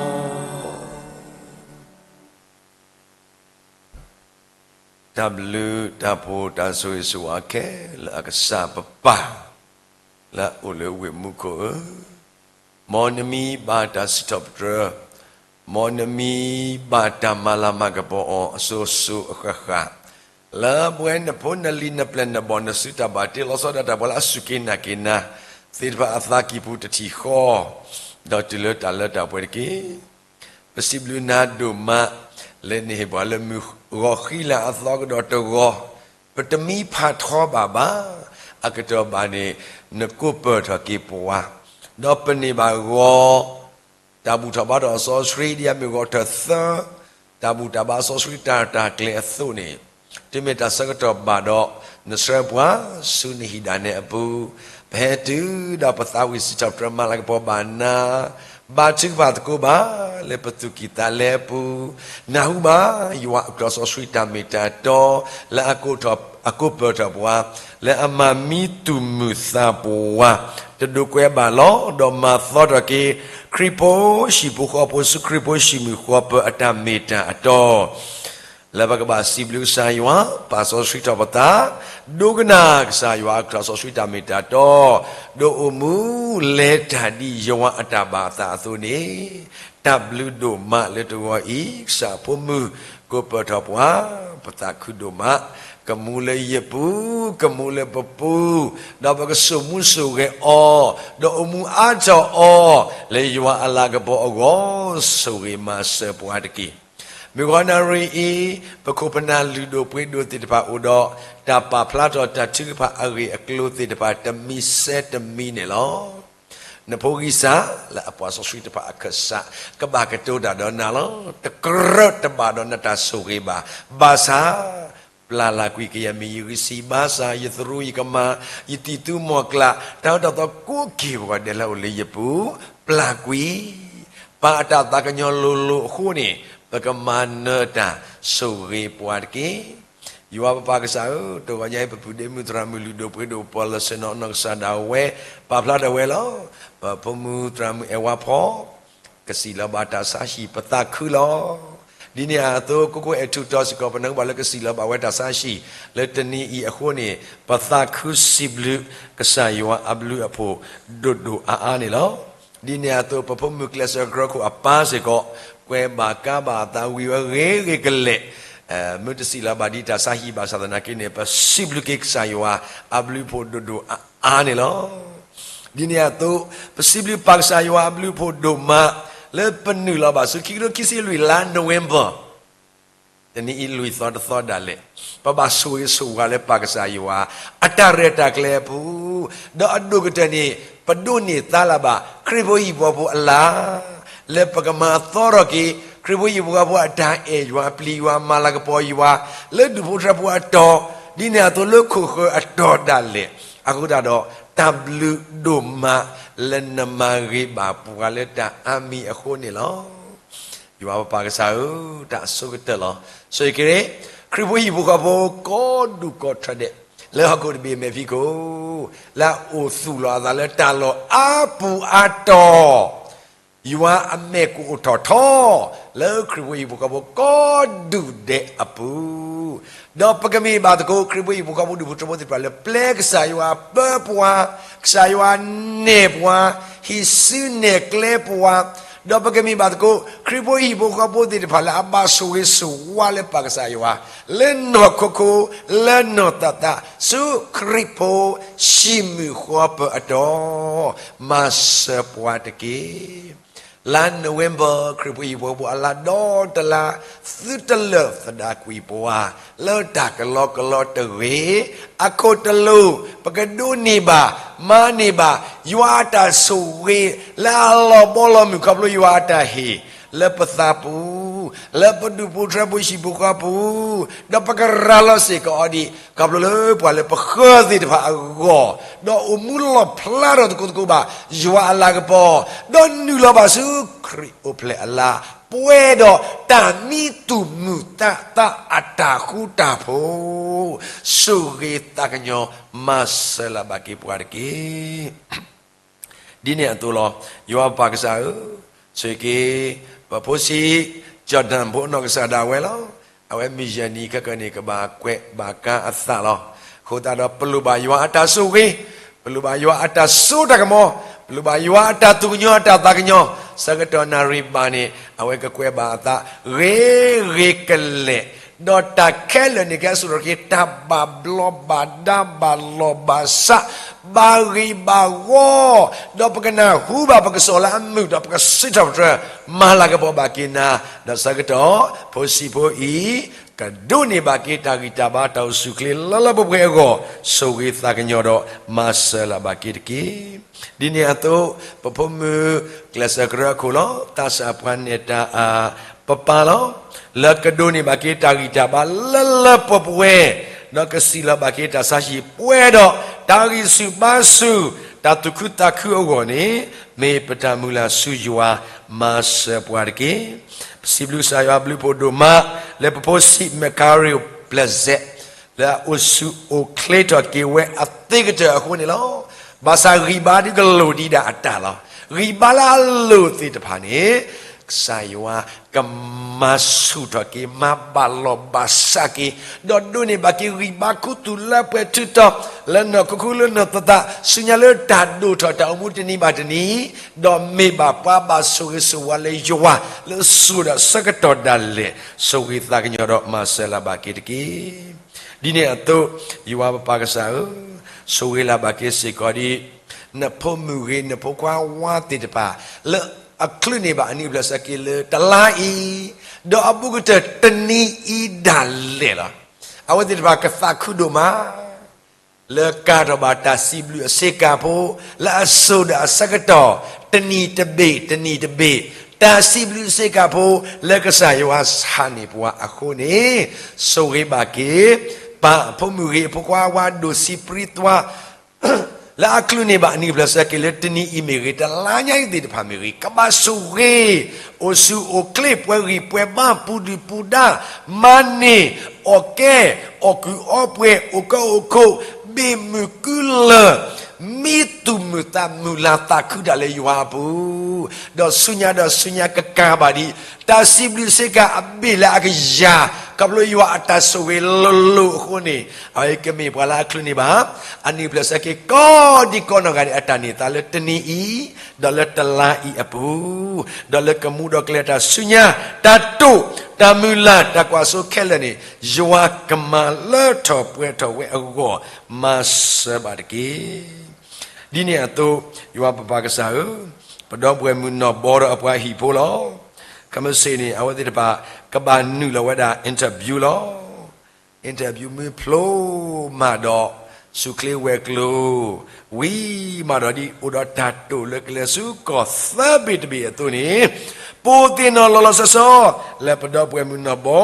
တၢ်ဘျုးတၢ်ဖှိၣ်တၢ်ဆိၣ်ဂ့ၤဆိၣ်ဝါခဲလၢာ်အကစၢ်ပပၢ် လၢအအိၣ်လၢဝ့ၢ်မူခိၣ်ဧၢ, မ်နမံဘၣ်တၢ်စံးထီၣ်ပတြၢၤ, မ်နမံဘၣ်တၢ်မၤလၤမၤကပီၤအီၤအစိၤစိၤအဃၣ်ဃၣ်, လၢပဝဲနဖိနလံၤနပျဲၢ်နဘီၣ်နစုတၢ်ဘၣ်တ့လီၤဆီဒၣ်တၢ်ပှၤလၢအစူၢ်က့ၤနာ်က့ၤနၤသ့ၣ်တဖၣ်အသးကံၢ်ပူၤတထံၣ်ဃီ, ဒီးတုၤလၢတၢ်လၢတၢ်ပှဲၤတက့ၢ်. ပစံးဘျုးနၤဒိၣ်မး လၢနဟ့ၣ်ပှၤလၢမုၢ်ဂီၤဃံလၤအသီကဒီးတဂီၤ, ပတမံဖးထီဘၣ်ဘၣ်, အကတီၢ်ဘၣ်န့ၣ် နကိးပၢၢ်ထီၣ်က့ၤပှၤ, ဒီးပန့ၢ်ဘၣ်ဂီၤ တၢ်ဘူၣ်ထီၣ်ဘါထီၣ်အစီဆှံ ဒ်အမ့ၢ်ဂီၤထၢၣ်သၢ, တၢ်ဘူၣ်တၢ်ဘါစီဆှံတၢ်ရဲၣ်တၢ်ကျဲၤအသိးန့ၣ်, တုၤမ့ၢ်တၢ်ဆၢကတီၢ်ဘၣ်ဒီး နဆှၢပှၤဆူနဟံၣ်ဒၣ်နဲအပူၤ, ပဟဲတုၤဒီးပသးဝံၣ်စံးထီၣ်ပတြၢၤမၤလၤကပီၤဘၣ်နၤ, ဘါထုကဖၣ်သကိးဘၣ် လၢပသူၣ်ကံၢ်သးလဲအပူၤ, နၢ်ဟူဘၣ် ယွၤအကျိာ်စီဆှံတၢ်မ့ၢ်တၢ်တီ, လၢအကိးထီၣ် အကိးပၢၢ်ထီၣ်ပှၤ, လၢအမၤမံသူၣ်မုာ်သးပှၢ်, တဒိးကွဲးဘၣ်လီၤ. ဒီးမၤသီထီၣ်က့ၤ ခရံာ်ဖိဟံၣ်ဖိဃီဖိဆူခရံာ်ဖိဟံၣ်မုာ်ဃီပၢၢ်အတၢ်မ့ၢ်တၢ်အတီ လၢပကဘၣ်စံးဘျုးကစၢ်ယွၤ, ပာ်စီဆှံထီၣ်ပသး, ဒိကနၣ်ကစၢ်ယွၤအကျိာ်စီဆှံတၢ်မ့ၢ်တၢ်တီ, ဒိးအိၣ်မူလဲၤတၢ်ဒ်ယွၤအတၢ်ဘၣ်အသးအသိးန့ၣ်, တၢ်ဘျုးဒိၣ်မးလၢတဂီၤအံၤ ကစၢ်ဖိမုၢ်ကိးပၢၢ်ထီၣ်ပှၤ, ပသးခုဒိၣ်မး, ကမူလၢယပူၤ, ကမူလၢပပူၤ, ဒီးပကစိာ်မူစိာ်ဂဲၤအီၤ, ဒီးအိၣ်မူအါထီၣ်အီၤ, လၢယွၤအလၤကပီၤအဂီၢ်, ဆိၣ်ဂ့ၤမၤစၢၤပှၤတက့ၢ်. မုၢ်ဂီၤနၣ်ရံၣ်အံၤ, ပခိၣ်ပနၢ်လုၢ်ဒိၣ်ပှ့ၤဒိၣ်သ့ၣ်တဖၣ်အိၣ်ဒီး တၢ်ပာ်ဖျါထီၣ်တၢ်ထုကဖၣ်အဂ့ၢ်အကျိၤသ့ၣ်တဖၣ်တမံၤဆဲးတမံၤန့ၣ်လီၤ. နဖိဂံၢ်စၢ် လၢအပှၤစီဆှံတဖၣ်အခၢၣ်စး ကဘၣ်ကတိၤတၢ်ဒီးနၤလီၤ. တကြၢးတဘၣ်ဒီးနတၢ်ဆိၣ်ဂ့ၤဘၣ်. ဘၣ်ဆၣ် ပျၢ်လၢ်ကွံာ်ကယဲၢ်မ့ၢ်ယဂံၢ်ဆံး, ဘၣ်ဆၣ် ယသရူးယကမၤ, ယတံၤသူမီၢ်ကျၢ်, တၢ်အၢတၢ်သီကိးက့ၤပဂီၢ်ဒဲးလၢအအိၣ်လၢယပူၤ, ပျၢ်ကွံာ် ပၢ်အတၢ်သးကညီၤလိၤလိၤအဃိန့ၣ်, ပကမၤနၢၤတၢ်ဆိၣ်ဂ့ၤပှၤတက့ၢ်. ယွၤပပၢ်ကစၢ်ဧၢ, တဂီၤညါအံၤ ပပုၢ်ဒ့မုၣ်သရၣ်မုၣ်လုၢ်ဒိၣ်ပှ့ၤဒိၣ်ပီၢ်လၢဆ့ၣ်နီၤအနီၢ်ကစၢ်ဒၣ်ဝဲ, ပာ်ဖျါထီၣ်ဝဲလီၤ. ပဖိမုၣ်သရၣ်မုၣ်အဲၣ်ဝါဖီ ကစံၣ်လီၤဘၣ်တၢ်ဆါဟံၣ် ပသးခုလီၤ. ဒ်န့ၣ်အသိး ကိးကိးအဲၣ်ထူးတီၤစ့ၢ်ကီး ပနၢ်ဟူဘၣ်လၢကစံၣ်လီၤဘၣ်ဝဲတၢ်ဆါဟံၣ် လၢတနံၤအံၤအဃိန့ၣ်, ပသးခုစံးဘျုးကစၢ်ယွၤအဘျုးအဖှိၣ်ဒိၣ်ဒိၣ်အါအါန့ၣ်လီၤ. ဒ်န့ၣ်အသိး ပဖိမုၣ်ကျဲးစၢးကရၢခိၣ်အပၢ်စ့ၢ်ကီး, ကွဲးဘၣ်ကါဘၣ်အသးဝံၤဝဲဂ့ၤဂ့ၤကလဲာ်, မ့ၢ်တစံၣ်လီၤဘၣ်ဒ်တၢ်ဆါဟံၣ်ဘၣ်ဆၣ်သနာ်က့န့ၣ်, ပစံးဘျုးက့ၤကစၢ်ယွၤအဘျုးအဖှိၣ်ဒိၣ်ဒိၣ်အါအါန့ၣ်လီၤ. ဒ်န့ၣ်အသိး ပစံးဘျုးပၢ်ကစၢ်ယွၤအဘျုးအဖှိၣ်ဒိၣ်မး လၢပနုာ်လီၤဘၣ်ဆူခံကထိခံဆံလွံၢ်လါ November တနံၤအံၤလွံၢ်သီတသီဒၣ်လဲာ်, ပဘၣ်ဆိၣ်ဂ့ၤဆိၣ်ဝါလၢပၢ်ကစၢ်ယွၤ အတၢ်ရဲၣ်တၢ်ကျဲၤအပူၤ, ဒီးအဒိၣ်ကတၢၢ်န့ၣ် ပဒိးန့ၢ်သါလၢၤဘၣ် ခရံာ်ဖိဟံၣ်ဖိဃီဖိအလၤ, လၢပကမၤသီထီၣ်က့ၤ ခရံာ်ဖိဟံၣ်ဖိဃီဖိအတၢ်အဲၣ်ယွၤ အပျံၤယွၤ မၤလၤကပီၤယွၤ လၢဒူၣ်ဖိထၢဖိအတီၤ, ဒ်န့ၣ်အသိးလၢခိၣ်ဃၢၤအတီၤဒၣ်လဲာ်, အဃိသတးဒီး တၢ်ဘျုးဒိၣ်မး လၢနမၤဂ့ၤဘၣ်ပှၤလၢတၢ်အါမံၤအဃိန့ၣ်လီၤ. ယွၤပပၢ်ကစၢ်ဧၢ, တၢ်အဆိကတၢၢ်လီၤ. ဆိၣ်ဂ့ၤက့ၤ ခရံာ်ဖိဟံၣ်ဖိဃီဖိကိးဒူၣ်ကိးထၢဒဲး လၢဟီၣ်ခိၣ်တဘ့ၣ်အမဲာ်ဖံးခိၣ်, လၢအအိၣ်သူၣ်လီၤအသးလၢတၢ်လီၢ်အါပူၤအါတီၤ, ယွၤအမဲာ်ကအိၣ်ထီၣ်ထီ လၢခရံာ်ဖိဟံၣ်ဖိဃီဖိကိးဒူၣ်ဒဲးအပူၤ ဒီးပကမ့ၢ်ဘၣ်သကိး ခရံာ်ဖိဟံၣ်ဖိဃီဖိဒူၣ်ဖိထၢဖိသ့ၣ်တဖၣ်လၢပျဲကစၢ်ယွၤပၢပှၤ, ကစၢ်ယွၤနဲၣ်ပှၤ, ဟံးစုနဲၣ်ကျဲပှၤ, ဒီးပကမ့ၢ်ဘၣ်သကိး ခရံာ်ဖိဟံၣ်ဖိဃီဖိသ့ၣ်တဖၣ်လၢအဘၣ်ဆိၣ်ဂ့ၤဆိၣ်ဝါလၢပၢ်ကစၢ်ယွၤ, လၢနီၢ်ခိခိ, လၢနီၢ်သးသး, ဆူခရံာ်ဖိဟံၣ်မုာ်ဃီပၢအတီၤ, မၤစၢၤပှၤတက့ၢ်. လါ November ခရံာ်ဖိဟံၣ်ဖိဃီဖိအလါဒီတလါ, သုတလၢာ်သဒၣ်ကွံာ်ပှၤ လၢတၢ်ကလီကလီတဂ့ၤ, အခိၣ်တလိၣ် ပကဒိးန့ၢ်ဘၣ်, မၤန့ၢ်ဘၣ် ယွၤအတၢ်ဆိၣ်ဂ့ၤ လၢအလီၤဘီလီၤမုၢ်ခီဖျိယွၤအတၢ်ဟ့ၣ် လၢပသးပူၤ, လၢပဒူၣ်ဖိထၢဖိဟံၣ်ဖိဃီပူၤ, ဒီးပကရၤလီၤစ့ၢ်ကီးအီၤဒံး ခီဖျိလၢပှၤလၢပဃၢၤသ့ၣ်တဖၣ်အဂီၢ်, ဒီးအိၣ်မူလီၣ်ဖျါထီၣ်သကိးသကိးဘၣ် ယွၤအလၤကပီၤ, ဒီးနုာ်လီၤဘၣ်ဆူခရံာ်အိၣ်ဖျဲၣ်အလါ, ပှဲၤဒီးတၢ်မံသူၣ်မုာ်သးသးအတၢ်ဃူတၢ်ဖိး, ဆိၣ်ဂ့ၤသးကညီၤ မၤစၢၤလၢ်ဘၣ်က့ၤပှၤတက့ၢ်. ဒ်န့ၣ်အသိးလီၤ. ယွၤပပၢ်ကစၢ်ဧၢ, ဆိၣ်ဂ့ၤက့ၤ ပဖိဆံး ကၠီၣ်တၢၣ်ဖိအနီၢ်ကစၢ်ဒၣ်ဝဲလီၤ. အဝဲမုၢ်ယဲၢ်နံၤခဲကနံၣ်န့ၣ် ကဘၣ်ကွဲးဘၣ်ကါအသးလီၤ. အဃိသတးဒီး ပလိၣ်ဘၣ်ယွၤအတၢ်ဆိၣ်ဂ့ၤ, ပလိၣ်ဘၣ်ယွၤအတၢ်စိတၢ်ကမီၤ, ပလိၣ်ဘၣ်ယွၤအတၢ်သူၣ်ကညီၤအတၢ်သးကညီၤ, ဆၢကတီၢ်နၣ်ရံၣ်ဘၣ်န့ၣ် အဝဲကကွဲးဘၣ်အသး ဂ့ၤဂ့ၤကလဲာ်, ဒီးတၢ်ခဲလၢာ်န့ၣ် ကဟဲစိာ်ထီၣ်က့ၤ တၢ်ဘၣ်ဘျီးဘၣ်ဒါဘၣ်လီၢ်ဘၣ်စး, ဘၣ်ဂ့ၢ်ဘၣ်ဝီ, ဒီးပကနၢ်ဟူဘၣ်ပကစီၣ်လၢအမုာ် ဒီးပကစံးထီၣ်ပတြၢၤ မၤလၤကပီၤဘၣ်က့ၤနၤ, ဒီးဆၢကတီၢ် ဖိဆံးဖိအံၤ ကဒိးန့ၢ်ဘၣ်က့ၤတၢ်ဂံၢ်တၢ်ဘါတၢ်အိၣ်ဆူၣ်အိၣ်ချ့လၢလၢပှဲၤပှဲၤအဂီၢ်, ဆိၣ်ဂ့ၤသးကညီၤဒီး မၤစၢၤလၢ်ဘၣ်က့ၤတက့ၢ်. ဒ်န့ၣ်အသိး ပဖိမုၣ်ကျဲးစၢးကရၢခိၣ်လီၤ. သးစၢ်ပှၤနဲၣ်တၢ်အပၢ်လီၤ. လၢကဒိးန့ၢ်ဘၣ်က့ၤတၢ်ဂံၢ်တၢ်ဘါလၢလၢပှဲၤပှဲၤ, ဒီးကစံၣ်လီၤဘၣ်က့ၤတၢ်ဆါဟံၣ်ပှဲၤဒီး တၢ်ဂံၢ်ဆူၣ်ဘါဆူၣ်, တၢ်သူၣ်ခုသးခုအဂီၢ်န့ၣ် မ့ၢ်ပတၢ်မုၢ်လၢ်ဆူယွၤ မၤစၢၤပှၤတက့ၢ်. ပစံးဘျုးကစၢ်ယွၤဘျုးဖှိၣ်ဒိၣ်မး လၢပဖိဆံး Macario Blazek လၢအအိၣ်ဆူၣ်အိၣ်ချ့ထီၣ်က့ၤဝဲအသ့ကတၢၢ်အဃိန့ၣ်လီၤ. ဘၣ်ဆၣ်ဂံၢ်ဘါဒုးကလိၣ်ဒံးဒၣ်အတၢ်လီၤ. ဂံၢ်ဘါလၢအလိၣ်သ့ၣ်တဖၣ်န့ၣ် ကစၢ်ယွၤကမၤဆူၣ်ထီၣ်က့ၤ မၤဘၣ်လီၢ်ဘၣ်စးက့ၤ, ဒီးဒိးန့ၢ်ဘၣ်က့ၤဂံၢ်ဘါခူသူၣ်လၢပှဲၤထုးထီၣ် လၢနီၢ်ခိခိၣ်လၢနီၢ်သးသး ဆူညါလၢတၢ်ဒိၣ်ထီၣ်တၢ်အိၣ်မူတနံၤဘၣ်တနံၤ, ဒီးမ့ၢ်ဘၣ်ပှၤဘၣ်ဆိၣ်ဂ့ၤဆိၣ်ဝါလၢယွၤ လၢစိၤဒီးဆၢကတီၢ်ဒၣ်လဲာ် ဆိၣ်ဂ့ၤသးကညီၤဒီးမၤစၢၤလၢ်ဘၣ်က့ၤတက့ၢ်. ဒ်န့ၣ်အသိး ယွၤပပၢ်ကစၢ်ဧၢ, ဆိၣ်ဂ့ၤလၢ်ဘၣ်က့ၤစ့ၢ်ကီးဒံး နဖိမုၣ်ဂ့ၤ နဖိခွါဝါသ့ၣ်တဖၣ် လၢအချုးန့ၢ်ဘၣ်အနံၣ်အဖျၢၣ်ဆၢက့ၤလၢတလါအံၤ, ဒီးအဘူးကတၢၢ်တနံၤအံၤဒၣ်လဲာ်လီၤ. အဝဲသ့ၣ်တဖၣ်ကသးခုဒိၣ်မး လၢကၤထီၣ်ဘၣ်တၢ်စံးဘျုးအဆ့ကၤဖိ လၢအစိၤဒီးအဆၢကတီၢ် တနံၤတဘ့ၣ် တနံၤတဘ့ၣ်, တၢ်စံးဘျုးအဆ့ကၤဖိ လၢကစၢ်ယွၤဆှၢန့ၢ်ပှၤအဃိန့ၣ်, ဆိၣ်ဂ့ၤဘၣ်က့ၤ ပၢ်အဖိမုၣ်ဂ့ၤ အဖိခွါဝါဒိၣ်ဆံးပြံသွါ လၢအချုးန့ၢ်ဘၣ်အနံၣ်အဖျၢၣ်ဆၢက့ၤလၢတနံၤအံၤမ့ၢ်ဂ့ၤ တလါညါအံၤသ့ၣ်တဖၣ်မ့ၢ်ဂ့ၤ ကဘၣ်ဆိၣ်ဂ့ၤ အိၣ်ဆူၣ်အိၣ်ချ့ ပှဲၤဂံၢ်ပှဲၤဘါ ပူၤဒုၣ်ပူၤဒါ မၤန့ၢ် အီၣ်ကဲ အီၣ်ကုၢ်အီပှဲၤ အိၣ်ကၢအိၣ်ခိး ဘ့ၣ်မုၢ်ကုလၢၢ် မံသူၣ်မုာ်သးမုာ်လၤသးခုတၢ်လၢယွၤအပူၤ, ဒီးဆူညါဒီးဆူညါကကၤဘၣ်ဒံး တၢ်စံးဘျုးစ့ကၤအဘ့ၣ်လၢအကယၤ, ခီဖျိယွၤအတၢ်ဆိၣ်ဂ့ၤလိၤလိၤအဃိန့ၣ်, အဝဲကမ့ၢ်ပှၤလၢအချုးန့ၢ်ဘၣ် အနံၣ်အဖျၢၣ်ဆၢက့ၤ ကိးဒံကိးနီၢ်ဂၤဒဲးအတၢ်န့ၢ်သါလၢတနံၤအံၤ, ဒီးလၢတလါအံၤအပူၤ, ဒီးလၢကမူဒီးကလဲၤတၢ်ဆူညါ, တၢ်တိာ်, တၢ်မုၢ်လၢ်, တၢ်ကွၢ်စိခဲလၢာ်န့ၣ်, ယွၤကမၤလၢထီၣ်ပှဲၤထီၣ်ဝဲအဂီၢ်, မၤစၢၤဘၣ်တက့ၢ်. ဒ်န့ၣ်အသိး, ယွၤပပၢ်ကစၢ်ဧၢ, ပဒီပုၢ်ဝဲၢ်မုၣ်နီၢ်ဘီဒီးအပှၤဟံၣ်ဖိလီၤ. ခဲမုၢ်ဆ့ၣ်န့ၣ် အဝဲသ့ၣ်တဖၣ် ကဘၣ်နုာ်လီၤဝဲဒၣ် interview လီၤ. interview မ့ၢ်ဖျိမးဒီး စူၢ်ချ့ဝဲၤကျိၤ, ဝံၤမးဒီးဒ်အိၣ်ဒီးတၢ်တိာ်လၢကလဲၤဆူကီၢ်သၢဘ့ၣ်တဘ့ၣ်အသိးန့ၣ်, ပိာ်သ့ၣ်နီၣ်လီၤလီၤဆီဆီ လၢပဒီပုၢ်ဝဲၢ်မုၣ်နီၢ်ဘီ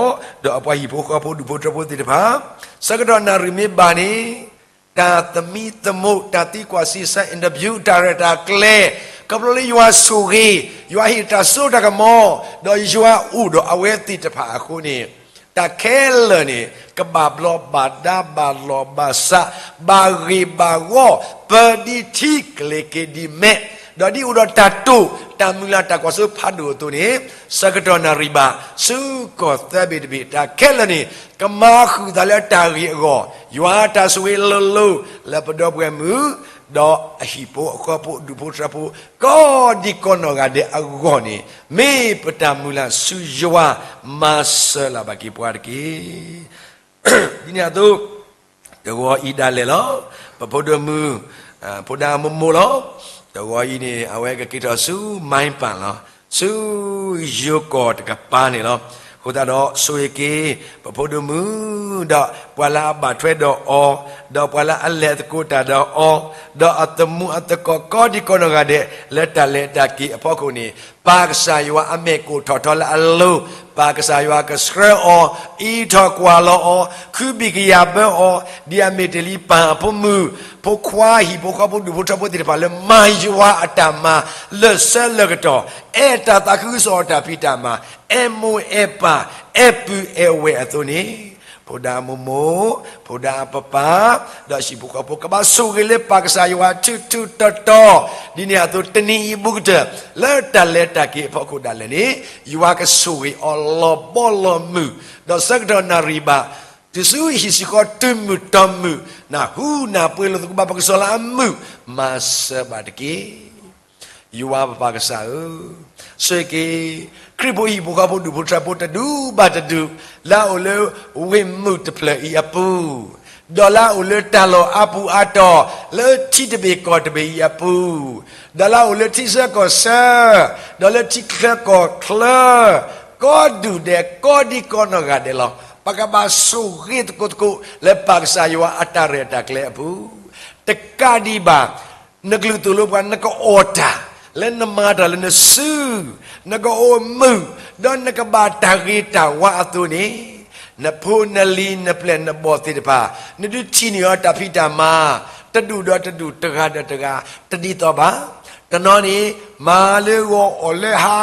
ဒီးအပှၤဟံၣ်ဖိဃီဖိဒူၣ်ဖိထၢဖိသ့ၣ်တဖၣ်, ဆၢကတီၢ်နၣ်ရံၣ်မ့ၢ်ဘၣ်န့ၣ် တၢ်သမံသမိး တၢ်သံကွၢ်စံးဆၢ interview တၢ်ရဲၣ်တၢ်ကျဲၤ, ခီဖျိလၢယွၤဆိၣ်ဂ့ၤ, ယွၤဟ့ၣ်တၢ်စိတၢ်ကမီၤ, ဒီးယွၤအိၣ်ဒီးအဝဲသ့ၣ်တဖၣ်အဃိန့ၣ်, တၢ်ခဲလၢာ်န့ၣ် ကဘၣ်ဘျီဘၣ်ဒါဘၣ်လီၢ်ဘၣ်စး, ဘၣ်ဂ့ၢ်ဘၣ်ဂီၢ်, ပၢဒ်ထံကလ့ၤက့ၤဒ်မဲး, ဒီးဒ်အိၣ်ဒီးတၢ်တိာ်, တၢ်မုၢ်လၢ်တၢ်ကွၢ်စိဖးဒိၣ်အသိးန့ၣ်, ဆၢကတီၢ်နၣ်ရံၣ်ဘၣ် ဆူကီၢ်သၢဘ့ၣ်တဘ့ၣ် တၢ်ခဲလၢာ်န့ၣ် ကမၤဃုာ်သးလၢတၢ်ဂ့ၤအဂီၢ်, ယွၤတၢ်ဆိၣ်ဂ့ၤလိၤလိၤ လၢပဒီပုၢ်ဝဲၢ်မုၣ် ဒီးအဟံၣ်ဖိအဃီဖိဒူၣ်ဖိထၢဖိ ကိးဒံကိးနီၢ်ဂၤဒဲးအဂီၢ်န့ၣ်, မ့ၢ်ပတၢ်မုၢ်လၢ်ဆူယွၤ မၤစၢၤလၢ်ဘၣ်က့ၤပှၤတက့ၢ်. ဒ်န့ၣ်အသိး တဂီၤအံၤဒၣ်လဲာ်လီၤ. ပဖိဒိၣ်မုၣ်, ဖိဒါမိၢ်မိၢ်လီၤ. တဂီၤအံၤန့ၣ် အဝဲကက့ၤထီၣ်ဆူ မၢ်ပၢ်လီၤ. ဆူယိၤကီၢ်တကပၤန့ၣ်လီၤ. အဃိသတးဒီး ဆိၣ်ဂ့ၤက့ၤ ပဖိဒိၣ်မုၣ်, ဒီးပှၤလၢအဘၣ်ထွဲဒီးအီၤ, ဒီးပှၤလၢအလဲၤသကိးတၢ်ဒီးအီၤ, ဒီးအသမူအသကိးကိးဒံကိးနီၢ်ဂၤဒဲး လၢတၢ်လဲၤတၢ်က့ၤအဖီခိၣ်န့ၣ်, ပၢ်ကစၢ်ယွၤအမဲာ်ကအိၣ်ထီၣ်ထီလၢအလိၤ, ပၢ်ကစၢ်ယွၤကဆှၢအီၤ, အံးထီၣ်ကွၢ်လီၤအီၤ, ခုဘံၣ်ကယၤဘၢအီၤ, ဒ်အမ့ၢ်တ့ၢ်လံပၢ်အဖိမုၣ်, ဖိခွါဟံၣ်ဖိဃီဖိဒူၣ်ဖိထၢဖိသ့ၣ်တဖၣ်လၢမၤယွၤအတၢ်မၤ လၢာ်ဆၢလၢာ်ကတီၢ်, အဲၣ်တၢ်သးခုကစီၣ်အတၢ်ဖံးတၢ်မၤ, အဲၣ်မိၢ်အဲၣ်ပၢ်, အဲၣ်ပုၢ်အဲၣ်ဝဲၢ်အသိးန့ၣ်, ဖိဒါမိၢ်မိၢ်, ဖိဒါပၢ်ပၢ်, ဒီးဟံၣ်ဖိဃီဖိ ကဘၣ်ဆိၣ်ဂ့ၤလၢပၢ်ကစၢ်ယွၤထူးထူးတီၤတီၤ, ဒ်န့ၣ်အသိးတနံၤအံၤဘူးကတၢၢ် လၢတၢ်လဲၤတၢ်က့ၤအဖီခိၣ်ဒၣ်လဲာ်န့ၣ်, ယွၤကဆိၣ်ဂ့ၤအီၤလီၤဘီလီၤမုၢ်, ဒီးဆၢကတီၢ်နၣ်ရံၣ်ဘၣ်, တုၤဆူဟံၣ်ဆံဃီတုၤမုၢ်တီၤမုၢ်, နၢ်ဟူနၢ်ပှ့ၤလိာ်သကိးဘၣ်ပကစၢ်လၢအမုာ်, မၤစၢၤဘၣ်တက့ၢ်. ယွၤပပၢ်ကစၢ်ဧၢ, ဆိၣ်ဂ့ၤက့ၤ ခရံာ်ဖိဟံၣ်ဖိဃီဖိဒူၣ်ဖိထၢဖိတဒူၣ်ဘၣ်တဒူၣ်, လၢအအိၣ်လၢဝ့ၢ်မုၢ်တဖျၢၣ်အံၤအပူၤ, ဒီးလၢအအိၣ်လၢတၢ်လီၢ်အါပူၤအါတီၤ, လၢထံတဘ့ၣ်ကီၢ်တဘ့ၣ်အံၤအပူၤ, ဒီးလၢအအိၣ်လၢထံဆၢကီၢ်ဆၢ, ဒီးလၢထံချၢကီၢ်ချၢ, ကိးဒူၣ်ဒဲးကိးဒံကိးနီၢ်ဂၤဒဲးလီၤ. ပကဘၣ်ဆိၣ်ဂ့ၤသကိးသကိး လၢပၢ်ကစၢ်ယွၤအတၢ်ရဲၣ်တၢ်ကျဲၤအပူၤ, တကးဒံးဘၣ် နကလုၢ်သိၣ်လိပှၤ နကအိၣ်တၢ်, လၢနမၤတၢ်လၢနစု, နကအိၣ်မုာ်, ဒီးနကဘၣ်တၢ်ဂ့ၤတၢ်ဝါအသိးန့ၣ်, နဖိနလံၤနပျဲၢ်နဘီၣ်သ့ၣ်တဖၣ်, နဒုးထံၣ်န့ၢ်အီၤတၢ်ဖံးတၢ်မၤ, တဒူၣ်ဒီးတဒူၣ်, တဂၤဒီးတဂၤ, တဒ်သိးဘၣ်. တနီၤန့ၣ် မၤလၢဂီၤအီၣ်လၢဟါ,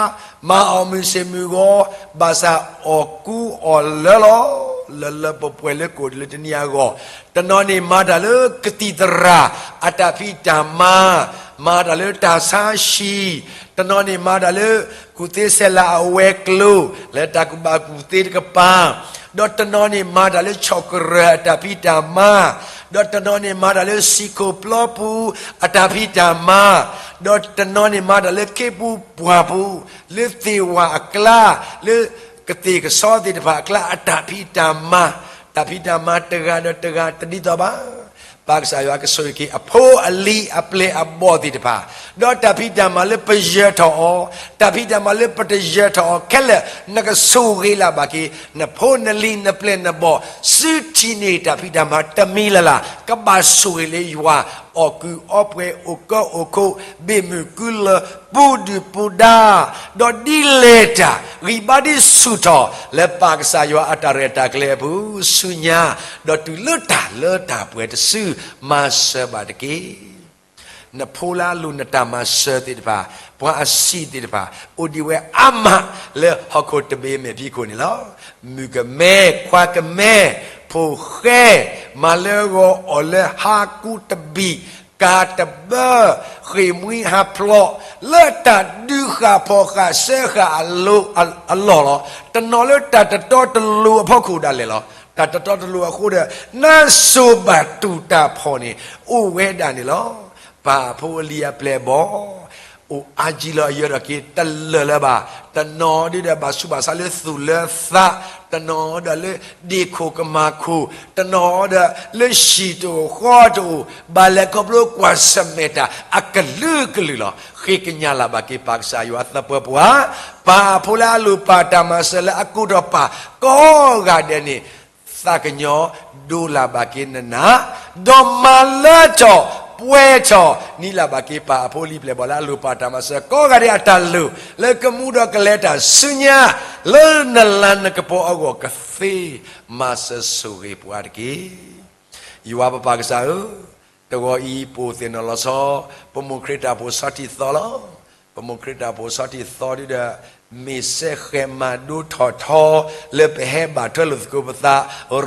မၤအီၣ်မုာ်ဆ့ၣ်မုာ်ဂီၤ, ဘၣ်ဆၣ်အီၣ်ကူအီၣ်လၢလီၤ, လၢလၢပှဲၤပှဲၤလၢကိၣ်လၢတနံၤအဂီၢ်. တနီၤန့ၣ်မၤတၢ်လၢကသံၣ်သရၣ်အတၢ်ဖံးတၢ်မၤ, မၤတၢ်လၢတၢ်ဆါဟံၣ်, တနီၤန့ၣ်မၤတၢ်လၢကူၣ်သ့ဆဲးလၤအဝဲၤကျိၤ လၢတၢ်ကူၣ်ဘၣ်ကူၣ်သ့တကပၤ, ဒီးတနီၤန့ၣ်မၤတၢ်လၢဆီၣ်ကရၢၢ်အတၢ်ဖံးတၢ်မၤ, ဒီးတနီၤန့ၣ်မၤတၢ်လၢစံာ်ခိၣ်ပျီပူၤအတၢ်ဖံးတၢ်မၤ, ဒီးတနီၤန့ၣ်မၤတၢ်လၢခ့ပူၤပှၢ်ပူၤ, လၢသ့ၣ်ဝၣ်အကျါ, လၢကသ့ၣ်ကဆီသ့ၣ်တဖၣ်အကျါအတၢ်ဖံးတၢ်မၤ, တၢ်ဖံးတၢ်မၤတဂၤဒီးတဂၤတဒ်သိးဘၣ်. ပၢ်ကစၢ်ယွၤကဆိၣ်ဂ့ၤက့ၤအဖိအလံၤအပျဲၢ်အဘီၣ်သ့ၣ်တဖၣ်, ဒီးတၢ်ဖံးတၢ်မၤလၢပယၢၤထီၣ်အီၤ, တၢ်ဖံးတၢ်မၤလၢပတယၢၤထီၣ်အီၤခဲလၢာ်, နကဆိၣ်ဂ့ၤလၢ်ဘၣ်က့ၤ နဖိနလံၤနပျဲၢ်နဘီၣ်, စုထံၣ်န့ၢ်တၢ်ဖံးတၢ်မၤတမံၤလၢ်လၢ်, ကဘၣ်ဆိၣ်ဂ့ၤလၢယွၤ, အီၣ်ကုၢ်အီပှဲၤ အိၣ်ကၢအိၣ်ခိး, ဘ့ၣ်မုၢ်ကုလၢ, ပူၤဒုၣ်ပူၤဒါ, ဒီးဒ်လဲၣ်တၢ်ဂံၢ်ဘါဒ်ဆူၣ်ထီၣ် လၢပၢ်ကစၢ်ယွၤအတၢ်ရဲၣ်တၢ်ကျဲၤအပူၤဆူညါ, ဒီးတုၤလၢတၢ်လၢတၢ်ပှဲၤတစု, မၤစၢၤဘၣ်တက့ၢ်. နဖိလၢအလိၤနတၢ်မၤစၢၤသ့ၣ်တဖၣ်, ပှၤအဆံးသ့ၣ်တဖၣ်, အိၣ်ဒံးဝဲအါမးလၢဟီၣ်ခိၣ်တဘ့ၣ်မဲာ်ဖံးခိၣ်န့ၣ်လီၤ. မုၣ်ကမဲ, ခွါကမဲ, ဖိၣ်ဃဲ, မၤလၢဂီၤအီၣ်လၢဟါကူတဘံၣ်, ကၤတဘၢ, ဃ့ၢ်မှံဟးဖျိး, လၢတၢ်ဒုးဃာ်ဖီၣ်ဃာ်စၢဃာ်အလီၢ်လီၤ. တနီၤလၢတၢ်တတီတလိၤအဖီခိၣ်ဒၣ်လဲာ်လီၤ. တၢ်တတီတလိၤအဃိဒီး နါစိၤဘၣ်တူၢ်တၢ်ဖှီၣ်န့ၣ် အိၣ်ဝဲဒၣ်န့ၣ်လီၤ. ပၢ်ဖိအလံၤအပျဲၢ်အဘီၣ်, အိၣ်အါကံလီၤအယၢၤထီၣ်က့ၤတလၢာ်လၢၤဘၣ်. တနီၤဒုဒီးဘၣ်ဆူးဘၣ်ဆါလၢသူၣ်လၢသး, တနီၤဒီးလၢဒ့ၣ်ခိၣ်ကမၣ်ခိၣ်, တနီၤဒီးလၢဟံၣ်တအိၣ်ဃီတအိၣ်, ဘၣ်လဲၤခီဖျိကွၢ်ဆၢၣ်မဲာ်တၢ်အကလုာ်ကလုာ်လီၤ. ဃ့ကညးလၢ်ဘၣ်က့ၤပၢ်ကစၢ်ယွၤသပှၢ်ပှၢ်, ပၢ်အဖိလၢအလိၣ်ပၢ်တၢ်မၤစၢၤလၢအကိးထီၣ်ပၢ်ကိးဂၤဒဲးန့ၣ်, သးကညီၤဒိလၢ်ဘၣ်က့ၤနနၢ်, ဒီးမၤလၢထီၣ်ပှဲၤထီၣ်န့ၢ်လၢ်ဘၣ်က့ၤ ပၢ်အဖိလံၤပျဲၢ်ဘီၣ်လၢအလိၣ်ပၢ်တၢ်မၤစၢၤကိးဂၤဒဲးအတၢ်လိၤ, လၢကမူဒီးကလဲၤတၢ်ဆူညါ, လၢနလၤနကပီၤအဂီၢ်ကသ့, မၤစၢၤဆိၣ်ဂ့ၤပှၤတက့ၢ်. ယွၤပပၢ်ကစၢ်ဧၢ, တဂီၤအံၤပအိၣ်သ့ၣ်နီၣ်လီၤဆီ, ပမိၢ်ခရံာ်တၢ်ဖိဆီထံၣ်သီလီၤ. ပမိၢ်ခရံာ်တၢ်ဖိဆီထံၣ်သီဒုဒီး, မ့ၢ်စဲဃဲၤမၤဒိထီၣ်ထီ, လၢပဟဲဘၣ်ထွဲလိာ်သကိးပသး,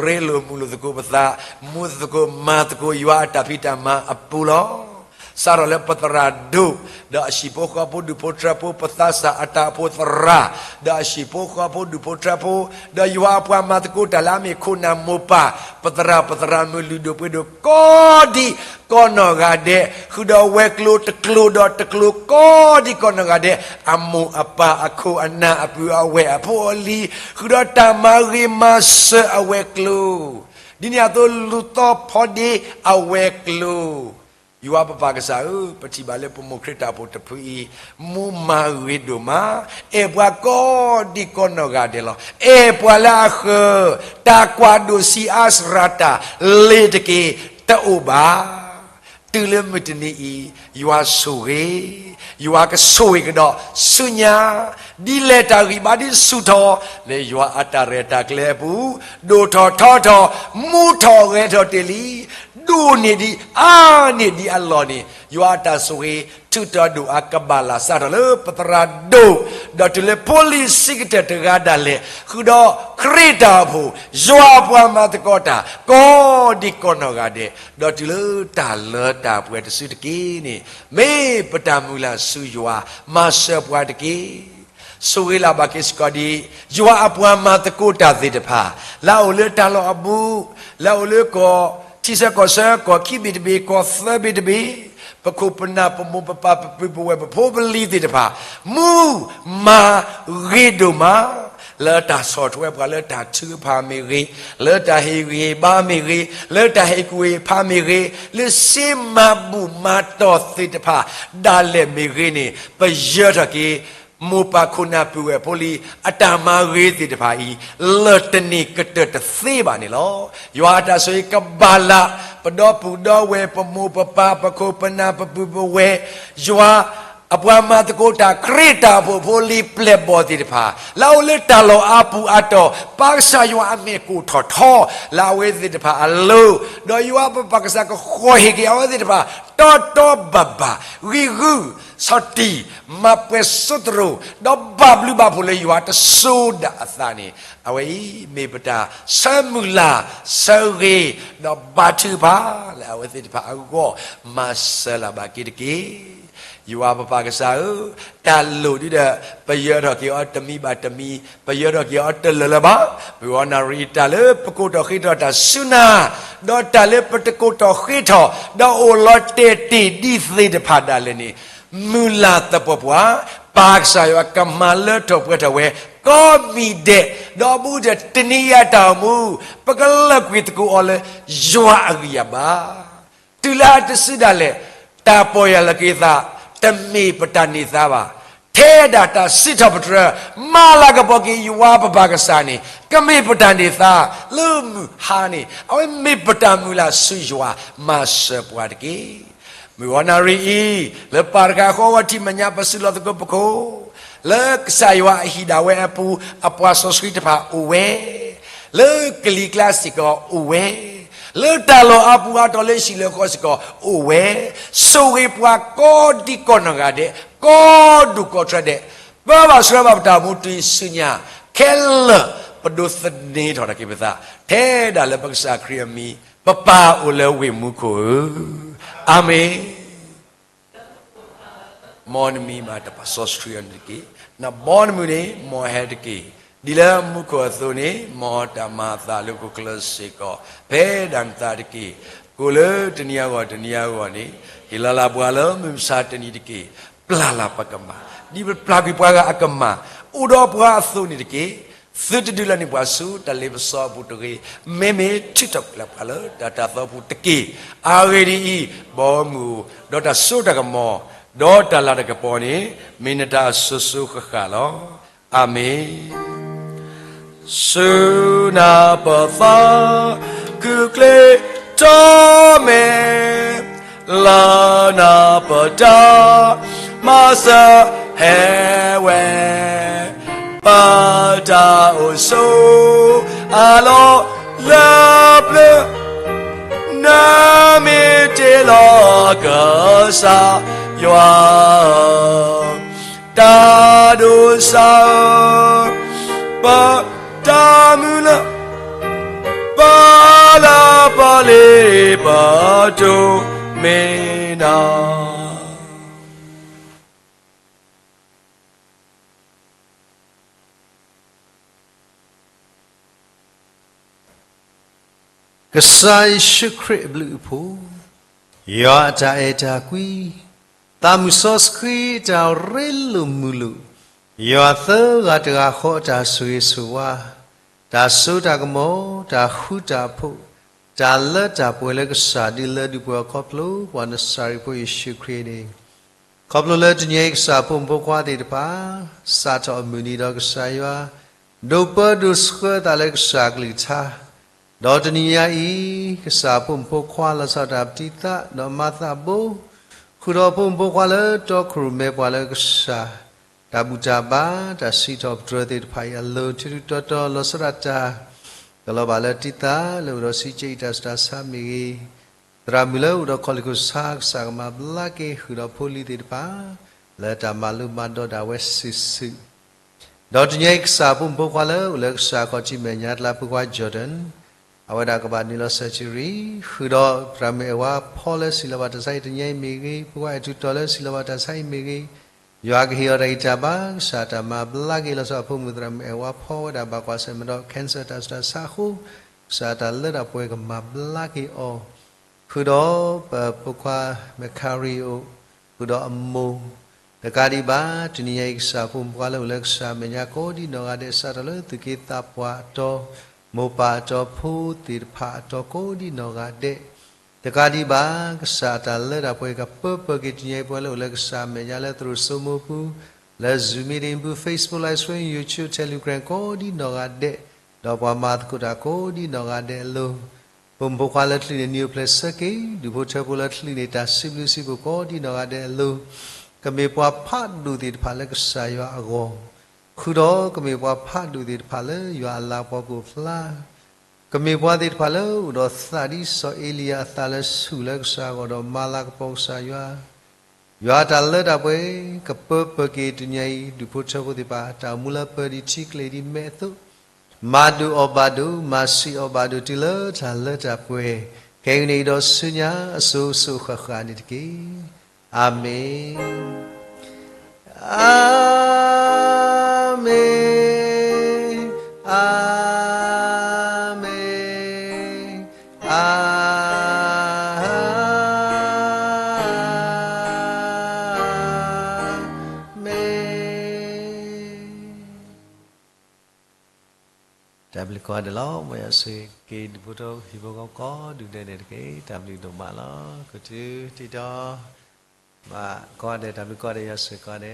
ရ့လိာ်မုာ်လိာ်သကိးပသး, မူသကိးမၤသကိးယွၤအတၢ်ဖံးတၢ်မၤအပူၤလီၤ. စးထီၣ်လၢပသရၣ်ဒိၣ်, ဒီးအဟံၣ်ဖိဃီဖိဒူၣ်ဖိထၢဖိ, ပသးစၢ်အတၢ်အိၣ်ဖှိၣ်သရၣ်, ဒီးအဟံၣ်ဖိဃီဖိဒူၣ်ဖိထၢဖိ, ဒီးယွၤအပှၤမၤသကိးတၢ်လၢအမ့ၢ်ခိၣ်နၢ်မိၢ်ပၢ်, ပသရၣ်ပသရၣ်မုၣ်လုၢ်ဒိၣ်ပှ့ၤဒိၣ်, ကိးဒံးကိးနီၢ်ဂၤဒဲး, ဃုာ်ဒီးဝဲၤကျိၤတကျိၤဒီးတကျိၤ, ကိးဒံးကိးနီၢ်ဂၤဒဲး, အမိၢ်အပၢ်အခိၣ်အနၢ်အပုၢ်အဝဲၢ်အဖိအလံၤ, ဃုာ်ဒီးတၢ်မၤဂ့ၤမၤစၢၤအဝဲၤကျိၤ, ဒ်န့ၣ်အသိးလူၤသီဖီဒ့အဝဲၤကျိၤ, ယွၤပပၢ်ကစၢ်ဧၢ, ပထံၣ်ဘၣ်လၢပမိၢ်ခရံာ်တၢ်ဖိတဖုအံၤ, မူမၤဂ့ၤဒိၣ်မး, အဲၣ်ပှၤကိးဒံးကိးနီၢ်ဂၤဒဲးလီၤ. အဲၣ်ပှၤလၢအဃၢၤ, တၢ်ကွၢ်ဒိၣ်ဆံးအါစှၤတၢ်လ့ၤတက့ၢ်, တအိၣ်ဘၣ်. တုၤလၢမုၢ်တနံၤအံၤ, ယွၤဆိၣ်ဂ့ၤ, ယွၤကဆိၣ်ဂ့ၤကဒီးဆူညါ, ဒ်လဲၣ်တၢ်ဂံၢ်ဘါဒ်ဆူၣ်ထီၣ်, လၢယွၤအတၢ်ရဲၣ်တၢ်ကျဲၤအပူၤ, ဒိၣ်ထီၣ်ထီထီၣ်, မူထီၣ်ဂဲၤထီၣ်တ့ၢ်လံ, ဒိၣ်န့ၢ်ဒံးအါန့ၢ်ဒံးအလီၢ်န့ၣ်, ယွၤအတၢ်ဆိၣ်ဂ့ၤ ထုးထီၣ်ဒိၣ်အကဘၣ်လၢ် စးထီၣ်လၢပသရၣ်ဒိၣ်, ဒီးတုၤလၢဖိလံၤဆံးကတၢၢ်တဂၤဒၣ်လဲာ်, ဃုာ်ဒီးခရံာ်တၢ်အိၣ်ဖှိၣ်, ယွၤအပှၤမၤသကိးတၢ်, ကိးဒံးကိးနီၢ်ဂၤဒဲး, ဒီးတုၤလၢတၢ်လၢတၢ်ပှဲၤတစုတက့ၢ်န့ၣ်, မ့ၢ်ပတၢ်မုၢ်လၢ်ဆူယွၤ, မၤစၢၤပှၤတက့ၢ်. ဆိၣ်ဂ့ၤလၢ်ဘၣ်က့ၤစ့ၢ်ကီးဒံး, ယွၤအပှၤမၤသကိးတၢ်သ့ၣ်တဖၣ်, လၢအအိၣ်လၢတၢ်လီၢ်အဘူး, လၢအအိၣ်လၢကီၢ်ထံဆၢကီၢ်ဆၢ, ကီၢ်ခံဘ့ၣ်တဘ့ၣ်, ကီၢ်သၢဘ့ၣ်တဘ့ၣ်, ပခိၣ်ပနၢ်ပမိၢ်ပပၢ်ပပုၢ်ပဝဲၢ်ပဖိပလံၤသ့ၣ်တဖၣ်, မူမၤဂ့ၤဒိၣ်မး, လၢတၢ်ဆီၣ်ထွဲပှၤလၢတၢ်ထုကဖၣ်မ့ၢ်ဂ့ၤ, လၢတၢ်ဟ့ၣ်ဂံၢ်ဟ့ၣ်ဘါမ့ၢ်ဂ့ၤ, လၢတၢ်ဟ့ၣ်ကူၣ်ဟ့ၣ်ဖးမ့ၢ်ဂ့ၤ, လၢစ့မၤဘူၣ်မၤတီၢ်သ့ၣ်တဖၣ်ဒၣ်လဲာ်မ့ၢ်ဂ့ၤန့ၣ်, ပယၢၤထီၣ်က့ၤ မိၢ်ပၢ်ခိၣ်နၢ်ပုၢ်ဝဲၢ်ဖိလံၤ အတၢ်မၤဂ့ၤသ့ၣ်တဖၣ်အံၤ, လၢၢ်တန့ၢ်ကတၢၢ်တသ့ဘၣ်န့ၣ်လီၤ. ယွၤအတၢ်ဆိၣ်ဂ့ၤကဘၣ်လၢ် ပဒီပုၢ်ဒီဝဲၢ် ပမိၢ်ပပၢ် ပခိၣ်ပနၢ် ပပုၢ်ပဝဲၢ်, ယွၤ အပှၤမၤသကိးတၢ်ခရံာ်တၢ်အိၣ်ဖှိၣ်ဖိလံၤပျဲၢ်ဘီၣ်သ့ၣ်တဖၣ် လၢအအိၣ်လၢတၢ်လီၢ်အါပူၤအါတီၢ် ပၢ်ကစၢ်ယွၤအမဲာ်ကိၢ်ထီၣ်ထီ လၢအဝဲသ့ၣ်တဖၣ်အလိၤ, ဒီးယွၤပပၢ်ကစၢ်ကဃီၤဟ့ၣ်က့ၤအဝဲသ့ၣ်တဖၣ် တီတီဘၣ်ဘၣ် ဂံၢ်ဂုာ် ဆီၣ်တံၢ် မၤပှဲၤစိသရိာ် ဒီးဘၣ်ဘျုးဘၣ်ဖှိၣ်လၢယွၤတစိၤဒၣ်အသးန့ၣ် အဝဲအံၤမ့ၢ်ပတၢ်ဆၢမုၢ်လၢ်ဆၢဂ့ၤ ဒီးဘါထုကဖၣ်လၢအဝဲသ့ၣ်တဖၣ်အဂီၢ် မၤစၢၤလၢ်ဘၣ်က့ၤတက့ၢ်. ယွၤပပၢ်ကစၢ်ဧၢ, တၢ်လိၣ်ဒုဒီး ပယၢထီၣ်က့ၤအီၤတမံၤဘၣ်တမံၤ, ပယၢထီၣ်က့ၤအီၤတလၢာ်လၢၤဘၣ်. မုၢ်ဂီၤနၣ်ရံၣ်အံၤ တၢ်လၢပကိးထီၣ်ဃ့ထီၣ်တၢ်စူၢ်နာ်, ဒီးတၢ်လၢပတကိးထီၣ်ဃ့ထီၣ် ဒီးအိၣ်လီၤတဲာ်တ့ၢ်ဒံးသ့ၣ်တဖၣ်ဒၣ်လဲာ်န့ၣ် မုၢ်လၢ်သပှၢ်ပှၢ် ပၢ်ကစၢ်ယွၤကမၤလၢထီၣ်ပှဲၤထီၣ်ဝဲ ကိးမံၤဒဲး, ဒီးဘူးဒီးတနံၤအံၤအတၢ်အိၣ်မူ ပကလၢာ်ကွံာ်သကိးအီၤလၢ ယွၤအဂံၢ်အဘါ တုၤလၢအတစုဒၣ်လဲာ် တၢ်ပီၢ်ယၢ်လီၤက့ၤသး တမ့ၢ်ပတၢ်န့ၢ်သါဘၣ်. ထဲဒၣ်တၢ်စံးထီၣ်ပတြၢၤ မၤလၤကပီၤက့ၤယွၤပပၢ်ကစၢ်န့ၣ် ကမ့ၢ်ပတၢ်န့ၢ်သါ လၢမုၢ်ဟါန့ၣ် အဝဲမ့ၢ်ပတၢ်မုၢ်လၢ်ဆူယွၤ မၤစၢၤပှၤတက့ၢ်. မုၢ်ဂီၤနၣ်ရံၣ်အံၤ လၢပၢ်တခါဃီဂီၤထံးမဲာ်ညါ ပစူးလီၤသကိးပခိၣ် လၢကစၢ်ယွၤအဟံၣ်ဒၣ်ဝဲအပူၤ အပှၤစီဆှံတဖၣ်အိၣ်ဝဲ, လၢကလံၤကျါစ့ၢ်ကီးအိၣ်ဝဲ, လၢတၢ်လီၢ်အါပူၤအါတီၤလၢဟံၣ်လၢဃီစ့ၢ်ကီးအိၣ်ဝဲ, ဆိၣ်ဂ့ၤပှၤကိးဒံကိးနီၢ်ဂၤဒဲး ကိးဒူၣ်ကိးထၢဒဲး, ပၢဘၣ်ဆှၢဘၣ်ပတၢ်အိၣ်မူတုၤဆူညါ ခဲလၢာ် ပဒိးသန့ၤထီၣ်တၢ်က့ၤပသး ထဲဒၣ်လၢပကစၢ်ခရံာ်အမံၤ ပပၢ်အိၣ်လၢဝ့ၢ်မူခိၣ်ဧၢ, အၤမ့ၣ်. မ်နမံၤမးတပာ်စီဆှံအီၤန့ၣ်တက့ၢ်. နဘီနမုၢ်န့ၣ် မ်ဟဲတက့ၢ်. ဒ်လၢမူခိၣ်အသိးန့ၣ် မ်တၢ်မၤအသးလၢဟီၣ်ခိၣ်ချၢစ့ၢ်ကီး ဖဲဒၣ်နသးတက့ၢ်. ကိၣ်လၢတနံၤအဂီၢ်တနံၤအဂီၢ်န့ၣ် ဟ့ၣ်လီၤလၢ်ပှၤလၢမုၢ်မဆါတနံၤတက့ၢ်. ပျၢ်လၢ်ပကမၢ် ဒ်ပပျၢ်ကွံာ်ပှၤဂၤအကမၢ် အိၣ်ဒီးပှၤအသိးန့ၣ်တက့ၢ်. သုတဒုးလၢန့ၢ်ပှၤဆူတၢ်လ့ပစီအပူၤတဂ့ၤ. မ့မ့ၢ်ထုးထီၣ်ကွံာ်လၢ်ပှၤလၢတၢ်တၤသီပူၤတက့ၢ်. အဂ့ၢ်ဒ်အံၤ, ဘီမုၢ်အိၣ် ဒီးတၢ်စိတၢ်ကမီၤ ဒီးတၢ်လၤတၢ်ကပီၤန့ၣ် မ့ၢ်နတၢ်အစိၤစိၤဃၣ်ဃၣ်လီၤ. အၤမ့ၣ်. စူၢ်နာ်ပသး ကူၣ်ကျ့ၤထီၣ်မဲာ် လၢနၤပတၢ် မၤစၢၤဟဲဝဲ ပတၢ်အိၣ်ဆိး အလီၢ်လၢပျၢၤ နမ့ၢ်တ့ၢ်လီၤကစၢ်ယွၤ တၢ်ဒိးစၢ်ဧၢ, ပတၢ်မုၢ်လၢ် ပလၢပလ့ပတိၢ်မ့ၢ်နၤ. ကစၢ်ယ့ၣ်ၡူးခရံာ်အဘျုးအဖှိၣ်, ယွၤအတၢ်အဲၣ်တၢ်ကွံ, သးမုၢ်စီဆှံအတၢ်ရ့လိာ်မုာ်လိာ်, ယွၤသၢဂၤတဂၤဃီအတၢ်ဆိၣ်ဂ့ၤဆိၣ်ဝါ, တၢ်စိတၢ်ကမီၤ, တၢ်ဃူတၢ်ဖိး, တၢ်လၢတၢ်ပှဲၤလၢကစၢ်ဒုးလၢဒုးပှဲၤအီၤခီဖျိပှၤနစၤရ့းဖိယ့ၣ်ၡူးခရံာ်န့ၣ်, ခီဖျိလၢတနံၤအံၤကစၢ်ဖိမုၣ်ဖိခွါသ့ၣ်တဖၣ် စးထီၣ်အမုၢ်နံၤဒီးကစၢ်ယွၤ ဒိးပၢဒိးဆှၢသးလၢကစၢ်အကလုၢ်ကထါ, ဒီးတနံၤညါအံၤ ကစၢ်ဖိမုၣ်ဖိခွါလီၤဆီဒၣ်တၢ်ပတံၤသး ဒီးမၤသးဘိ, ဃုာ်ဒီးဖိမုၣ်ဖိခွါလၢတီခိၣ်ရိၣ်မဲပှၤလၢကစၢ် တၢ်ဘူၣ်တၢ်ဘါ တၢ်စံးထီၣ်ပတြၢၤသ့ၣ်တဖၣ်အံၤအလိၤ ထူးထူးတီၤတီၤ လီၤဆီဒၣ်တၢ် ကလီၤဘၣ်လၢတံၤသးလၢအိၣ်ဒီးစံးကဲအံၤတၢ်ဆူးတၢ်ဆါမ့ၢ်ဂ့ၤ, သရၣ်မုၣ်လၢအိၣ်ဒီးခီၣ်လ့ၣ်ခိၣ်ဆါ ကစၢ်ကမၤဘျါက့ၤ ဃုာ်ဒီးဖိလံၤသ့ၣ်တဖၣ် လၢတၢ်မၤလိမၤဒိးဒၣ်ဝဲစုာ်စုာ်, ဒီးတနံၤအံၤကစၢ်ဖိမုၣ်ဖိခွါလၢအိၣ်လၢကစၢ်ခီၣ်ထံးမဲာ်ညါတလးဖိခွါ Jordan အဝဲဒၣ်ကဘၣ်နုာ်လီၤစၢၤဆံရံၣ် ဃုာ်ဒီးသရၣ်မုၣ်အဲၣ်ဝါဖီလၢစံးလီၤဘၣ်တၢ်ဆါအံၤတနံၤအံၤမ့ၢ်ဂ့ၤ, ဖိခွါအဲၣ်ထူးတီၤလၢစံးလီၤဘၣ်တၢ်ဆါအံၤမ့ၢ်ဂ့ၤ, ယွၤကဟ့ၣ်အီၤတၢ်ဂံၢ်တၢ်ဘါ ကစၢ်တၢ်မၤဘျါက့ၤလီၤဆီအဖိမုၣ် သရၣ်မုၣ်အဲၣ်ဝါဖီဝဲဒၣ်ဘၣ်ကွၢ်ဆၢၣ်မဲာ်ဒီး cancer တၢ်ဆူးတၢ်ဆါအဃိ, ကစၢ်တၢ်လၢတၢ်ပှဲၤကမၤဘျါက့ၤအီၤ ဃုာ်ဒီးပဖိခွါမဲာ်ခရံာ်အိၣ်, ဃုာ်ဒီးအမိၢ်, တကးဒံးဘၣ် တနံၤညါအံၤကစၢ်ဖိမုၣ်ဖိခွါလၢအိၣ်လၢကစၢ်အမဲာ်ညါကိးဒံနီၢ်ဂၤဒဲး စးထီၣ်လၢသူၣ်က့သးပှၢ်အတီၤ, မိၢ်ပၢ်အတီၤဖိသ့ၣ်တဖၣ်အတီၤကိးဒံနီၢ်ဂၤဒဲး, တကးဒံးဘၣ် ကစၢ်အတၢ်လၢတၢ်ပှဲၤကပၢပၢက့ၤတနံၤညါအံၤပှၤလၢအိၣ်လၢကစၢ်အမဲာ်ညါလၢသရိာ်စိမိၤပူၤ, လၢ Zoom meeting ပူၤ Facebook Live Stream YouTube Telegram ကိးဒံနီၢ်ဂၤဒဲး, ဒီးပှၤမၤသကိးတၢ်ကိးဒံနီၢ်ဂၤဒဲးအလိၤ ဖိမုၣ်ဖိခွါလၢချုးန့ၣ် နံၤအိၣ်ဖျဲၣ်ဆၢက့ၤ, ဒူၣ်ဖိထၢဖိလၢချုးန့ၣ် တၢ်စံးဘျုးစံးဖှိၣ်ကိးဒံနီၢ်ဂၤဒဲးအလိၤ, ကမ့ၢ်ပှၤဖးဒိၣ်သ့ၣ်တဖၣ်လၢကစၢ်ယွၤအဂီၢ်, ဃုာ်ဒီးကမ့ၢ်ပှၤဖးဒိၣ်သ့ၣ်တဖၣ်လၢယွၤအလၤကပီၤကအိၣ်ဖျါ, ကမ့ၢ်ပှၤသ့ၣ်တဖၣ်လၢအိၣ်ဒီးသးဒ်စီၤအ့လံယၤအသးလၢဆူၣ်လၢကစၢ်အဂီၢ်ဒီးမၤလၤကပီၤကစၢ်ယွၤ ယွၤအတၢ်လၢတၢ်ပှဲၤ ကပၢပၢက့ၤတနံၤအံၤ ဒူၣ်ဖိထၢဖိသ့ၣ်တဖၣ် တၢ်အိၣ်မူလၢပၢၤဒံးထံကျဲၤဒံးမဲးအသိး, မၤဒိၣ်အီၣ်ဘၣ်ဒိၣ် မၤဆံးအီၣ်ဘၣ်ဒိၣ်တုၤလၢတၢ်လၢတၢ်ပှဲၤ, ခဲကနံၣ်အံၤဒီးဆူညါအစိၤစိၤဃၣ်ဃၣ်န့ၣ်တက့ၢ်. အၤမ့ၣ်, အၤမ့ၣ်, အၤမ့ၣ်, အၤမ့ၣ်. တၢ်ဘျုးကိးဂၤဒဲးလီၤ. မ်ယွၤဆိၣ်ဂ့ၤက့ၤဒူၣ်ဖိထၢဖိဟံၣ်ဖိဃီဖိကိးဒူၣ်ဒဲးန့ၣ်တက့ၢ်. တၢ်ဘျုးဒိၣ်မးလီၤ. ကတုၤတံၤတီ ဘၣ်ကိးဂၤဒဲး တၢ်ဘျုးကိးဂၤဒဲး ယွၤဆိၣ်ဂ့ၤကိးဂၤဒဲး.